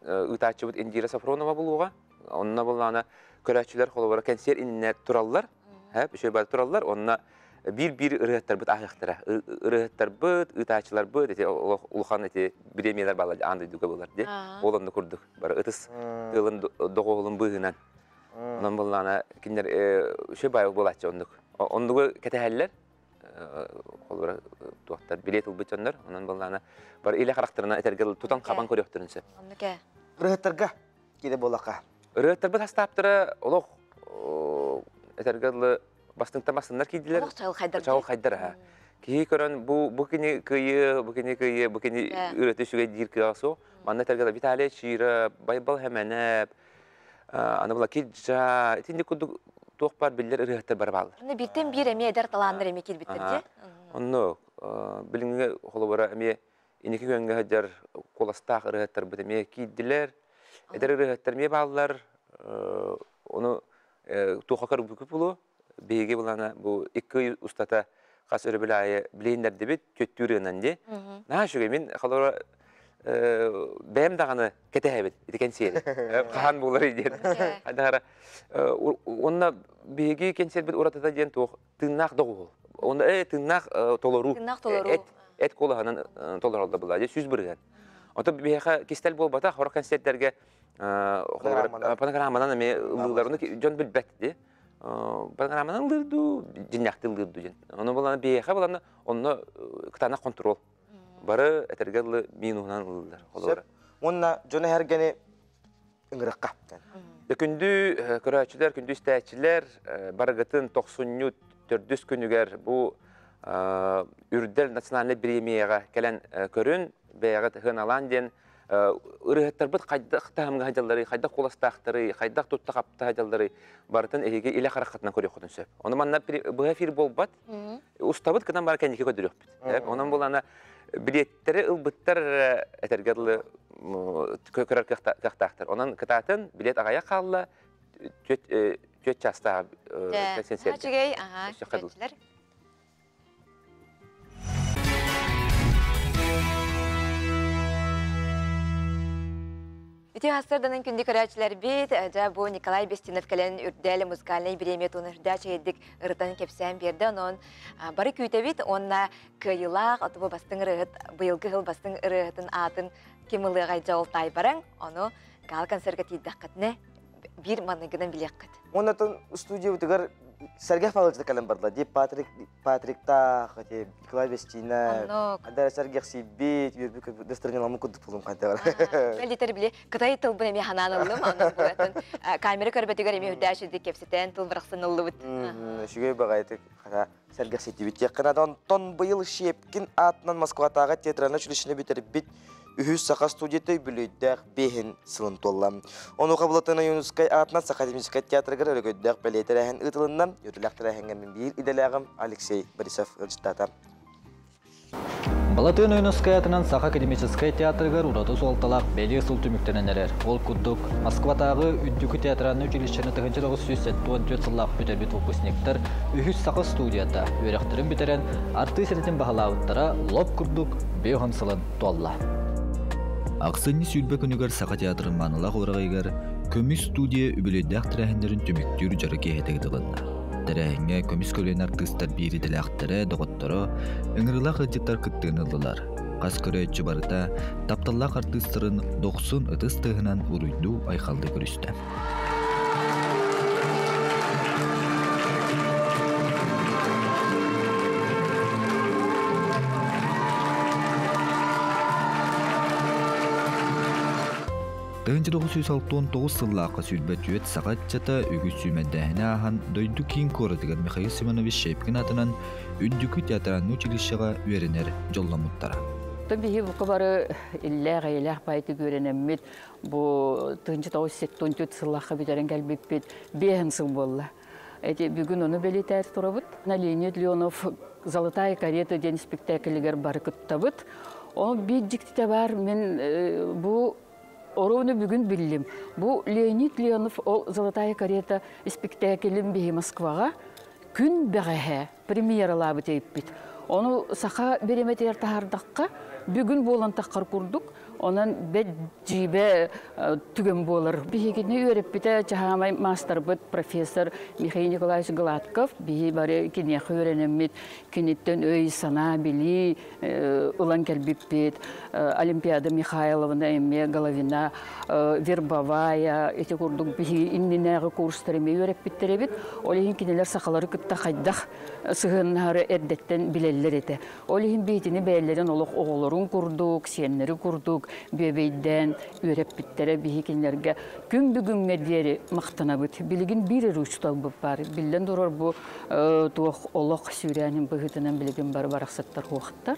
ыытааччыбыт Индира Сафронова булуоҕа. Онно буллаҕына көрөөччүлэр холобура кэнсиэр иннинэ тураллар. Үчүгэй бары тураллар. Онно биир-биир ырыаһыттарбыт ааһыахтара. Ырыаһыттарбыт, ыытааччыларбыт ити улахан ити бириэмийэлэр бааллар аан дойдуга буолар дии. Ол онно курдук бары ытыс тыалын доҕуһулун быыһынан. Онон буллаҕына кинилэр үчүгэй баай буолааччы оннук. Оннугу кэтэһэллэр. Холобура туохтар билиэт ылбыт дьоннор. Онон буллаҕына бары илэ харахтарынан этэргэ тутан хабан көрүөхтэрин сөп. Оннук ээ. Ырыаһыттарга киирэ буоллахха. Ырыаһыттарбыт хастааптара олох этэргэ дылы бастыҥтан бастыҥнар киирдилэр. Олох чаҕылхайдар. Чаҕылхайдар аха. Киһи көрөн бу бу кини кыайыы, бу кини кыайыы, бу кини ырыата үчүгэй диир кыаҕа суох. Манна этэргэ Виталий Чира, Байбал Хэмэнэп, аны була Киджа, итинник курдук туох баар биллэр ырыаһыттар бары бааллар. Онно бииртэн биир эмиэ эдэр талааннар эмиэ киирбиттэр дии. Онно билиҥҥи холобура эмиэ инники күөҥҥэ сылдьар куоластаах ырыаһыттарбыт эмиэ киирдилэр. Эдэр ырыаһыттар эмиэ бааллар. Ону туохха көрбүккүт буолуо. Биһиги булана бу икки ый устата хас өрөбүл аайы билиһиннэрдибит түөттүү ырыанан дии. Наһаа үчүгэй. Мин холобура бэйэм даҕаны кэтэһэбин ити кэнсиэри. Хаһан буоларый диэн. Хайдах Уонна биһиги кэнсиэрбит уратыта диэн туох тыыннаах доҕуһул. Онно тыыннаах толоруу. Тыыннаах толоруу. Эт, эт куолаһынан толороллор была. 100%. Ото биһиэхэ кистэл буолбатах, хорох концерттерге панограмманан эмиэ ыллыылар. Ону дьон билбэт дии. Панограмманан ыллыыр дуу, дьиннээхтик ыллыыр дуу диэн. Ону булана биһиэхэ булана онно кытаанах контрол. Бары этэргэ дылы минуһунан ыллыыллар. Сөп. Уонна дьону эһэргэни ыҥырыкка. Күндү көрөөччүлэр, күндү истээччилэр, барыгытын тохсунньу төрдүс күнүгэр бу Үрдэл национальнай бириэмийэҕэ кэлэн көрүн, бэйэҕит сыаналаан диэн ырыаһыттарбыт хайдах таһымҥа сылдьалларый, хайдах куоластаахтарый, хайдах тутта-хапта сылдьалларый барытын эһиги илэ хараххытынан көрүөххүтүн сөп. Ону манна быһа эфир буолбат, устабыт гынан бары кэнники көрдөрүөхпүт. Онон булана билиэттэри ылбыттар этэргэ дылы көрөр кыахтаахтар. Онон кытаатын билиэт аҕыйах хаалла, түөрт чаастаах кэнсиэргэ. Үчүгэй, аха, Ити хастарданын күндү көрөөччүлэрбит, дьэ бу Николай Бестинов кэлэн үрдээл музыкальнай бириэмийэ туһунан үрдээх чэйдик ырытан кэпсээн биэрдэ. Онон бары күүтэбит уонна кыайыылаах отобу бастыҥ ырыаһыт быйылгы сыл бастыҥ ырыаһытын аатын ким ылыаҕай дьэ ол таайбараҥ. Ону гала концерка тиийдэххитинэ биир маныгынан билиэххит. Уонна студиябытыгар Сергей Павлович кэлэн барда. Ди Патрик Патриктаах, эти Николай Бестина, Андара сэргэхсийбит, үөрбүт настроениеламмыт курдук булум хайда бар. Бэлитер били Кытай тылбын эмиэ ханаан ыллым, онон буолатын камера көрбөтүгэр эмиэ үрдээчүдик кэпсэтэн тыл бырахсан ыллыбыт. Үчүгэй баҕайытык хата сэргэхситибит диэххэ наада. Онтон быйыл Щепкин аатынан Москватааҕы театральнай училищены бүтэрбит үһүс саха студията үбүлүөйдээх биэһин сылын туолла. Онуоха Былатыан Ойуунускай аатынан Саха академическай театрыгар өрөгөйдөөх бэлиэ тэрээһин ыытылынна. Үөрүүлээх тэрээһиҥҥэ мин биир идэлээҕим Алексей Борисов ыалдьыттаата. Балатын Ойуунускай Саха академическай театрыгар ураты суолталаах бэлиэ сыл түмүктэнэн эрэр. Ол курдук, Москватааҕы Үрдүкү театральнай училищены 1974 сыллаах бүтэрбит выпускниктар үһүс саха студията үөрэхтэрин бүтэрэн, артыыс идэтин баһылаабыттара лоп курдук 50 сылын туолла. Ахсынньы 20 күнүгэр Саха театрын маанылаах уораҕайыгар Көмүс студия үбүлүөйдээх тэрээһиннэрин түмүктүүр дьоро киэһэтэ ыытылынна. Тэрээһиҥҥэ көмүс көлүөнэ артыыстар биир идэлээхтэрэ, доҕотторо, ыҥырыылаах ыалдьыттар кыттыыны ыллылар. Хас көрөөччү барыта тапталлаах артыыстарын дохсун ытыс тыаһынан уруйдуу-айхаллыы көрүстэ. 1969 сыллаахха 24 саха ыччата үгүс сүүмэрдээһини ааһан дойду киин куоратыгар Михаил Семенович Щепкин аатынан Үрдүкү театральнай училищеҕа үөрэнэр дьолломмуттара. Биһи бука бары иллээх-эйэлээх баайдык үөрэнэммит бу 1974 сыллаахха бүтэрэн кэлбиппит биэһин сыл буолла. Эти бүгүн ону бэлиэтээр турабыт. Леонид Леонов «Золотая карета» диэн спектаклигэр бары кыттабыт. Ол биир дьиктитэ бар мен бу Оруону бүгүн биллим. Бу Леонид Леонов ол «Золотая карета» испиктээкилин биһи Москваҕа күн бэҕэһээ премьералаабыт эппит. Ону саха бириэмэтигэр таһаардахха, бүгүн буолан таххар курдук, онон бэт дьиибэ түгэн буолар. Биһигини үөрэппитэ чаһаамай маастарбыт профессор Михаил Николаевич Гладков. Биһи бары киниэхэ үөрэнэммит, киниттэн өй-санаа, билии ылан кэлбиппит. Олимпиада Михайловна эмиэ Головина, Вербовая ити курдук биһиги иннинээҕи курстар эмиэ үөрэппиттэр эбит. Ол иһин кинилэр сахалары кытта хайдах сыһыаннаһары эрдэттэн билэллэр этэ. Ол иһин биитини бэйэлэрин олох оҕолорун курдук, сиэннэри курдук бүөбэйдээн үөрэппиттэрэ биһи кинилэргэ күн бүгүҥҥэ диэри махтанабыт. Билигин биир эрэ учууталбыт баар. Биллэн турар бу туох олох сүүрээнин быһыытынан билигин бары барахсаттар хуохтар.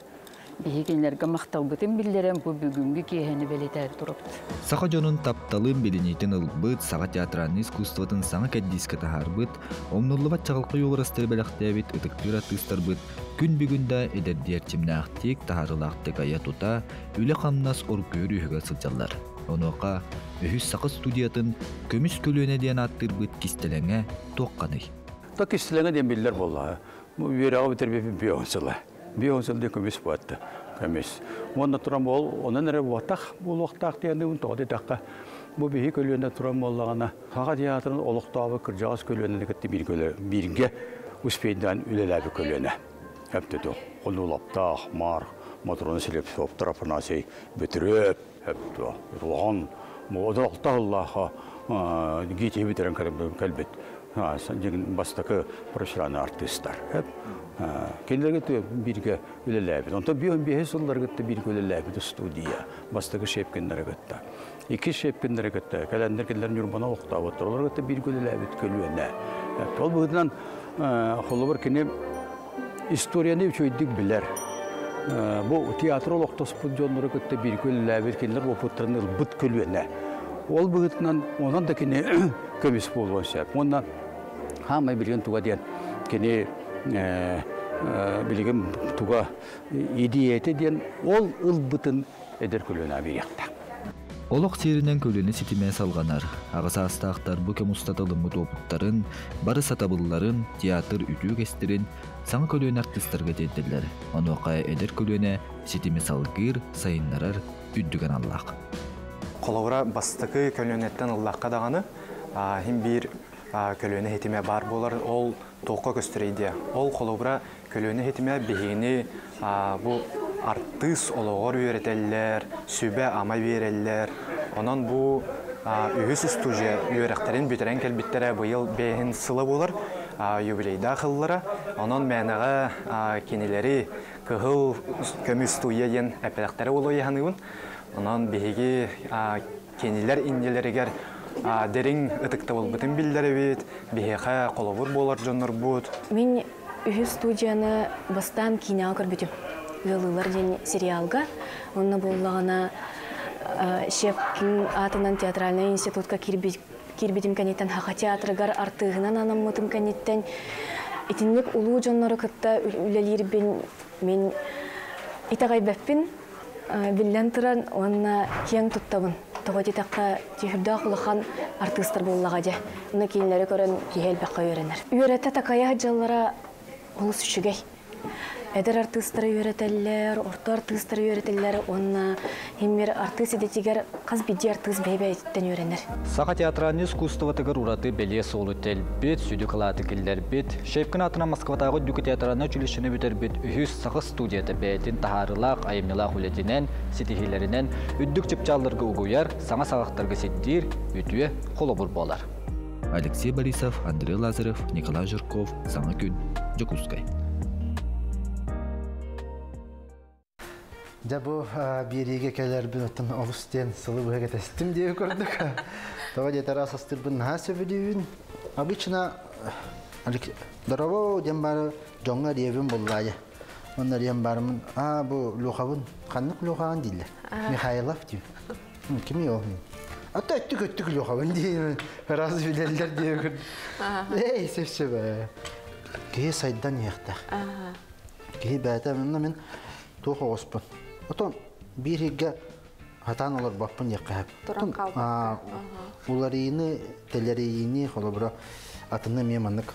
Биһи кинилэргэ махталбытын биллэрэн бу бүгүҥҥү киэһэни бэлиэтээри турабыт. Саха дьонун тапталын билиниитин ылбыт, саха театральнай искусствотын саҥа кэрдиискэ таһаарбыт, умнуллубат чаҕылхай уобарастары бэлэхтээбит ытыктыыр артыыстарбыт күн бүгүн да эдэрдии эрчимнээхтик, таһаарыылаахтык айа-тута, үлэ-хамнас оргуйар үөһүгэр сылдьаллар. Онуоха үһүс саха студиятын Көмүс көлүөнэ диэн ааттыырбыт кистэлэҥэ туохханый? То кистэлэҥэ диэн биллэр буоллаҕа. Бу үөрэҕи бүтэрбиппин биэһон сыла. Биэһон сыл диэн көмүс буолта. Көмүс. Уонна туран ол онон эрэ буотах буолуохтаах диэн тоҕо диэтэххэ бу биһи көлүөнэ туран буоллаҕына Саха театрын олохтообу кырдьаҕас көлүөнэни кытта бииргэ успейдаан үлэлээбит көлүөнэ. Хөптөтө хонуулаптаах Маар Мотрона Слепцовтар Афанасий Бөтүрүөп хөптө улахан одолохтоһуллааха ГИТИ бүтэрэн кэлбит бастакы профессиональный артистар. Кинилерге бииргэ үлэлээбит. Онтон биэһи сылларга бииргэ үлэлээбит студия бастакы Шепкиннere кытта. Икки Шепкиннere кытта кэлэннер кинилер Ньурбана олохтообуттар. Олар кытта бииргэ үлэлээбит көлүөнэ. Ол быһыытынан холобур кини историяны үчүгэйдик билэр. Бу театр олохтоспут дьоннору кытта бииргэ үлэлээбит кинилэр опыттарын ылбыт көлүөнэ. Ол быһыытынан онон да кини көмүс буолуон сөп. Уонна хаамай билигин туга диэн кини билигин туга идеята диэн ол ылбытын эдэр көлүөнэ бириэхтээх. Олох сиэринэн көлүөнэ ситимэ салҕанар. Аҕа саастаахтар бу кэм устата ылыммыт уопуттарын, бары сатабылларын, театр үтүө үгэстэрин саҥа көлүөнэ артыыстарга тиэрдэллэр. Онуоха эдэр көлүөнэ ситими салгыыр, сайыннарар үрдүк аналлаах. Холобура, бастакы көлүөнэттэн ыллахха даҕаны, иһин биир көлүөнэ ситимэ баар буолар, ол туохха көстөрүй диэ. Ол холобура көлүөнэ ситимэ биһигини бу артыыс олоҕор үөрэтэллэр, сүбэ-ама биэрэллэр. Онон бу үһүс устуудьуйа үөрэхтэрин бүтэрэн кэлбиттэрэ быйыл бэйэһин сыла буолар, юбилейдаах ыллара. Онон мээнэҕэ кинилэри кыһыл көмүс студия диэн эппэтэхтэрэ буолуо саныыбын. Онон биһиги кинилэр иннилэригэр дириҥ ытыктабылбытын биллэрэбит, биһиэхэ холобур буолар дьоннорбут. Мин үһүс студияны бастаан киинэҕэ көрбүтүм. Ыалыылар диэн сериалга. Онно буоллаҕына Щепкин аатынан театральнай институтка киирбитим кэнниттэн Саха театрыгар артыыһынан анаммытым кэнниттэн итинник улуу дьоннору кытта үлэлиирбин мин Итэҕэйбэппин, биллэн туран, уонна киэҥ туттабын. Тоҕо диэтэххэ, түһүрдээх улахан артыыстар буоллаҕа дьэ. Онно кинилэри көрөн киһи элбэххэ үөрэнэр. Үөрэтэ такайа дьыллара олус үчүгэй. Эдэр артыыстары үөрэтэллэр, орто артыыстары үөрэтэллэр уонна химмир артыыс идэтигэр хас биирдии артыыс бэйэ-бэйэтиттэн үөрэнэр. Саха театральнай искусствотыгар ураты бэлиэ суолу тэлбит, сүдү кылааты киллэрбит, Щепкин аатынан Москватааҕы үрдүкү театральнай училищены бүтэрбит үһүс саха студията бэйэтин таһаарыылаах айымньылаах үлэтинэн, ситиһиилэринэн үрдүк чыпчаалларга угуйар, саҥа саҕахтарга сирдиир үтүө холобур буолар. Алексей Борисов, Андрей Лазарев, Николай Жирков, Саҥа күн, Дьокуускай. Дьэ бу биэриигэ кэлэрбин оттон олус диэн сылы быһа кэтэстим диэби көрдүк. Тоҕо диэтэр ас астырбын наһаа сөбүлүүбүн. Обычно здорово диэн бары дьоҥҥо диэбин буллаайа. Онно диэн барымын аа бу Лухабын ханнык Лухаҕын дииллэр. Михайлов диим. Кимий ол? Ата өттүк өттүк Лехабын диэн раз билэллэр диэбин. Эй, сөп-сөп. Киһи сайдан иһиэхтээх. Киһи бэйэтэ манна мин туох оҕуспун. Отон биир иһиггэ хатаан олорбоппун диэххэ Туран хаалбакка. Уларыйыны, тэлэрийиини холобура атыны эмиэ маннык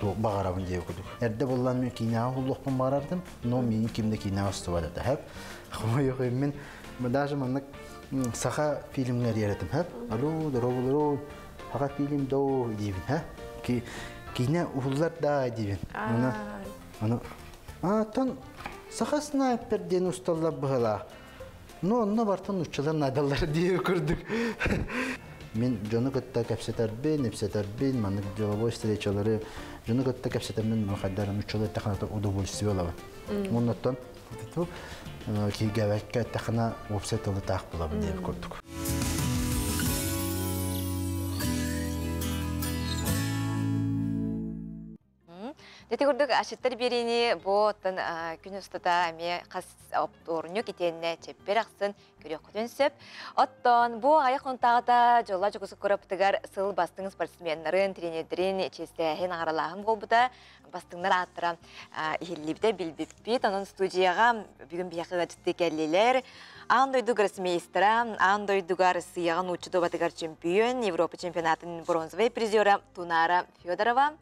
баҕарабын диэбит курдук. Эрдэ буллан мен киинэҕэ уһуллуохпун баҕарардым, но миигин ким да киинэҕэ устубат этэ. Хэп. Хомойуох мин даже маннык саха фильмҥа эрийэр хэп. Алло, здорово, саха фильм доо диибин, ха? Киинэ уһуллар да диибин. Аны, аны, а, тон саха снайпер диэн усталлар быһылаах. Ну, онно бартан нууччалар наадаллар дии курдук. Мин дьону кытта кэпсэтэрбин, ипсэтэрбин, маннык деловой встречалары дьону кытта кэпсэтэммин хайдар нууччалар тэхана удовольствие алабын. Оннуттан киһигэбэккэ тэхана уопсай тылы таах булабын диэби курдук. Ити курдук ашыттар биэриини бу оттон күн устата эмиэ хас оптуорунньук итиэннэ чэппэр ахсын көрүөххүтүн сөп. Оттон бу аҕыйах хонтааҕыта Дьоллоох Дьокуускай куораппытыгар сыл бастыҥ спортсменнарын, тренердэрин чиэстээһин, аҕаралааһын буолбута. Бастыҥнар ааттара иһиллибитэ, билбиппит. Онон студияҕа бүгүн биһиэхэ ыалдьыттыы кэллилэр. Аан дойду гроссмейстера, аан дойдуга Россияҕа нуучча дуобатыгар чемпион, Европа чемпионатын бронзовай призера Тунара Федорова,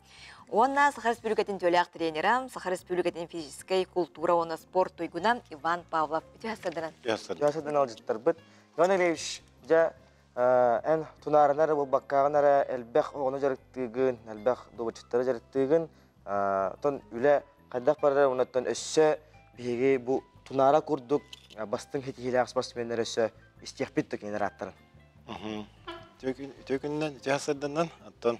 Уонна Саха Республикатын төлөөх тренера, Саха Республикатын физическэй култуура уонна спорт туйгуна Иван Павлов. Үтүө сырдынан. Үтүө сырдынан алжыттарбыт. Иван Андреевич, дьэ, эн тунаарынар буолбаккаҕын эрэ элбэх оҕону дьарыктыыгын, элбэх дуобаччыттары дьарыктыыгын. Тон үлэ хайдах барар оннуттан өссө биһиги бу тунаара курдук бастыҥ ситиһиилээх спортсменнар өссө истиэхпит да кинилэр ааттарын. Үтүө күнүнэн, үтүө сырдынан. Оттон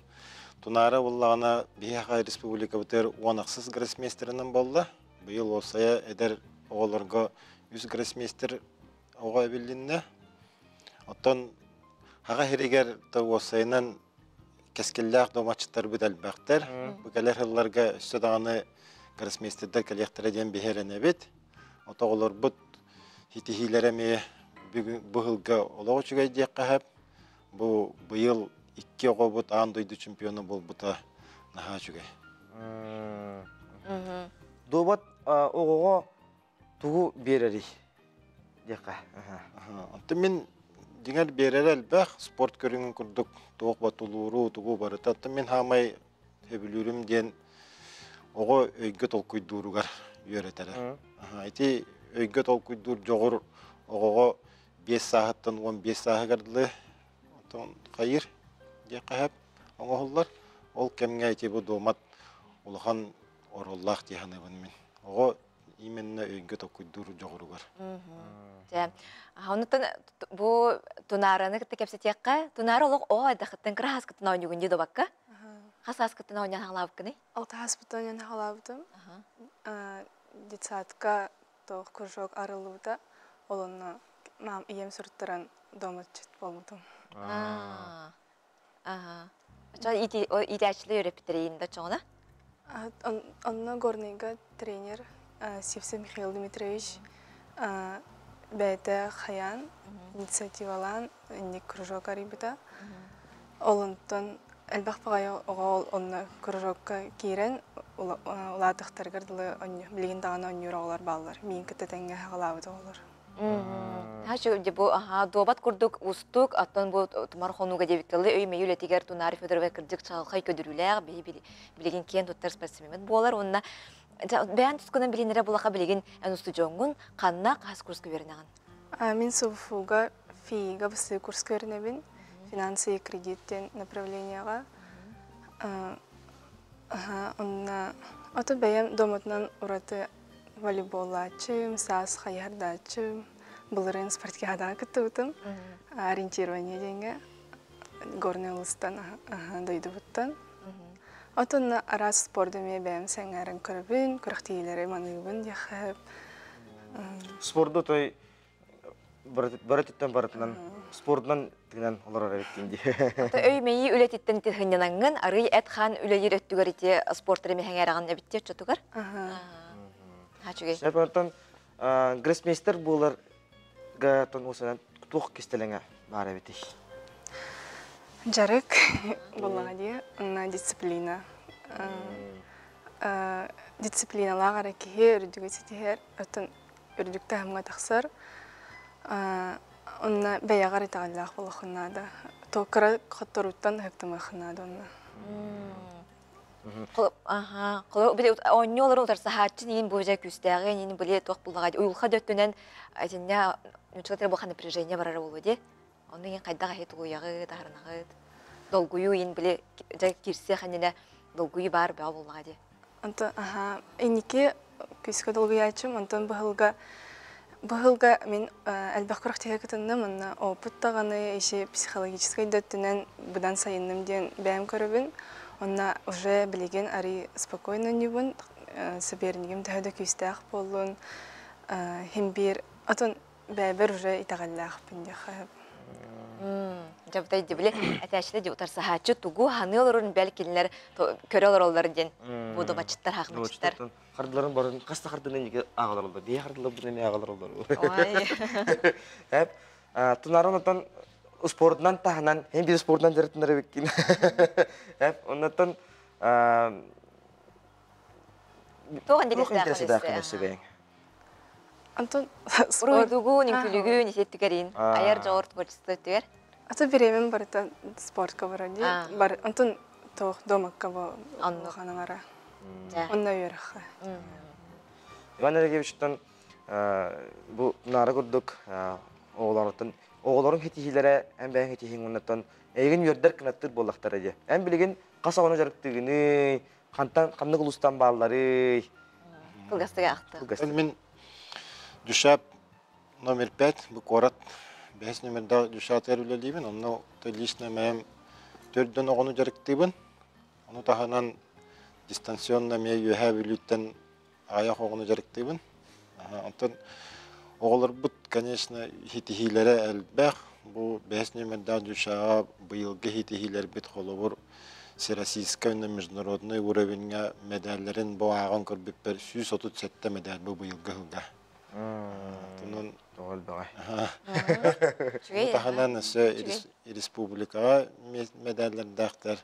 Тунаара буллаҕына биһиэхэ республикабытыгар 16 гроссмейстерынан буолла. Быйыл уопсайа эдэр оҕолорго үс гроссмейстер оҕо эбилиннэ. Оттон Хаҕа сиригэр да уопсайынан кэскиллээх дуомаччыттарбыт элбэхтэр. Бу кэлэр сылларга өссө даҕаны гроссмейстердэр кэлиэхтэрэ диэн биһи эрэнэбит. От оҕолорбут ситиһиилэрэ эмиэ бүгүн бу сылга олох үчүгэй диэххэ сөп. Бу быйыл икки оҕобут аан дойду чемпиона буолбута наһаа үчүгэй. Дуобат оҕоҕо тугу биэрэрий диэххэ. Онтон мин дьиҥэр биэрэрэ элбэх спорт көрүҥүн курдук туох батулууру тугу барыта. Оттон мин хаамай сөбүлүүрүм диэн оҕо өйгө толкуйдууругар үөрэтэрэ. Ити өйгө толкуйдуур дьоҕур оҕоҕо 5 сааһыттан 15 сааһыгар дылы оттон хайыр диэххэ сөп оҥоһуллар. Ол кэмҥэ ити бу дуомат улахан оруоллаах дии саныыбын мин. Оҕо именно өйгө толкуйдуур дьоҕуругар. Дьэ, онуттан бу Тунаараны кытта кэпсэтиэххэ. Тунаара олох оо айдахыттан кыра ааскыттан оонньуугун дии добакка. Хас ааскыттан оонньоон хаалаабыккыный? Алта ааспыттан оонньоон хаалаабытым. Детсадка туох кружок арыллыбыта. Ол онно мам ийэм суруттаран домотчут буолбутум. Аха. Иитээччилэр үөрэппиттэрин да чоҕуна? Онно Горныйга тренер Сивцев Михаил Дмитриевич бэйэтэ хайаан инициативалаан инник кружок арыйбыта. Ол онтон элбэх баҕайы оҕо онно кружокка киирэн Улаатыахтарыгар дылы билигин даҕаны оонньуур оҕолор бааллар. Миин кытта тэҥҥэ хаҕалаабыт оҕолор. Хаачы бу дуобат курдук устук, оттон бу тумар хонууга диэбиккэлли өй-мэйи үлэтигэр Тунари Федорова кырдьык чаҕылхай көдүрүүлээх, биһи билигин киэн туттар спортсменмит буолар. Уонна бэйэн тускунан билинэрэ булаха билигин эн устудьуоҥҥун ханна хас курска үөрэнэҕин? Мин СУФУга ФИИга бысыы курска үөрэнэбин, финансы и кредит диэн направлениеҕа. Онно ото бэйэм домотунан ураты волейболлааччым, саас хайыһардааччым, былырыын спартакиадаҕа кыттыбытым, ориентирование диэҥҥэ Горнай улуустан дойдубуттан. Отонно араас спорду эмиэ бэйэм сэҥээрэн көрөбүн, күрэхтэһиилэри маныыбын диэххэ. Спорду той барытыттан барытынан спордунан тыынан олорор эбиккин дии. Өй-мэйии үлэтиттэн тыһынньанаҥҥын арый эт-хаан үлэлиир өттүгэр ити спорт эмиһэҥээрэҕин эбиттиэ оччотугар. Үчүгэй. Сөп онтон гроссмейстер буолар тон уусанан туох кистэлэҥэ баар эбитий? Дьарык буоллаҕа дии, онно дисциплина. Дисциплиналаах эрэ киһи үрдүгү ситиһэр, оттон үрдүк таһымҥа тахсар. Онно бэйэҕэр итэҕэллээх буолуоххун наада. То кыра хотторууттан ыһыктымыаххын наада онно. Оонньуу олорон утарсаһааччы иин бу дьэ күүстээҕи иин били туох буллаҕа уйулха да өттүнэн итиннэ нучча буха напряжение барара буолуо дии. Ону иин хайдах аһы тугуйаҕыт, аһарынаҕыт. Долгуйуу иин били дьэ киирсиэх иннинэ долгуйуу баар бөҕө буоллаҕа дии. Онтон аха инники күүскэ долгуйааччым, онтон быһылга быһылга мин элбэх күрэхтэһиигэ кытынным, онно опыт даҕаны иши психологическай да өттүнэн быдан сайынным диэн бэйэм көрөбүн. Онно уже билигин арый спокойно оонньуубун, сопернигим төһө да күүстээх буоллун, хим биир отон бэйэбэр уже итэҕэллээхпин диэххэ сөп. Дьабытай били этээччилэр дии утарсаһааччы тугу ханыы олорорун бэл кинилэр көрө олороллор диэн бу добаччыттар хаахмаччыттар. Хардыларын барын хас да хардыны инники ааҕалар олор. Бие хардылар бу эми ааҕалар олор. Эп тунарын отон спортунан таһынан hem bir спортунан дьарыктанар эбиккин. Эп оннотон Туох интэриэстээх өссө бэйэҥ? Антон Уруйдугун, үҥкүлүгүн, исеттигэрин, айар дьоҕур творчество өттүгэр. Аты бириэмэм барыта спортка барар дии. Бар онтон туох домакка бу ханаңара. Онно үөрэххэ. Иван Олеговичтан бу наара курдук оҕолоруттан оҕолорун хитиһиилэрэ эн бэйэҥ хитиһиҥ уоннаттан эйигин үөрдэр кынаттыыр буоллахтара дии. Эн билигин хас оҕону дьарыктыыгыный, хантан ханнык улуустан баалларый? Кылгастык аахты. Мин Дюшап номер 5 бу куорат бэһис номердаах Дюшатыгар үлэлиибин. Онно лично мэм төрдөн оҕону дьарыктыыбын. Ону таһынан дистанционно эмиэ Үөһээ Бүлүүттэн аҕыйах оҕону дьарыктыыбын. Онтон оҕолорбут, конечно, хитиһиилэрэ элбэх. Бу бэһис нүөмэрдээх Дюшаҕа быйылгы хитиһиилэрбит холобур Всероссийскай уонна международный уровеньҥа мэдээллэрин бу ааҕан көрбүппэр 137 мэдээл бу быйылгы сылга. Онон тоҕо элбэҕэй. Бу таһынан өссө республикаҕа мэдээллэрдээхтэр.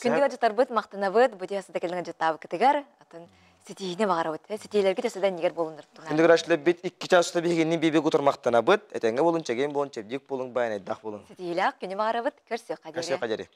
Күндү ыалдьыттарбыт махтанабыт, бу дьиэ сыта кэлин ыалдьыттаабыккытыгар, атын ситиһиини баҕарабыт. Ситиилэргит өссө да иннигэр буолуннар. Күндү көрөөччүлэрбит икки чаас биһигинни биби кутурмахтанабыт. Этэҥҥэ буолун, чэгиэн буолун, чэбдик буолуҥ, байанайдаах буолуҥ. Ситиһиилээх күнү баҕарабыт. Көрсүөххэ диэри. Көрсүөххэ диэри.